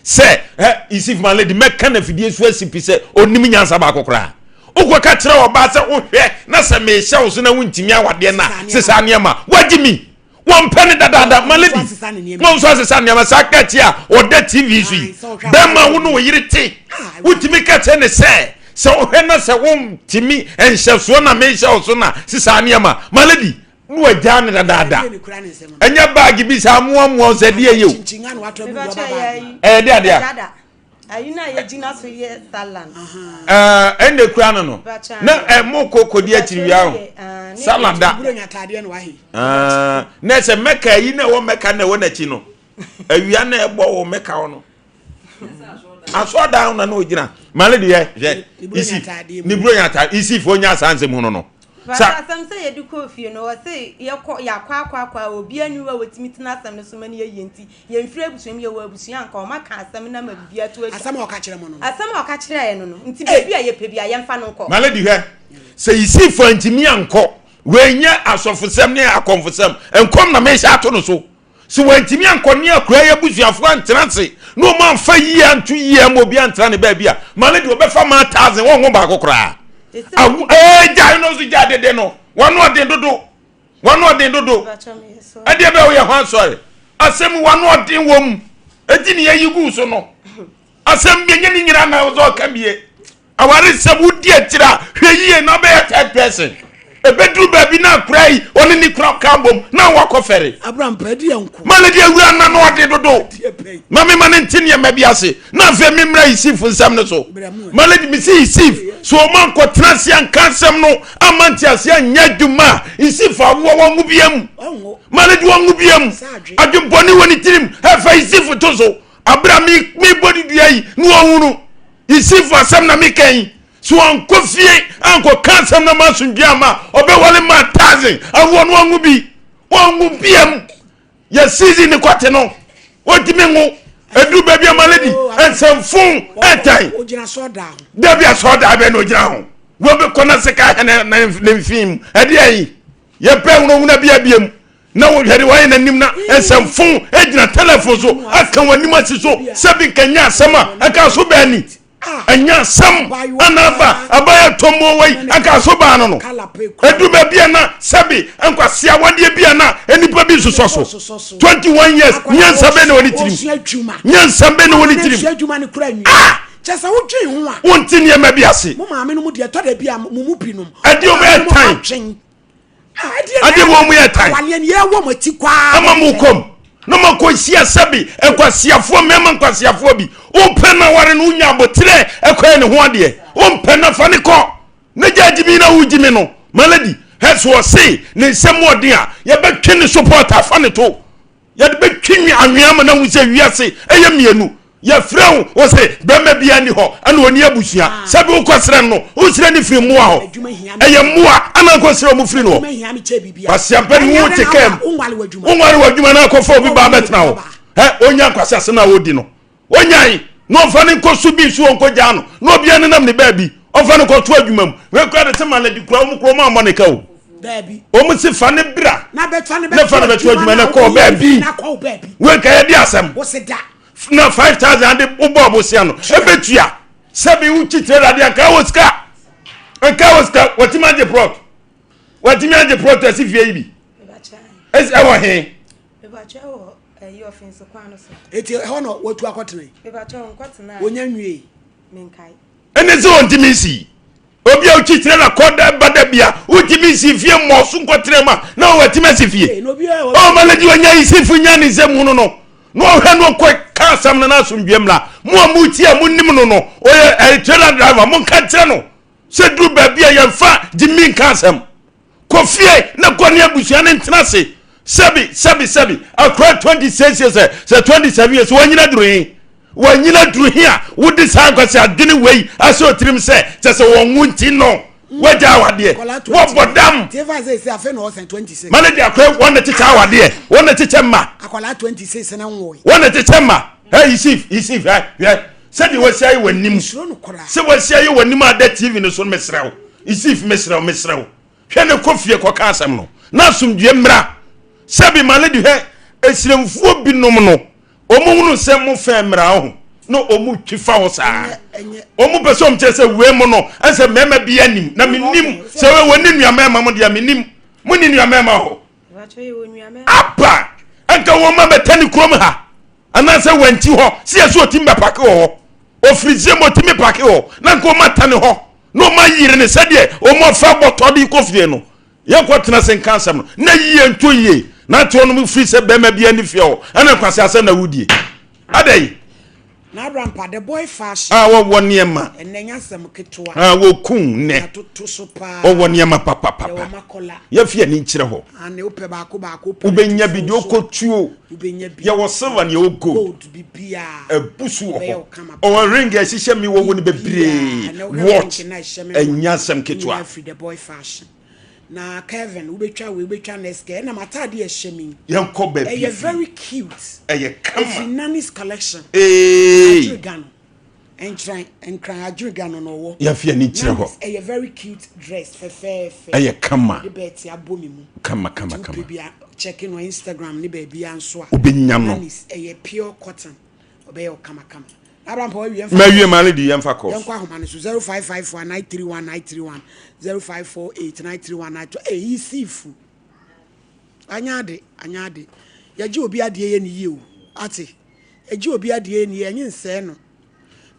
Sɛ, ɛ, Isif ma lady mɛka no afidie so asi pi sɛ ɔnim nyansa baako koraa. Wokɔka kyerɛ ɔbaa sɛ wohwɛ na sɛ mehyɛ wo so na wontumi awadeɛ no a, sesa nneɛma. Wagye mi. Wɔmpɛ no dadaada. Ma lady. Wɔn nso asesa nneɛma. Saa kɛkye a ɔda TV so yi, bɛrima wo ne wo yere te. Wotumi ka kyerɛ ne sɛ, sɛ wohwɛ na sɛ wontumi nhyɛsoɔ na mehyɛ wo so na sesa nneɛma. Ma lady. Na wagyaa no dadaada. Ɛnyɛ baagi bi saa amoamoa sɛ deɛ yɛ o. Ɛyɛ de adeɛ a. Ayi na yɛgyina so yɛ salan. Ɛɛ ɛnna ekura no no. Na ɛmo kɔ kɔdi akyiri wia ho. Salan da. Ɛɛ na ɛsɛ mɛka ayi na ɛwɔ mɛka na ɛwɔ n'akyi no. Awia na ɛbɔ wɔ mɛka hɔ no. Asɔɔdan na na ogyina. Maale deɛ hwɛ isi ne buro nya ataade isi fo nya saa nsɛm hunu no. Sa. Asɛm sɛ yɛde kɔɔ fie no ɔse yɛkɔ yɛakɔ akɔ akɔ a obiara nni hɔ a wɔtumi tena asɛm no so ma no yɛ yie nti Yɛnfiri abusua mu, yɛwɔ abusua a anka wɔaka asɛm no ama biribi ato atwa. Asɛm a ɔka kyerɛ mo no no. Asɛm a ɔka kyerɛɛ yɛn no no. Nti baabi a yɛpɛ biara, yɛmfa no nkɔ. My lady hwɛ, sɛ Yisifo antumi ankɔ, wei nyɛ asɔfosɛm ne akɔmfosɛm, nkɔm na mehyɛ ato no so. Sɛ wantumi ankɔ ne akura yi abusuafoɔ antena ase na wɔn amfa yie anto yie ama obi antra ne baabi a, my lady wɔbɛfa maa thousand wɔn ho baako koraa. Awo ɛɛ gyae no nso gyae dede no, wɔn ɔden dodo. Wano ɔden dodo. Ɛdeɛ bɛ woyɛ ho asɔre. Asɛm wano ɔden wɔ mu. Eti ne yɛyi gu so no. Asɛm bi enye ne nyinaa na ɔsɛ ɔka bie. Aware sɛm wodi akyire a hwɛ yie na ɔbɛyɛ third person. Ebeduru baabi na akora yi ɔne ne kura ka bom na wakɔ fɛre. Ma ne deɛ awura na no ɔden dodo. Ma me ma ne nte nneɛma bi ase. Na afei me mmra Yisif nsɛm no so. Ma ne me si Yisif so ɔma nkɔtena ase anka asɛm no ama ntease anyɛ adwuma a Yisif awoɔ wɔn ngo bia mu. Ma ne de wɔn ngo bia mu. Adwempɔne wɔ ne tirim ɛfa Yisif to so. Abere a me mebɔ ne dua yi na wɔhunu Yisif asɛm na meka yi. So wankɔ fie ankɔka asɛm no ma asomdwe ama ɔbɛwale ma tazen awoɔ no wɔn ngo bi wɔn ngo bia mu. Yɛ season ne kɔte no wɔntumi nwo ɛduru baabi ama lady nsɛmfo ɛtan dabi asɔɔdaa bɛ na ogyina ho wɔbɛkɔ na sika hɛn ne mfin mu ɛde ayi yɛpɛ hunahuna bi abie mu na wɔhwɛde wɔayɛ n'anim na nsɛmfo gyina telefon so aka wɔn anim asi so sɛbi nka nyɛ asɛm a ɛka so bɛɛ ni ɛnyɛ asɛm ana aba abayɛ tɔmɔ wɔ yi anka so baa no no edu baabi a na sɛbi nkwasi awadeɛ bi a na nipa bi sosɔ so 21 years nyansa bɛ na wɔde tirim nyansa bɛ na wɔde tirim ah kyɛ sɛ wodwen ho a wonte nneɛma bi ase mo maame no mu deɛ ɛtɔ da bi a mo mu binom ɛdeɛ wɔn yɛ tan adeɛ wɔn mu yɛ tan ama mo kɔm na mo akɔ hyia sɛbi nkwasiafoɔ mmarima nkwasiafoɔ bi wompɛ na ware no wonya aboterɛ ɛkɔyɛ ne ho adeɛ wompɛ na fa ne kɔ na gya gyimi na wogyimi no malady hɛs ɔse ne nsɛm ɔden a yɛbɛtwe ne support afa ne to Yɛde bɛtwi anwea ama no ahu sɛ wiase ɛyɛ mmienu. Yɛfrɛ wo, wo se bɛrima biara nni hɔ ɛna ɔni abusua. Sɛbi wokɔ srɛ no, wosrɛ no firi mmoa hɔ. Ɛyɛ mmoa ɛna nkɔ srɛ wɔn firi no hɔ. Kwasiampa ni wo te kaa mu. Wonware w'adwuma na akɔfa obi ba abɛtena hɔ. Ɛ onya nkwasi asɛm a wodi no. Onyae na ɔmfa no nkɔ so bi so ɔnkɔgyaa no na obiara nenam ne baabi. Ɔmfa no nkɔto adwuma mu. Wei kura de te ma lady kura wɔn kura wɔn ammɔ ne ka o. Wɔn si fa ne bra na fa ne bɛto adwuma na kɔ baabi. Wei nka yɛ di asɛm. Na 5,000 ade wobɔ abosia no ebetua sɛbi wo kyikyire ade anka wɔ sika nka wɔ sika wɔtumi agye plot wɔtumi agye plot asi fie yi bi ɛwɔ he. Eti ɛhɔ na watu akɔtena yi. Wonya nwie. Ɛne sɛ ɔntumi nsi obi a wotwi tena na kɔ da ba da bia wotumi nsi fie mmɔ so nkɔtena mu a na wɔatumi asi fie. Ɔma lady ɔnya yi sifo nya ne nsɛm hunu no na ɔhwɛ no ɔkɔ ka asɛm no na asomdwe mmra. Mo a motie a monim no no ɔyɛ ɛyɛ trailer driver, monka nkyerɛ no sɛ duru baabi a yɛmfa gyimi nka asɛm. Kɔ fie na kɔ ne abusua no ntena ase. Sɛbi, sɛbi, sɛbi, akora 26 years, sɛ 27 years, wanyina duru he? Wanyina duru he a wode saa nkwasi adwene wei ahyɛ otirim sɛ kyɛ sɛ wɔn wo nti no wagya awadeɛ, wɔbɔ dam. Manager akora wɔn na kyekyɛ awadeɛ, wɔn na kyekyɛ mma. Wɔn na kyekyɛ mma. Hey, Yusuf, Yusuf, hwɛ, hwɛ. Sɛdeɛ wasi ayɛ w'anim, sɛ wasi ayɛ w'anim ada TV no so no, mesrɛ wo. Yusuf, mesrɛ wo, mesrɛ wo. Hwɛ ne kɔ fie kɔka asɛm no na asomdwoeɛ mmra. Sɛbi ma lady hwɛ, esiremfoɔ binom no, wɔn hunu sɛ mo fɛn mmra ho na wɔn twi fa hɔ saa. Wɔn pɛ sɛ wɔn kyerɛ sɛ wei mo no, ɛsɛ mmarima bi anim na menim sɛ wɔn ne nua mmarima mo deɛ menim. Mo ne nua mmarima hɔ. Aba, nka wɔn ma bɛtɛ ne kurom ha. Anaasɛ wanti hɔ sɛ yɛ sɛ ɔtumi bɛpake wɔ hɔ ɔfiri zie ma ɔtumi pake hɔ na nka ɔma atane hɔ na ɔma yere ne sɛdeɛ ɔma fa bɔtɔ de kɔ fie no yɛnkɔ tena se nka asɛm no na yie nto yie na ate ɔnom firi sɛ bɛrima bi ani fie hɔ ɛna nkwase asɛm na wodie adɛn. Na Abrampa, the boy fashion. A wɔwɔ nneɛma. Ɛnɛ nyɛ asɛm ketewa. A wɔkum nnɛ. Yɛatoto so paa. Wɔwɔ nneɛma papapapa. Yɛwɔ makɔla. Yɛfi ani nkyerɛ hɔ. Ane wopɛ baako baako. Wopɛ Wobɛnya bi deɛ wokɔtuo. Wobɛnya bi. Yɛwɔ silver ne yɛwɔ gold. Gold bibiaa. Abu so wɔ Ɛbɛyɛ hɔ. wo kama paa. Ɔwɔ ring a ɛhyehyɛ me wɔwɔ no Bibiaa. bebree. Ɛnɛ wohwɛ Watch. ring no a ɛhyɛ me Ɛnyɛ no. asɛm Ne ketewa. nyinaa firi the boy fashion. Na Kevin wobɛtwa wei wobɛtwa next girl. Ɛna m'ataade a ɛhyɛ me yi. Yɛnkɔ baabi Ɛyɛ firi. very cute. Ɛyɛ kama. Ɛfiri Nanny's collection. Eeii. Adwiriga no. Nkran Nkran Adwiriga no na ɔwɔ. Yɛmfa yɛn ani nkyerɛ hɔ. Nanny's ɛyɛ very cute dress fɛfɛɛfɛ. Ɛyɛ kama. Mede bɛɛte abɔ me mu. Kama kama Nti kama. wopɛ bi a check no Instagram ne baabiara nso a. Wobɛnya no. Nanny's ɛyɛ pure cotton. Ɔbɛyɛ wo kama kama. Abraham pa wawie yɛmfa Mawie ma lady yɛmfa calls. Yɛnkɔ ahoma no so 0554 931 931 0548 931 92 Eyi sifu. Anyɛ ade, anyɛ ade. Yɛgye obi adeɛ yɛ ne yie o. Ate? Yɛgye obi adeɛ yɛ ne yie, ɛnye nsɛe no.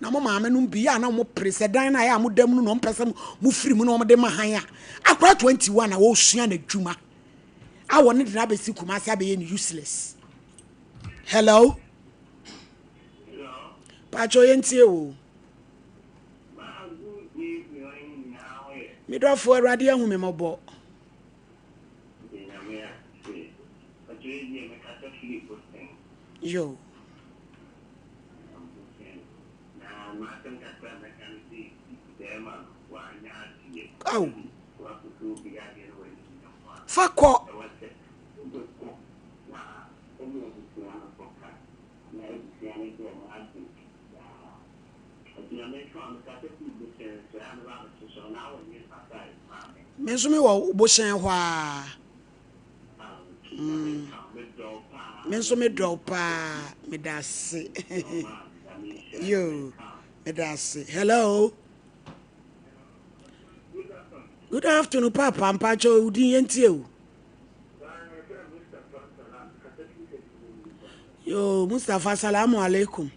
Na mo maame nom bi yɛ a na wɔn pere sɛ dan no a ɛyɛ a mo da mu no na wɔn pɛ sɛ mo firi mu na wɔn de ma han a. Akora 21 a wɔresua n'adwuma a wɔne de no abɛsi Kumasi abɛyɛ no useless. Hello? Pacho yɛntie wo. Me dɔfo Awurade ahu me mmɔbɔ. Yo. Aw. Fa kɔ. Me nso me wɔ bohyɛn hɔ aa. Mm. Me nso me dɔ paa. Me da ase. Yo, me da ase. Hello. Good afternoon, Papa. Mpacho, udin yentie o. Yo, Mustafa, salamu alaikum.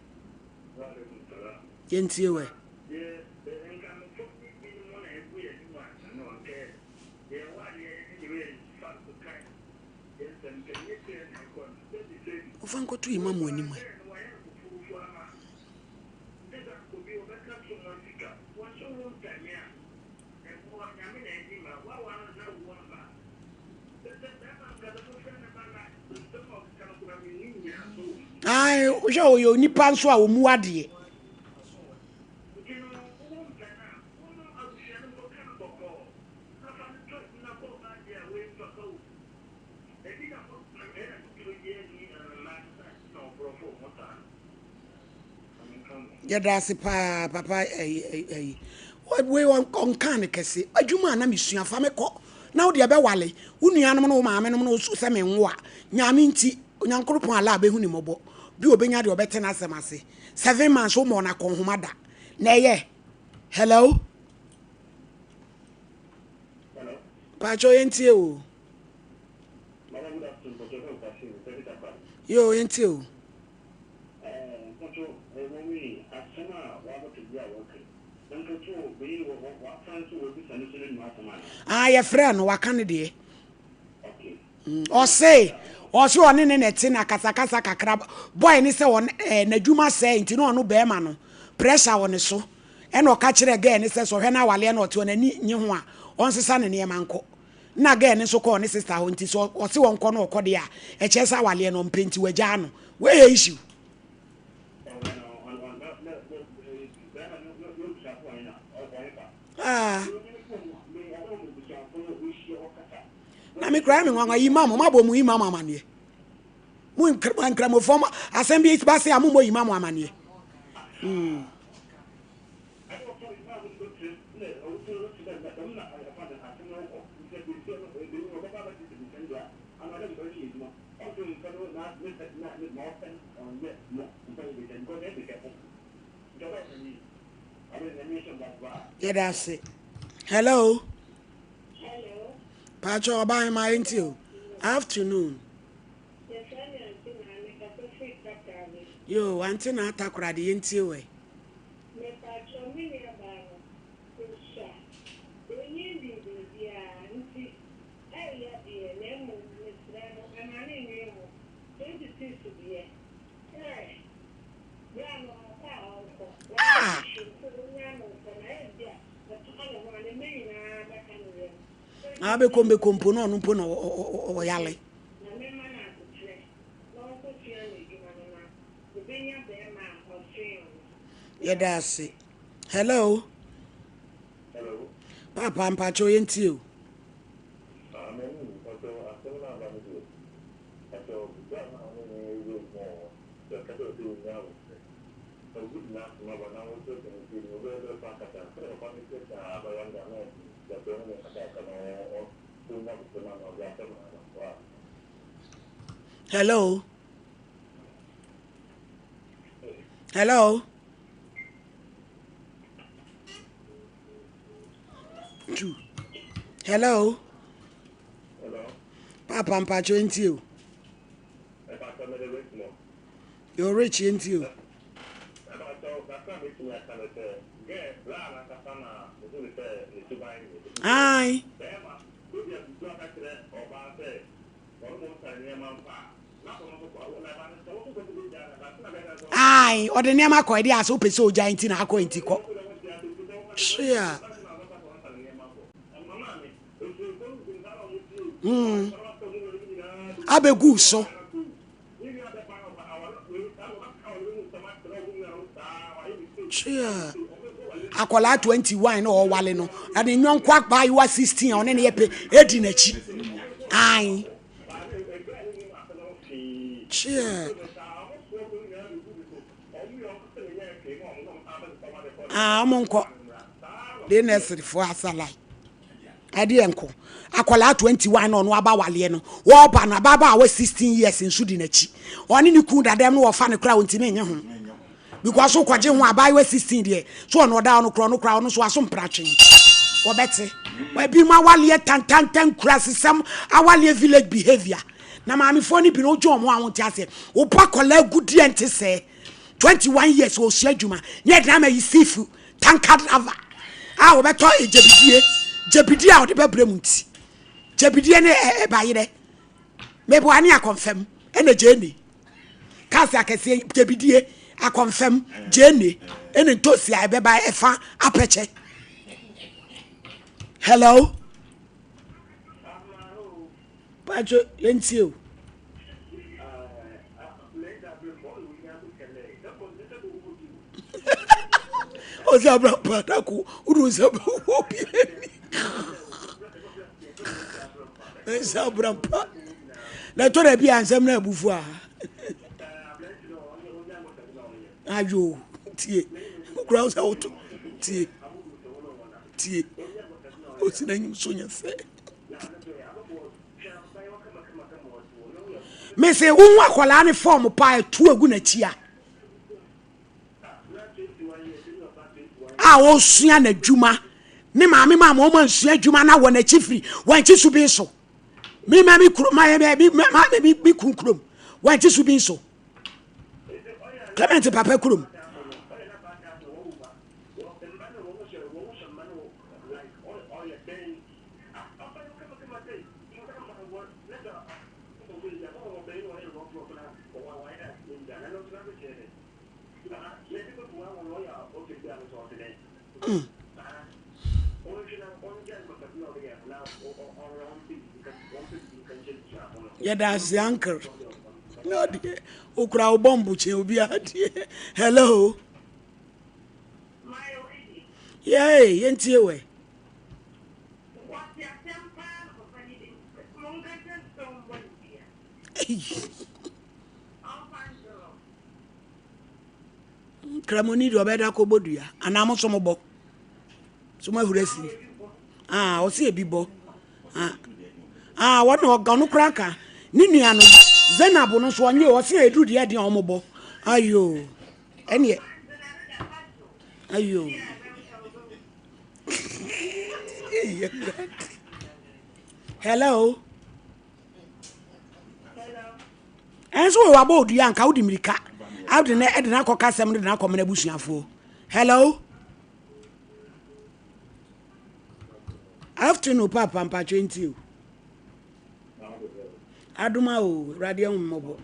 Yɛntie wɛ. Wofa nkɔto imam anim ɛ. Ae, wohwɛ ɔyɛ onipa nso a ɔmu adeɛ. Yɛda ase paa papa ɛyi ɛyi wei ɔnkaa no kɛse adwuma a na mesua fa me kɔ. Na wo deɛ bɛwale wo nuanom ne wo maamenom ne wo so sɛ menwo a, Nyame nti, Onyankoropɔn Allah bɛhu ne mmɔbɔ. Bi ɔbɛnya deɛ ɔbɛte n'asɛm ase. 7 months wommɔɔ no akɔnhoma da. Na ɛyɛ. Hello? Pakyɛ yɛntie o. Yo, yɛntie o. Ah, yɛfrɛ no waka ne deɛ. Ɔse ɔse ɔne ne na ɛte na kasakasa kakra boy ne sɛ ɔne eh, n'adwuma sɛe nti na ɔno bɛrima no pressure wɔ ne so ɛna ɔka kyerɛ girl ne sɛ sɛ ɔhwɛ no awaleɛ na ɔte ɔn'ani nye ho a ɔnsesa ne nneɛma nkɔ na girl ne nso kɔɔ ne sister hɔ nti sɛ ɔse ɔnkɔ no ɔkɔ deɛ a ɛkyerɛ sɛ awaleɛ no ɔmpɛ nti wagyaa no. Wei yɛ issue. Ah. Na me kura me nwanwa imam mo abɔ mu imam amaneɛ. Mo nkramofoɔ mo asɛm bi ba se a mo mmɔ imam amaneɛ. Mm. Yɛda ase. Hello. Pacho ɔban ma yɛnti o. Afternoon. Yo, ante na atakoradi yɛntie wɛ. Mepakyɛw me nua baa no osua onyin duu biribiara nti ɛreya deɛ na mmom mesrɛ no ɛma no nnwen ho 26 deɛ eh bra no ɔkɔ a ɔnkɔ wanyɛ hwee mpo ɔnyaa no nkɔ na ebia ɔtaa ne ho a ne mma nyinaa bɛka ne yam. Ah bɛkɔ mbɛkɔ mpo na ɔno mpo na ɔyale. Na mɛma no aboterɛ na ɔnkɔsua n'adwuma no na ɔbɛnya barima a ɔsen ɔno. Yɛda ase. Hello. Hello. Papa mpakyɛw yɛntie o. Ah, m'ani, mpakyɛw asɛm no aba no deɛ, mpakyɛw bere a na ɔne me reyɛ adwuma wɔ hɔ, sɛ ɔka kyerɛ wo sɛ ɔnnya aboterɛ, na obi de n'asɛm aba na wokyerɛkyerɛ no sɛ ni, wobɛyɛ dɛ ɔsan akasa, sɛdeɛ papa no kyerɛkyerɛ abaayewa no deɛ ano ɔden, mpakyɛw ɔne me nkasa kakra na ɔnnya aboterɛ ma me, ɔde asɛm no aba, wow. Hello. Hello. Two. Hello. Hello. Papa mpacho nti o. Yo rich nti o. Aye. Ae, ɔde nneɛma kɔ ɛde asɛ wopɛ sɛ ogyae nti na akɔ nti kɔ. Hyia. Mm. Abɛgu so. Hyia. Akwadaa 21 na ɔwale no, ɛne nyɔnko abaayewa 16 a ɔne ne yɛ pɛ edi n'akyi. Ae. Kyeɛ. Ah, ɔmo nkɔ. De nursery fo asalai. Ɛdeɛ nko. Akwadaa 21 na ɔno aba waleɛ no. Wɔba no ababaawa 16 years nso di n'akyi. Ɔne ne kun dadam no wɔfa no koraa ɔntumi nye ho. Because wo kɔgye ho abaayewa 16 deɛ so ɔno ɔda ɔno korɔ ɔno koraa ɔno nso aso mpratwe wɔbɛte ebi mu awaleɛ tantantan nkurasesɛm awaleɛ village behavior na maamefoɔ no bi no wodwe wɔn a wɔnte aseɛ woba kɔla agudeɛ nte sɛ 21 years wɔsua adwuma ne ɛde ama yi sifu tanka driver a wɔbɛtɔ gyabidie gyabidie a wɔde bɛbrɛ mu nti gyabidie ne ɛbayerɛ meboa ne akɔmfam ɛna gyeene Cars akɛseɛ gyabidie akɔnfɛm gyeene ɛne ntosi a ɛbɛba ɛfa apɛkyɛ. Hello. Pacho yɛntie o. Ɔsɛ abira padako wúdú sɛ wɔ bi ɛni. Ɛsɛ abira pa. Na ɛtɔ da bi a nsɛm no abufu a. Ayo tie. Wokura wo sɛ woto tie tie. Osi n'anim so nyɛ fɛ. Mese wohu akwadaa ne fɔm paa ɛtu agu n'akyi a a ɔresua n'adwuma ne maame maa ma ɔma nsua adwuma na wɔ n'akyi firi wɔn akyi so bi so me ma me kuro ma yɛ me ma me me kun kurom wɔn akyi so bi so Clement papa kurom. Mm. Yɛda ase uncle. Na ɔdeɛ okura wo bɔmbo kyɛn obi adeɛ. Hello. Yay, yɛntie wɛ. Nkramoni deɛ ɔbɛda kɔbɔ dua anaa mo nso mobɔ so moahuri asi ah ɔse ebi bɔ ah ah wɔn na ɔga ɔno koraa ka ne nua no Zainab no nso ɔnye ɔse eduru deɛ ɛdeɛ ɔmo bɔ ayo ɛneɛ ayo hello. Ɛnso wɔ wabɔ odua nka wode mirika wode ne ɛde no akɔka asɛm no de no akɔmena abusuafoɔ. Hello. Afternoon papa mpatwe nti o. Adoma o, Awurade ahu mmɔbɔ.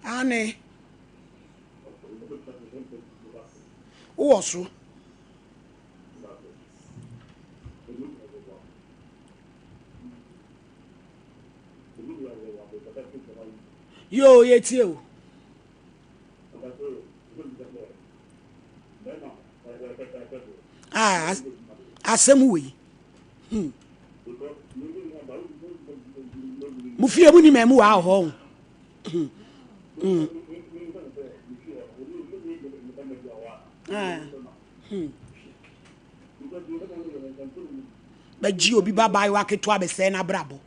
Ane. Wowɔ so. Yoo yɛtie o. Ah, asɛm wei. Hmm. Mo fie mu ni mɛmu wɔ ahɔ. Hmm. Hmm. Ah. Hmm. Bɛgye obi ba abaayewa ketewa bɛsɛe n'abrabɔ.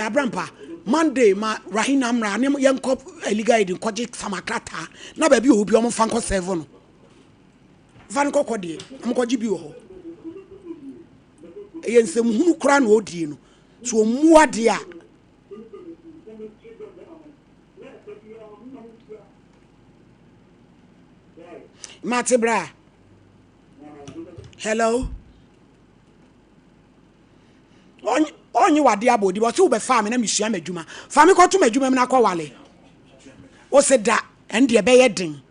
Abrampa Monday ma Rahina mmra ne yɛnkɔ legal aid nkɔgye sama krataa na baabi wɔ hɔ bi wɔn fa nkɔ sɛvo no fa no kɔkɔ deɛ wɔn kɔgye bi wɔ hɔ ɛyɛ nsɛmhunu koraa na ɔdie no so ɔmmu adeɛ a mate bra hello ɔnye wade abɔ odi ɔse wobɛfaa me na mesua m'adwuma fa me kɔto m'adwuma mu na kɔwale wo se da ɛn deɛ ɛbɛyɛ den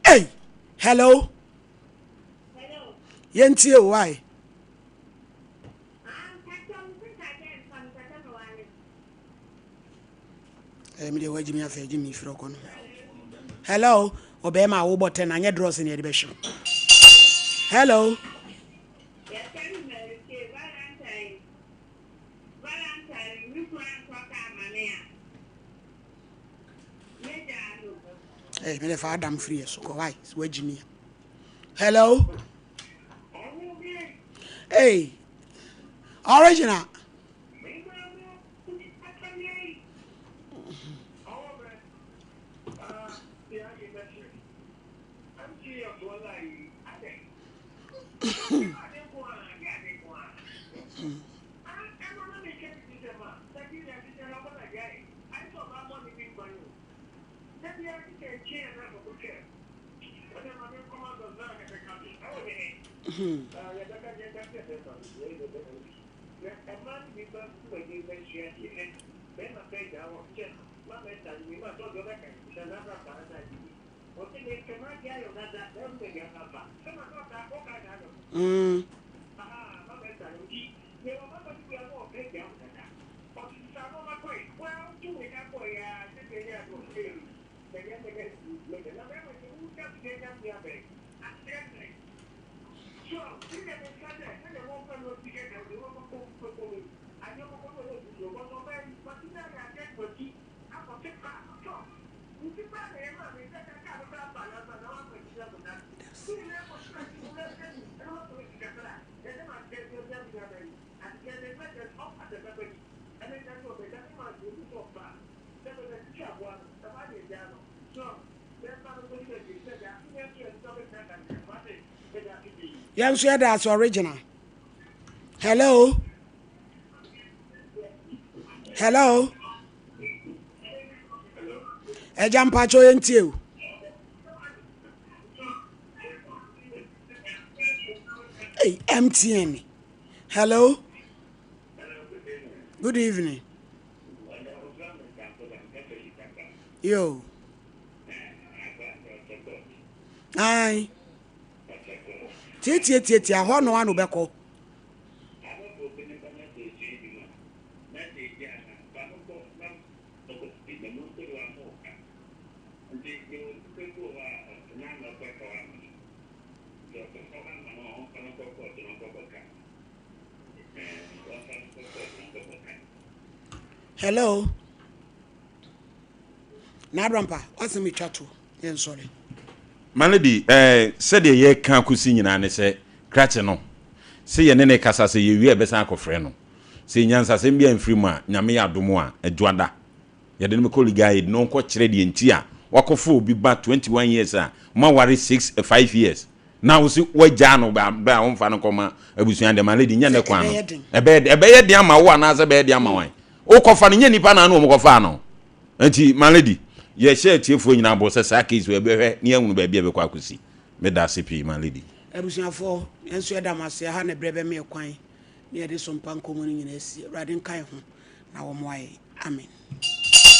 ei hello yɛntie o wae Eh, me deɛ wagye me afɛ agye me firi ɔkɔ no hello ɔbɛrima a wobɔ tɛn anyɛ drɔs ne yɛde bɛhyew hello Hey, me fa Adam free so ko why so wagye me hello hey original Hmm. Mm. Yɛn nso yɛda ase original. Hello. Hello. Ɛgya mpakyɛ yɛn tie o. Hey, MTN. Hello. Good evening. Yo. Aye. Tietietie hɔ no ano bɛkɔ. Hello. N'Abrampa, w'asɛm etwa to, yɛn sɔre. Malady, eh, sɛdeɛ yɛreka akɔsi nyinaa ne sɛ, krakye no, sɛ yɛne no rekasa sɛ yɛwie a yɛbɛsan akɔfrɛ no. Sɛ nyansasɛm bi amfiri mu a, Nyame yɛ adom a, Adwoada, yɛde no bɛkɔ legal aid na ɔnkɔkyerɛ deɛ nti a wakɔfa obi ba 21 years a moaware 6, 5 years na wo se woagyaa no berɛ a womfa no nkɔma abusua deɛ, Malady, nyɛ ne kwan no. Ɛbɛyɛ den ama wo anaasɛ ɛbɛyɛ den ama wan? Wokɔfa no, nyɛ nnipa na ne wɔn kɔfaa no. Nti my lady, yɛhyɛ atiefoɔ nyinaa bɔ sɛ saa case wei yɛbɛhwɛ na yɛahunu baabi a ɛbɛkɔ akɔsi. Meda ase pii my lady. Abusuafoɔ, yɛn nso yɛda mo ase. Ɛha na ɛberɛ bɛma yɛn kwan na yɛde so mpa nkɔmmɔ no nyinaa asi. Awurade nka yɛn ho na wɔmmoa yɛn. Amen.